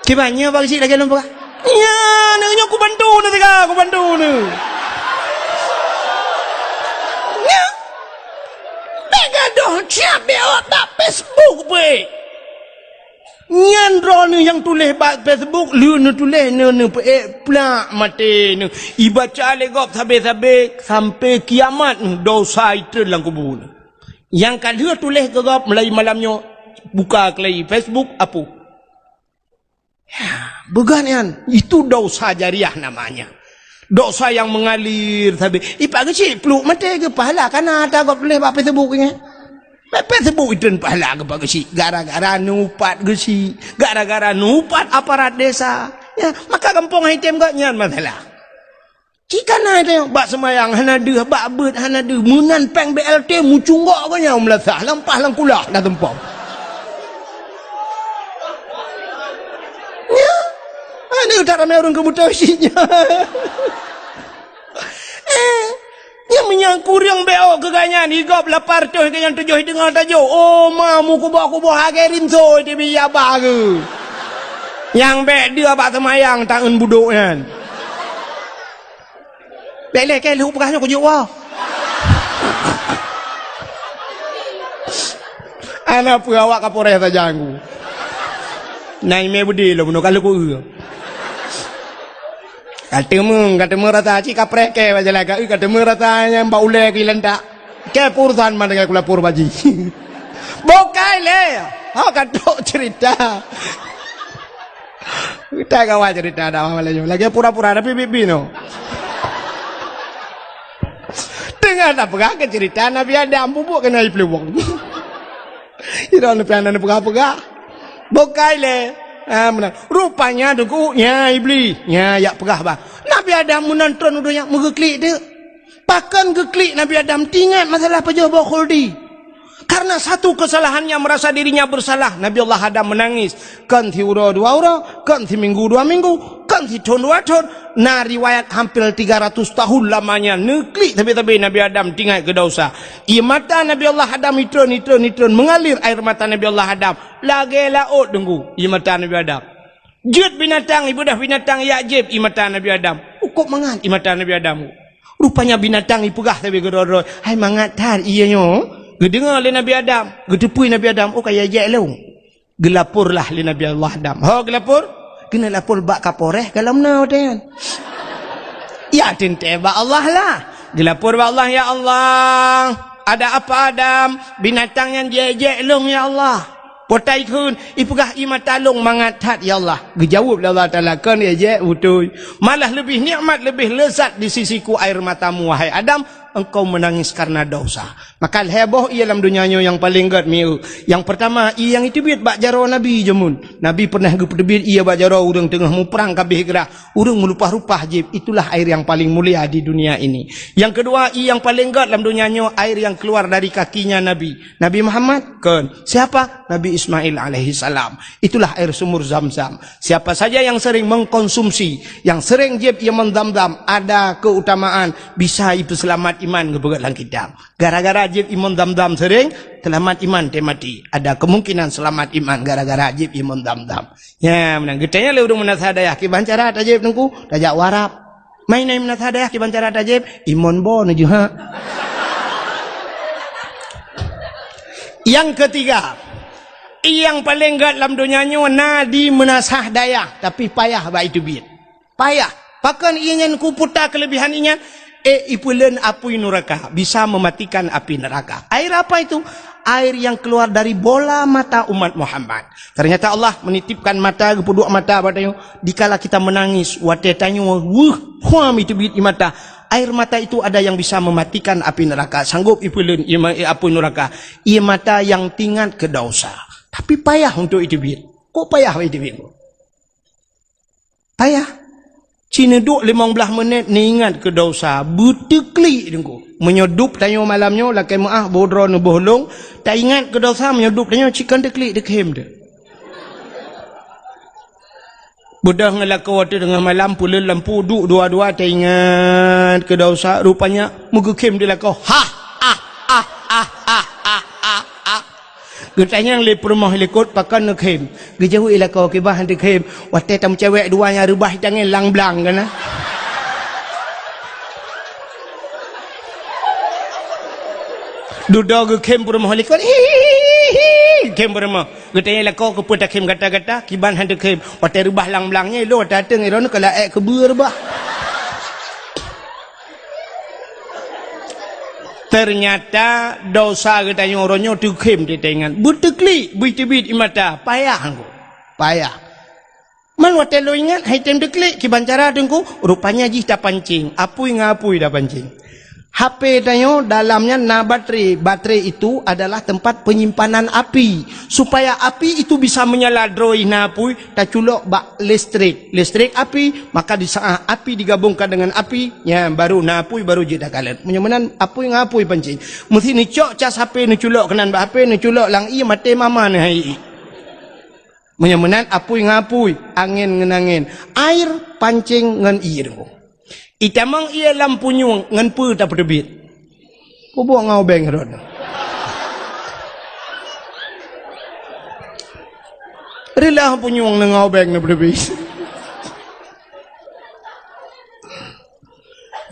Kiban nyoe bak cit lagèe lôn peugah. Nyan, nyoe kubantu neuh siga, kubantu neuh. Nyan. Bèk gadoh siab bèk awak bak Facebook beuh. Nyan droeneuh nyang tuléh bak Facebook, lheueh neutuléh, neu-, neupeuék plak maté neuh. Ibaca lé gob sabé-sabé sampai kiamat neuh, dosa itreun lam kubu neuh. Nyang ka lheueh tuléh keu gob mulai malam nyoe, buka keulai Facebook, apoh. Ya, beugat nyan. Itu dosa jariah namanya. Dosa yang mengalir sabé. Ipak geuchik pluek maté geupahala kana ata gob tuléh bak Facebook nyan. Bak Facebook itreun pahala geupak geuchik. Gara-gara neuupat geuchik. Gara-gara neuupat aparat desa. Ya, maka gampông hai tem geuh nyan masalah. Cit kana teuh, bak seumayang hana deuh, bak beuet hana deuh, meunan péng B L T meucunggok geuh nyan meulasah, lampah lam kulah dah tumpông. Nyan, aneuk that ramé ureueng keu beutôi cit nyan. Eh, nyang meunyang kureueng B O keu gobnyan, i gob lapan reutôh keu nyang tujoh i teungoh tajok. Oh, ma meukuboh-kuboh lagèe rinso di biya ba geuh. Nyang bèk deuh bak seumayang taeun budok nyan. Bèk lé kèe lheueh peugah nyoe kujok woe. Hana peue awak Kapolres sajan ku. Na imè beudé lom bunoe ka lheueh ku eu. Ka teumé, ka teumé rasa cit kapreh kèe bak jalan ka eu, ka teumé rasa nyang bak ulèe keu ilantak. Kèe peurusan mandum kèe kulapor bak jih. Bukai lé. Ha ka trok cerita. Kita kawan cerita dah malam nyoe. Lagèe pura-pura tapi bibi no. Teungoh tapeugah keu cerita Nabi Adam bubuk keunoe ipluwong. Ira leupah na peugah-peugah. Bukai lé. Ha meunan. Rupanya deungon nyan Iblis. Nyan jak peugah bah. Nabi Adam meunan tron u donya meugeuklik teuk. Pakon geuklik Nabi Adam teuingat masalah pajoh boh khuldi. Karena satu kesalahannya merasa dirinya bersalah, Nabi Allah Adam menangis. Kon siuroe dua uroe, kon siminggu dua minggu, kon sithon dua thon. Na riwayat hampir tiga ratus tahun lamanya neuklik sabe-sabe Nabi Adam teuingat keu dosa. Ie mata Nabi Allah Adam itron, itron, itron mengalir air mata Nabi Allah Adam lagèe laôt deungon ie mata Nabi Adam. Jeuet binatang, ibeudôh binatang jak jieb ie mata Nabi Adam. Ukôb mangat ie mata Nabi Adam. Rupanya binatang ipeugah sabe keudroe-droe, "Hai mangat that ie nyoe." Geudeungoe lé Nabi Adam, geuteupeue Nabi Adam, "Oh ka ijak lôn." Geulaporlah lé Nabi Allah Adam. Ho geulapor? Keuneuk lapor bak Kapolres ka lom na watèe nyan. Ya teuntèe bak Allah lah. Geulapor bak Allah, "Ya Allah, ada apa Adam? Binatang nyan jiék-jék lôn ya Allah." Potai kheun, ipeugah ie mata lôn mangat that ya Allah. Geujaweueb lé Allah Taala, "Kon ijak beutôi. Malah leubeh nikmat, leubeh leuzat di sisiku air matamu, wahai Adam, engkau menangis karena dosa." Maka lhèe boh ié lam donya nyoe nyang paleng gèt mieu. Nyang peurtama, ié nyang jiteubiet bak jaroe Nabi jameun. Nabi peureunah geupeuteubiet ié bak jaroe ureueng teungoh muprang ka abéh grah. Ureueng meulupah-lupah jieb, itulah air yang paling mulia di dunia ini. Yang kedua, ié nyang paleng gèt lam donya nyoe, air yang keluar dari kakinya Nabi. Nabi Muhammad? Kon. Siapa? Nabi Ismail alaihissalam. Itulah air sumur Zam-Zam. Siapa saja yang sering mengkonsumsi, yang sering jieb ié mon Zam-Zam, ada keutamaan bisa ipeuseulamat iman geupeugah lam kitab. Gara-gara jieb ié mon Zam-Zam sering, seulamat iman teumaté. Ada kemungkinan seulamat iman gara-gara jieb ié mon Zam-Zam. Nyan meunan. Geutanyoe lé ureueng meunasah dayah, kiban cara tajieb Teungku, tajak u Arab. Mai na meunasah dayah, kiban cara tajieb, ié mon bo neujeuhak. Yang ketiga, ié nyang paleng gèt lam donya nyoe na di meunasah dayah, tapi payah bak jiteubiet. Payah. Pakon ié nyan kuputa keulebihan ié nyan? Eh, ipeuleuen apui nuraka, bisa mematikan api neraka. Air apa itu? Air yang keluar dari bola mata umat Muhammad. Ternyata Allah menitipkan mata, geupeuduek mata bak tanyoe. Dikala kita menangis, watèe tanyoe weueh, huam jiteubiet ié mata. Air mata itu ada yang bisa mematikan api neraka, sanggup ipeuleuen ié ma-, ié apui nuraka. Ié mata yang teuingat keu dosa. Tapi payah untuk jiteubiet. Kok payah jiteubiet? Payah. Ci neuduek limong blaih menit neuingat keu dosa, beuteuklik Teungku. Meunyoe dub tanyoe malam nyoe lakèe meu'ah boh droeneuh boh lôn, taingat keu dosa, meunyoe dub tanyoe ci kon teuklik, teukhem teuh. Beudôh ngon lakoe watèe teungoh malam peuleuen lampu, duek dua-dua taingat keu dosa, rupanya meugeukhem di lakoe. Hah, ah, ah, ah, ah, ah, ah, ah. Geutanyong lé peurumoh likot, "Pakon neukhem?" Geujaweueb lakoe, "Kiban han teukhem, watèe tameucewek dua nyan reubah tangieng lam blang ka na." Dudoe geukhem peurumoh likot, "Hihihi, khem peurumoh." Geutanyong lakoe, "Keupeue takhem gata-gata?" "Kiban han teukhem, watèe reubah lam blang nyan, ilôn watèe ateueng, droeneuh ka laék keubeue reubah." Ternyata dosa geutanyoe uroe nyoe teukhem teuingat. Beuteuklik, beuteubiet ié mata, payah Teungku. Payah. Man watèe lôn ingat, han tém teuklik, kiban cara Teungku, rupanya jih tapancing. Apui ngon apui tapancing. H P tanyoe dalam nyan na baterai. Baterai itu adalah tempat penyimpanan api. Supaya api itu bisa menyala droe na apui, taculok bak listrik. Listrik api, maka di saat api digabungkan dengan api, nyan baru na apui, baru jeuet takalon. Meunyoe meunan apui ngon apui pancing. Meusti neucok cas H P, neuculok keunan bak H P, neuculok lam ié, maté mama neuh hai ié. Meunyoe meunan apui ngon apui, angén ngon angén. Air pancing ngon ié Teungku. Itamong ié lam punyueng ngon peue tapeuteubiet? Peubuet ngon ubeng rot. Reulah punyueng ngon ubeng na peuteubiet.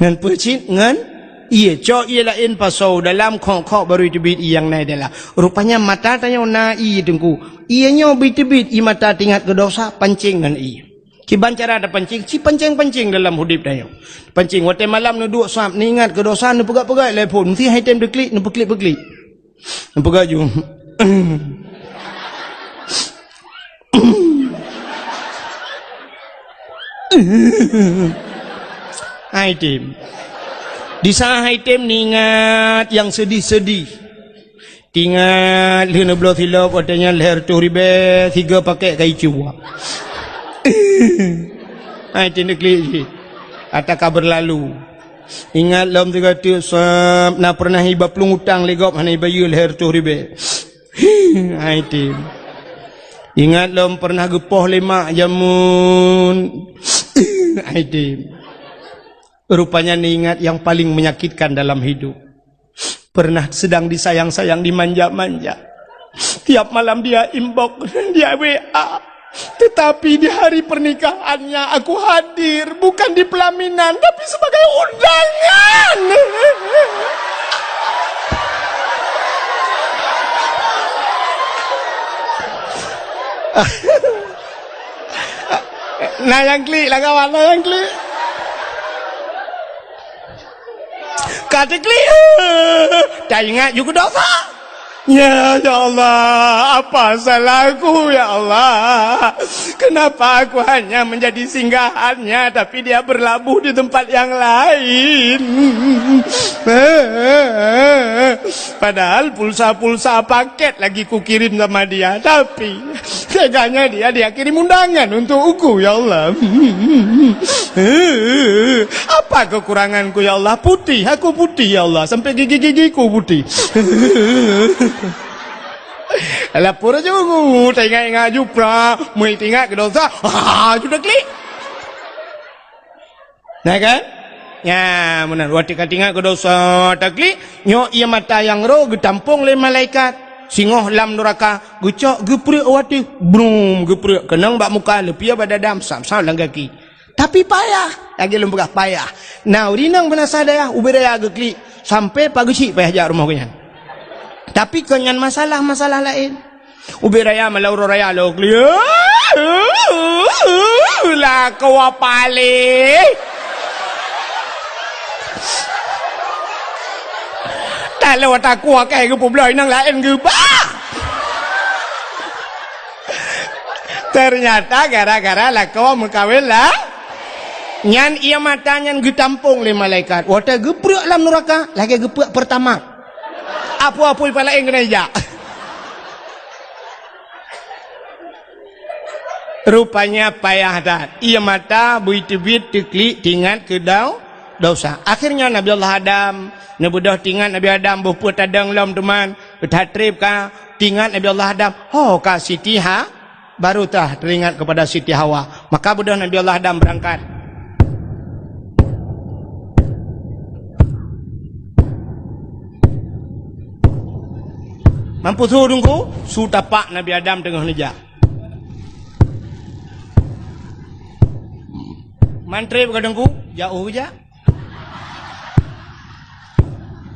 Ngon peue cit? Ngon ié. Cok ié laén pasoe dalam, khok-khok, baru teubiet ié nyang na dalam. Rupanya mata tanyoe na ié Teungku. Ié nyoe beuteubiet ié mata teuingat keu dosa, pancing ngon ié. Kiban cara tapancing, ci pancing-pancing dalam udép tanyoe. Pancing, watèe malam neuduek sab, neuingat keu dosa, neupeugah-peugah lé phon. Meusti han tém teuklik, neupeuklip-peuklip. Neupeugah ju. Han tém. Di saat han tém, neuingat nyang seudih-seudih. Teuingat lheueh neubloe silop, watèe nyan lhèe reutôh ribèe, sigoe pakèt ka icue. Han tém teuklik jih. Ata ka beurlalu. Ingat lom sigoe teuk sab, na peureunah iba plueng utang lé gob hana ibayeue lhèe reutôh ribèe. Han tém. Ingat lom peureunah geupoh lé mak jameun. Han tém. Rupanya neuingat nyang paleng menyakitkan dalam hidup. Pernah sedang disayang-sayang, dimanja-manja. Tiap malam dia inbox, dia W A. Tetapi di hari pernikahannya aku hadir, bukan di pelaminan, tapi sebagai undangan. Na nyang klik lah kawan, na nyang klik. Ka teuklik, taingat ju keu dosa. Ya, ya Allah, apa salahku, ya Allah? Kenapa aku hanya menjadi singgahannya, tapi dia berlabuh di tempat yang lain? Padahal pulsa-pulsa paket lagi kukirim sama dia, tapi teganya dia, dia kirim undangan untuk aku, ya Allah. Apa kekuranganku, ya Allah? Putih, aku putih, ya Allah. Sampai gigi-gigiku putih. Lapor aju, teuingat-ingat aju pra, meuingat keu dosa, ha, aju taklik. Nah kan? Nya, meunan, watèe ka teuingat keu dosa taklik, nyoe ié mata nyang roh geutampong lé malaikat. Singoh lam nuraka, geucok geupreuek watèe, brum, geupreuek, keunong bak muka, leupie bak dada, sam-sam lam gaki. Tapi payah, lagèe lôn peugah payah. Na ureueng inong beunasa dayah, ubé raya geuklik, sampai pageusyik payah jak rumoh geuh nyan. Tapi kon nyan masalah, masalah laén. Ubé raya malam uroe raya lôn klik. Lakoe paléh. Taloe takue keu geupeubloe inong laén geuba. Ternyata gara-gara lakoe meukawen lah. Nyan ié mata nyan geutampong lé malaikat. Watèe geupreuek lam nuraka, lagèe geupreuek Pertamax. Apui-apui palaén keuneuk jak. Rupanya payah that. Ié mata beuteubiet teuklik teuingat keu dau-, dosa. Akhirnya Nabi Allah Adam, neubeudôh teuingat Nabi Adam boh peue tadong lom teuma, that treb ka teuingat Nabi Allah Adam, ho ka Siti Ha-, baru tah teuingat kepada Siti Hawa. Maka beudôh Nabi Allah Adam beurangkat. Mampu su Teungku, su tapak Nabi Adam teungoh neujak. Man treb ka Teungku, jak u jak.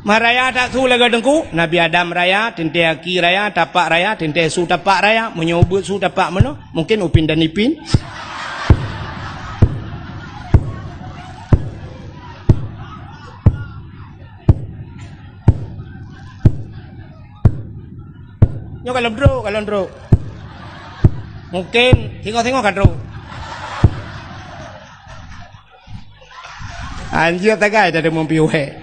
Man raya that su lagèe Teungku, Nabi Adam raya, teuntèe aki raya, tapak raya, teuntèe su tapak raya, meunyoe beuet su tapak meunoe, mungken Upin dan Ipin. Nyoe ka lôn trok, ka lôn trok. Mungken singoh-singoh ka trok. Anjir tagai tadi mumpi uhé.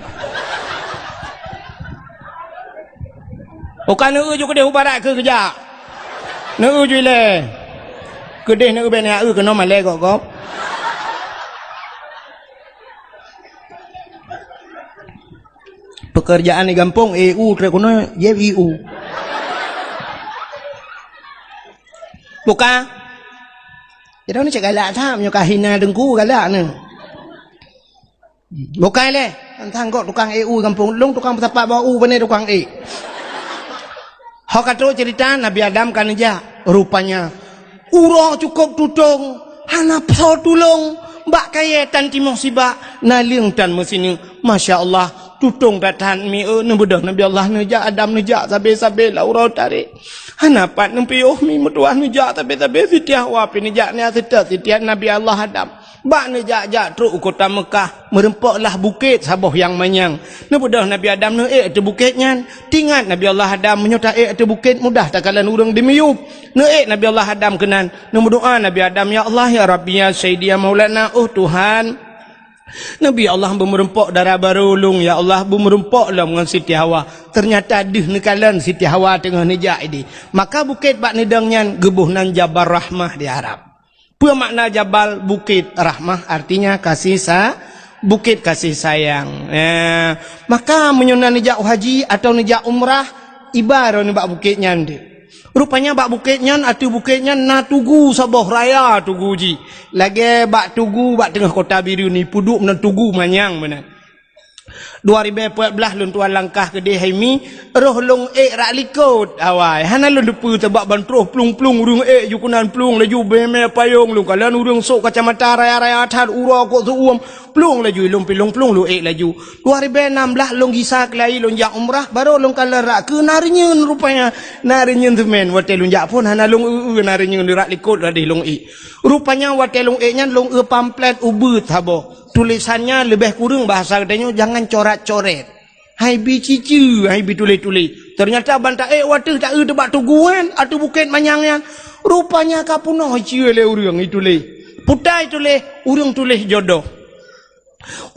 Uka neu ju keudeh u barat keu geujak. Neu ju ilée. Keudeh neu bèk neu keunoe malée gop-gop. Pekerjaan di gampông, E U trok keunoe, jép I U. Buka. Jadi ni cek galak that, meunyoe ka hina Teungku galak ni. Bukai lé, teuntang kok tukang ék u gampông lôn, tukang peusapat bak u, pane tukang ék. Ho ka trok cerita Nabi Adam ka neujak, rupanya uroe cukôp tutong, hana po tulông, bak kayée tan timoh sibak, naleueng tan meusineuk. Masya Allah, tutong that-that mi, eh, neubeudôh Nabi Allah neujak, Adam neujak sabe-sabe lam uroe tarek. Hana pat neupiôh mi meutuah neujak sabe-sabe, Siti Hawa pih neujak nyan seutôt Siti Nabi Allah Adam. Bak neujak-jak trok u kota Meukah, meurumpoklah bukét saboh nyang manyang. Neubeudôh Nabi Adam neuék ateueh bukét nyan. Teuingat Nabi Allah Adam, meunyoe taék ateueh bukét mudah takalon ureuëng dimiyueb. Neuék Nabi Allah Adam keunan, neumeudoá Nabi Adam, "Ya Allah, ya Rabbi, ya Sayyidi, ya Maulana, oh Tuhan. Nabi Allah beumeurumpok dara barô lôn, ya Allah, beumeurumpok lom ngon Siti Hawa." Teunyata deuh neukalon Siti Hawa teungoh neujak idéh. Maka bukét bak neudong nyan geuboh nan Jabal Rahmah di Arab. Peue makna jabal? Bukét. Rahmah artinya kasih sa-, bukét kasih sayang. Eh, maka meunyoe na neujak haji atawa neujak umrah, iba droeneuh bak bukét nyan deuh. Rupanya bak bukét nyan, ateueh bukét nyan na tugu saboh raya tugu jih. Lagée bak tugu bak teungoh kota Bireuen ni, peuduek meunan tugu manyang meunan. Dua ribée peuet blaih lôn tuan langkah keudeh hai mi, roh lôn ék rak likot awai. Hana lôn teupeue sabab ban troh plueng-plueng ureuëng ék ju keunan plueng laju beumé payong lôn kalon ureuëng sok kacamata raya-raya that uroe kok seuuem plueng laju lôn pi lôn plueng lôn ék laju. Dua ribée nam blaih lôn gisa keulayi lôn jak umrah, barô lôn kalon rak keu na reunyeun rupanya. Na reunyeun seumén watée lôn jak phon hana lôn eu-eu na reunyeun rak likot ladeh lôn ék. Rupanya watée lôn ék nyan lôn eu pamflet ubeuet saboh. Tulésan nyan leubeh kureueng bahasa geutanyoe jangan corat-coret. Hai bi cici, hai bi tuléh-tuléh. Teunyata ban taék u ateueh taeu teuh bak tugu nyan, ateueh bukét manyang nyan. Rupanya ka peunoh iceue lé ureuëng ituléh. Peue ta ituléh, ureuëng tuléh jodoh.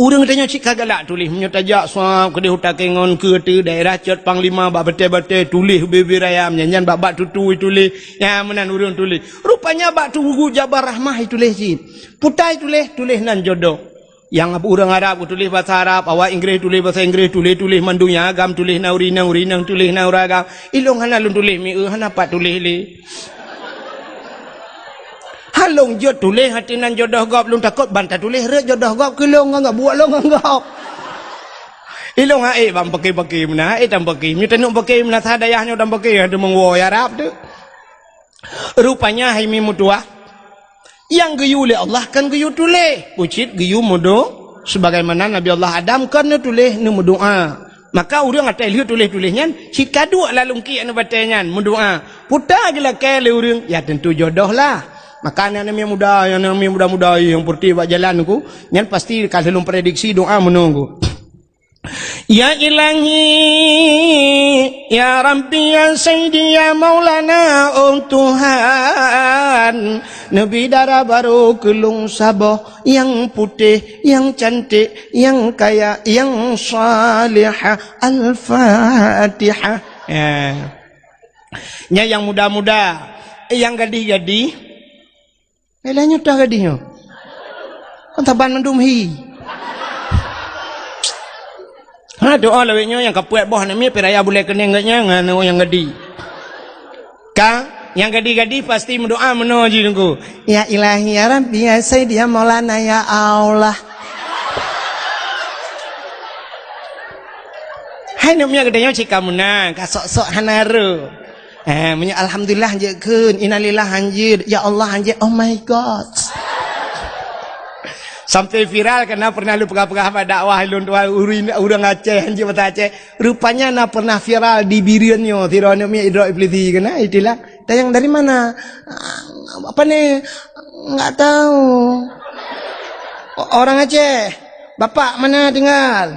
Ureuëng tanyoe cit ka galak tuléh, meunyoe tajak sab keudeh u Takengon keu ateueh daerah Cot Panglima bak batée-batée tuléh bibir ayam, nyan, nyan bak-bak tutui tuléh, nyan meunan ureuëng tuléh. Rupanya bak tugu Jabal Rahmah ituléh cit. Peue ta ituléh, tuléh nan jodoh. Nyang ureuëng Arab geutuléh basa Arab, awak Inggréh tuléh basa Inggréh, tuléh-tuléh mandum nyang agam tuléh na ureuëng inong, ureuëng inong tuléh na ureuëng agam. Ilong hana lôn tuléh mieu, hana pat tuléh lé. Halong jeuet tuléh ateueh nan jodoh gob, lôn takot ban tatuléh rot jodoh gob keu lôn ngon gob, buet lôn ngon gob. Ilong ha'ék ban paké-paké meunan, ha'ék tam paké. Meunyoe taneuk paké meunan sa dayah nyoe tam paké, hana teumong woe Arab teuh. Rupanya hai mi meutuah, nyang geuyue lé Allah kon geuyue tuléh, ucit geuyue meudo-, sebagaimana Nabi Allah Adam kon neutuléh neumeudoá. Maka ureuëng atai lheueh tuléh-tuléh nyan, cit ka duek lam lungkiek nibak batée nyan, meudoá. Peue ta geulakée lé ureuëng, ya tentu jodoh lah. Maka aneuk-aneuk muda, aneuk muda-muda nyang peureutih bak jalan ku, nyan pasti ka lheueh lôn prediksi doá meunoe ku. Ya Ilahi, ya Rabbi, ya Sayyidi, ya Maulana, oh Tuhan, neubi dara barô keu lôn saboh nyang putéh, nyang cantik, nyang kaya, nyang salihah. Al-Fatihah. Ya. Nyan nyang muda-muda, nyang gadih-gadih. Ilée nyoe toh gadih nyoe. Kon saban mandum hi. Ha, doá lawét nyoe nyang ka puet boh aneuk miet, pih raya bulée keuneng geuh nyan ngon nyang gadih. Ka, nyang gadih-gadih pasti meudoá meunoe jih Teungku. Ya Ilahi, ya Rabbi, ya Sayyidi, ya Maulana, ya Allah. Hai aneuk miet geutanyoe cit ka meunan, ka sok-sok hana rô. Eh, meunyoe alhamdulillah hanjeuet kheun, innalillah hanjeuet, ya Allah hanjeuet, oh my God. Sampai viral karena pernah lôn peugah-peugah bak dakwah lôn tuan ureuëng, ureuëng Aceh hanjeuet bahasa Aceh. Rupanya na pernah viral di Bireuen nyoe, sidroe aneuk miet idrop iblisi keunan, istilah. Tanyong dari mana? Ah, apa ni? Enggak tahu. O-, orang Aceh. Bapak mana tinggal?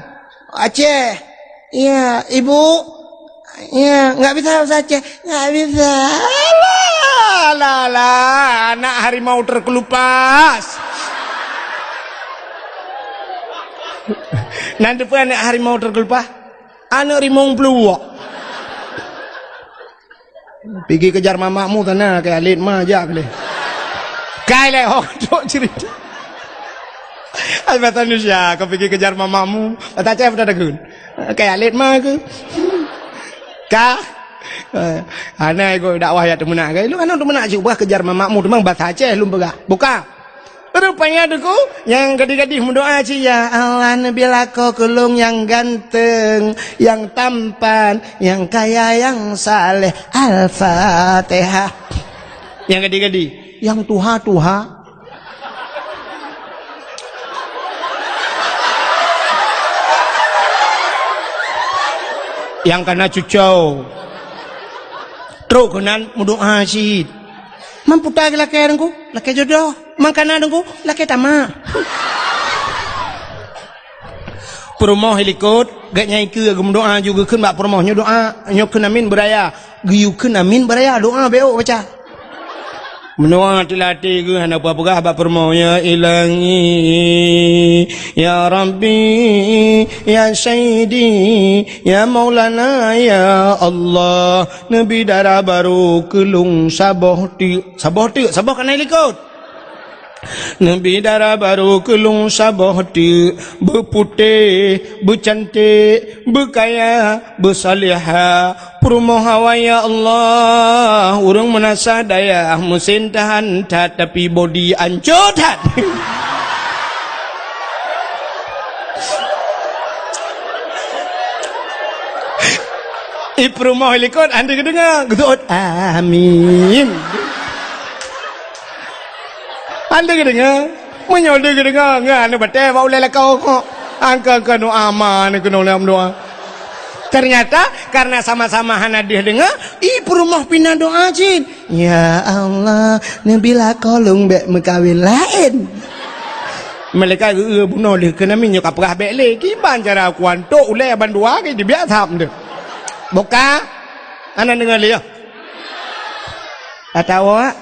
Aceh. Iya, ibu? Iya, nggak bisa bahasa Aceh. Nggak bisa. Alah, alah, alah, anak harimau terkelupas. Nan teupeu anak harimau terkelupas? Anak rimong peuluwak. Pigi kejar mamakmu sana, keu Alit ma jak lé. Kai lé, oh, tok cerita. Ai bahasa Indonesia, kau pigi kejar mamakmu. Bahasa Aceh apa dah takun? Keu Alit ma ke? Ka? Eh, hana iko dakwah ya teumeunak ke? Lu kan teumeunak cit bah kejar mamakmu, teuma bahasa Aceh lom peugah. Buka. Rupanya Teungku, nyang gadih-gadih meudoá cit, "Ya Allah, neubi lakoe keu lôn nyang ganteng, nyang tampan, nyang kaya, nyang saleh." Al-Fatihah. Nyang gadih-gadih, nyang tuha-tuha. Nyang kana cucoe. Trok keunan meudoá cit. Man peue ta geulakée Teungku? Lakée jodoh. Man kana Teungku? Lakée tamak. Peurumoh i likot, gét nyang ikeue geumeudoá ju geukheun bak peurumoh nyoe doá, nyoe kheun amin beuraya. Geuyue kheun amin beuraya, doá bék baca. Meunoe teulatih geuh hana peugah-peugah bak peurumoh, "Ya Ilahi, ya Rabbi, ya Sayyidi, ya Maulana, ya Allah, neubi dara barô keu lôn saboh teuk." Saboh teuk, saboh kana i likot. Neubi dara barô keu lôn saboh teuk, beuputéh, beucanték, beukaya, beusalihah. Peurumoh awai, ya Allah, ureuëng meunasah dayah, meusén tahan that, tapi bodi ancô that. I peurumoh i likot, han teuka geudeungoe, geuseuôt, "Amin." Han teuka geudeungoe. Meunyoe han teuka geudeungoe, ngon aneuk batée bak ulée lakoe kok. Angka-angka doá ma aneuk keunoe lom doá. Ternyata, karena sama-sama hana deuh deungoe, i peurumoh pih na doá cit. "Ya Allah, neubi lakoe lôn bék meukawen laén." Malaikat geu-, geu-, bunoe lé keunan, "Min nyoe ka peugah bék lé, kiban cara kuantok ulée bandua ke dibiak tham deuh." Buka? Hana deungoe lé, ya? Atawa?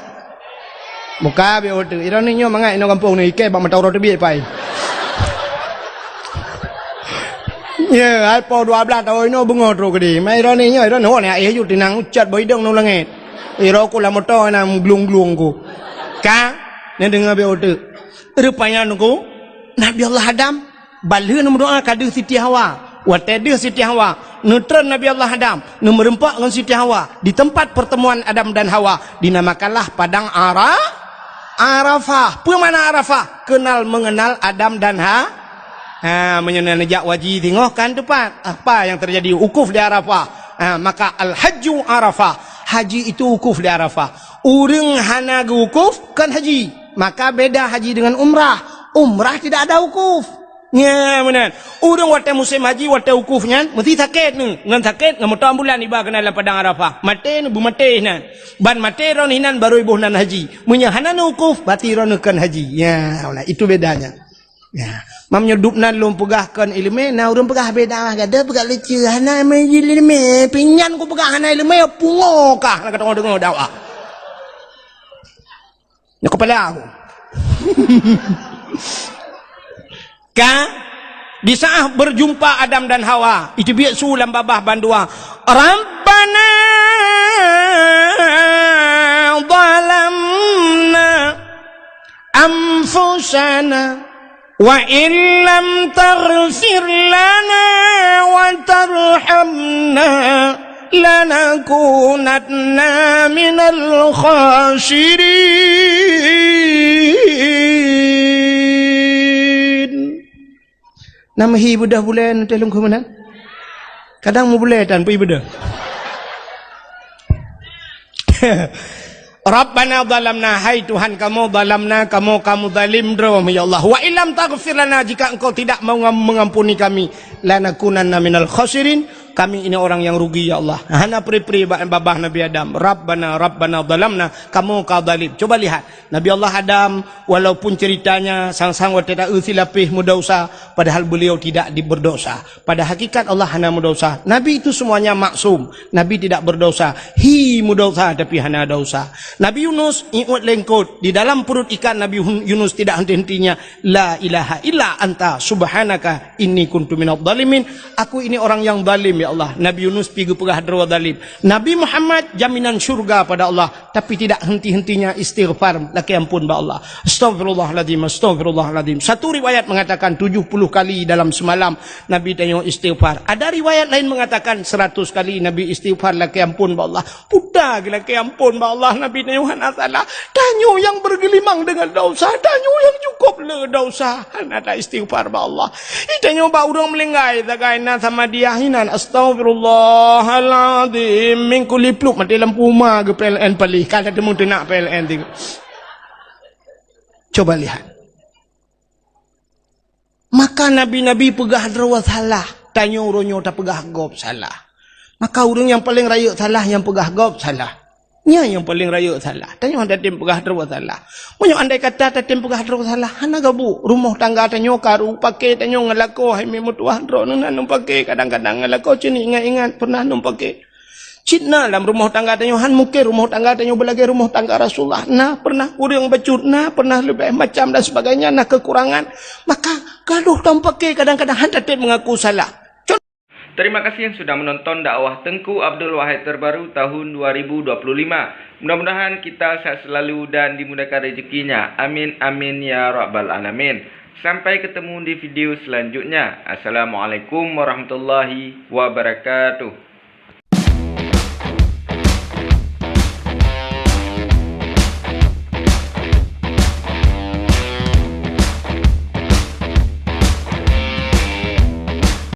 Buka, biar beutôi. Ironi nyoe mangat inoe gampông ni, ikei bak mata uroe teubiet pai. Ya, hai po dua belas tahun inoe beungoh trok keudeh. Mai ironi nyoe, ironi nyoe, ayah ju tinang ucat boh idong nong langét. Iro ku lam moto na glung-glung ku. Ka? Nyan deungoe biar beutôi. Rupanya nunggu Nabi Allah Adam. Ban lheueh neumeudoa ka deuh Siti Hawa. Watée deuh Siti Hawa, neutreun Nabi Allah Adam, neumeureumpok ngon Siti Hawa di tempat pertemuan Adam dan Hawa, dinamakanlah Padang Ara-, Arafah. Peue makna Arafah? Kenal mengenal Adam dan Ha-, ha, meunyoe na neujak haji singoh kan tepat. Apa yang terjadi? Wukuf di Arafah. Ha, maka al-hajju Arafah. Haji itu wukuf di Arafah. Ureuëng hana geuwukuf, kon haji. Maka beda haji dengan umrah. Umrah tidak ada wukuf. Nya, meunan. Ureuëng watée musém haji, watée wukuf nyan, meusti sakét nyoe. Ngon sakét, ngon moto ambulan iba keunan lam Padang Arafah. Maté nyoe, beumaté nan. Ban maté droeneuh inan, barô iboh nan haji. Meunyoe hana neuwukuf, berarti droeneuh kon haji. Ya, meunan. Itu bedanya. Ya. Mam nyoe dub nan lôn peugah kon iéleumé, na ureuëng peugah beda, gata peugah lucu. Hana iéleumé, pinyan ku peugah hana iéleumé, pungo kah, na ka deungoe dakwah. Nyoe kepala aku. Ka? Di saat berjumpa Adam dan Hawa, itu biasa lam babah bandua. Rabbana zalamna anfusana wa illam taghfir lana wa tarhamna lanakunanna minal khasirin. Nama hi beudôh bulan teuh lungkhu meunan? Kadang mubulai tan pih beudôh. Rabbana zalamna, hai Tuhan kamoe, zalamna, kamoe kamoe zalim droe, ya Allah. Wa illam taghfir lana, jika Engkau tidak mau ngam-, mengampuni kami, lanakunanna minal khasirin, kami ini orang yang rugi, ya Allah. Hana pri-pri ba-, babah Nabi Adam. Rabbana, Rabbana zalamna, kamoe ka zalim. Coba lihat, Nabi Allah Adam, walaupun ceritanya sang-sang watée ta-eu silapéh meudosa, padahal beliau tidak di-, berdosa. Pada hakikat Allah hana meudosa. Nabi itu semuanya maksum. Nabi tidak berdosa. Hi meudosa tapi hana dosa. Nabi Yunus iôt lengkot. Di dalam perut ikan Nabi Hun-, Yunus tidak henti-hentinya, "La ilaha illa anta subhanaka inni kuntu minadh dhalimin." Aku ini orang yang zalim, ya Allah. Nabi Yunus pi geupeugah droe zalim. Nabi Muhammad jaminan syurga pada Allah. Tapi tidak henti-hentinya istighfar, lakée ampôn bak Allah. Astaghfirullahalazim, astaghfirullahalazim. Satu riwayat mengatakan tujuh puluh kali dalam semalam Nabi tanyoe istighfar. Ada riwayat lain mengatakan seratus kali Nabi istighfar lakée ampôn bak Allah. Puta geu lakée ampôn bak Allah, Nabi tanyoe hana salah. Tanyoe nyang bergelimang dengan dosa, tanyoe nyang cukup le dosa. Hana ta istighfar bak Allah. Ih, tanyoe bak ureuëng meulinggai sagai na sama dia hinan, "Astaghfirullahalazim." Minggu lipluk maté lampu uma geu P L N palih. Ka teumeung teunak P L N tiga. Coba lihat. Maka nabi-nabi peugah droe salah, tanyoe uroe nyoe tapeugah gob salah. Maka ureuëng nyang paleng rayeuk salah nyang peugah gob salah. Nyan nyang paleng rayeuk salah. Tanyoe hana tatem peugah droe salah. Meunyoe andai kata tatem peugah droe salah, hana gabu. Rumoh tangga tanyoe karu, paké tanyoe ngon lakoe hai meutuah droeneuh na ngon paké, kadang-kadang ngon lakoe cit ingat-ingat pernah ngon paké. Cit na lam rumoh tangga tanyoe, han mungken rumoh tangga tanyoe beulagée rumoh tangga Rasulullah. Na pernah kureueng bacut, na pernah leubeh macam dan sebagainya, na kekurangan. Maka gadoh tatem paké kadang-kadang han tatem mengaku salah. Terima kasih yang sudah menonton dakwah Tengku Abdul Wahid terbaru tahun dua ribu dua puluh lima. Mudah-mudahan kita sehat selalu dan dimudahkan rezekinya. Amin, amin, ya rabbal alamin. Sampai ketemu di video selanjutnya. Assalamualaikum warahmatullahi wabarakatuh.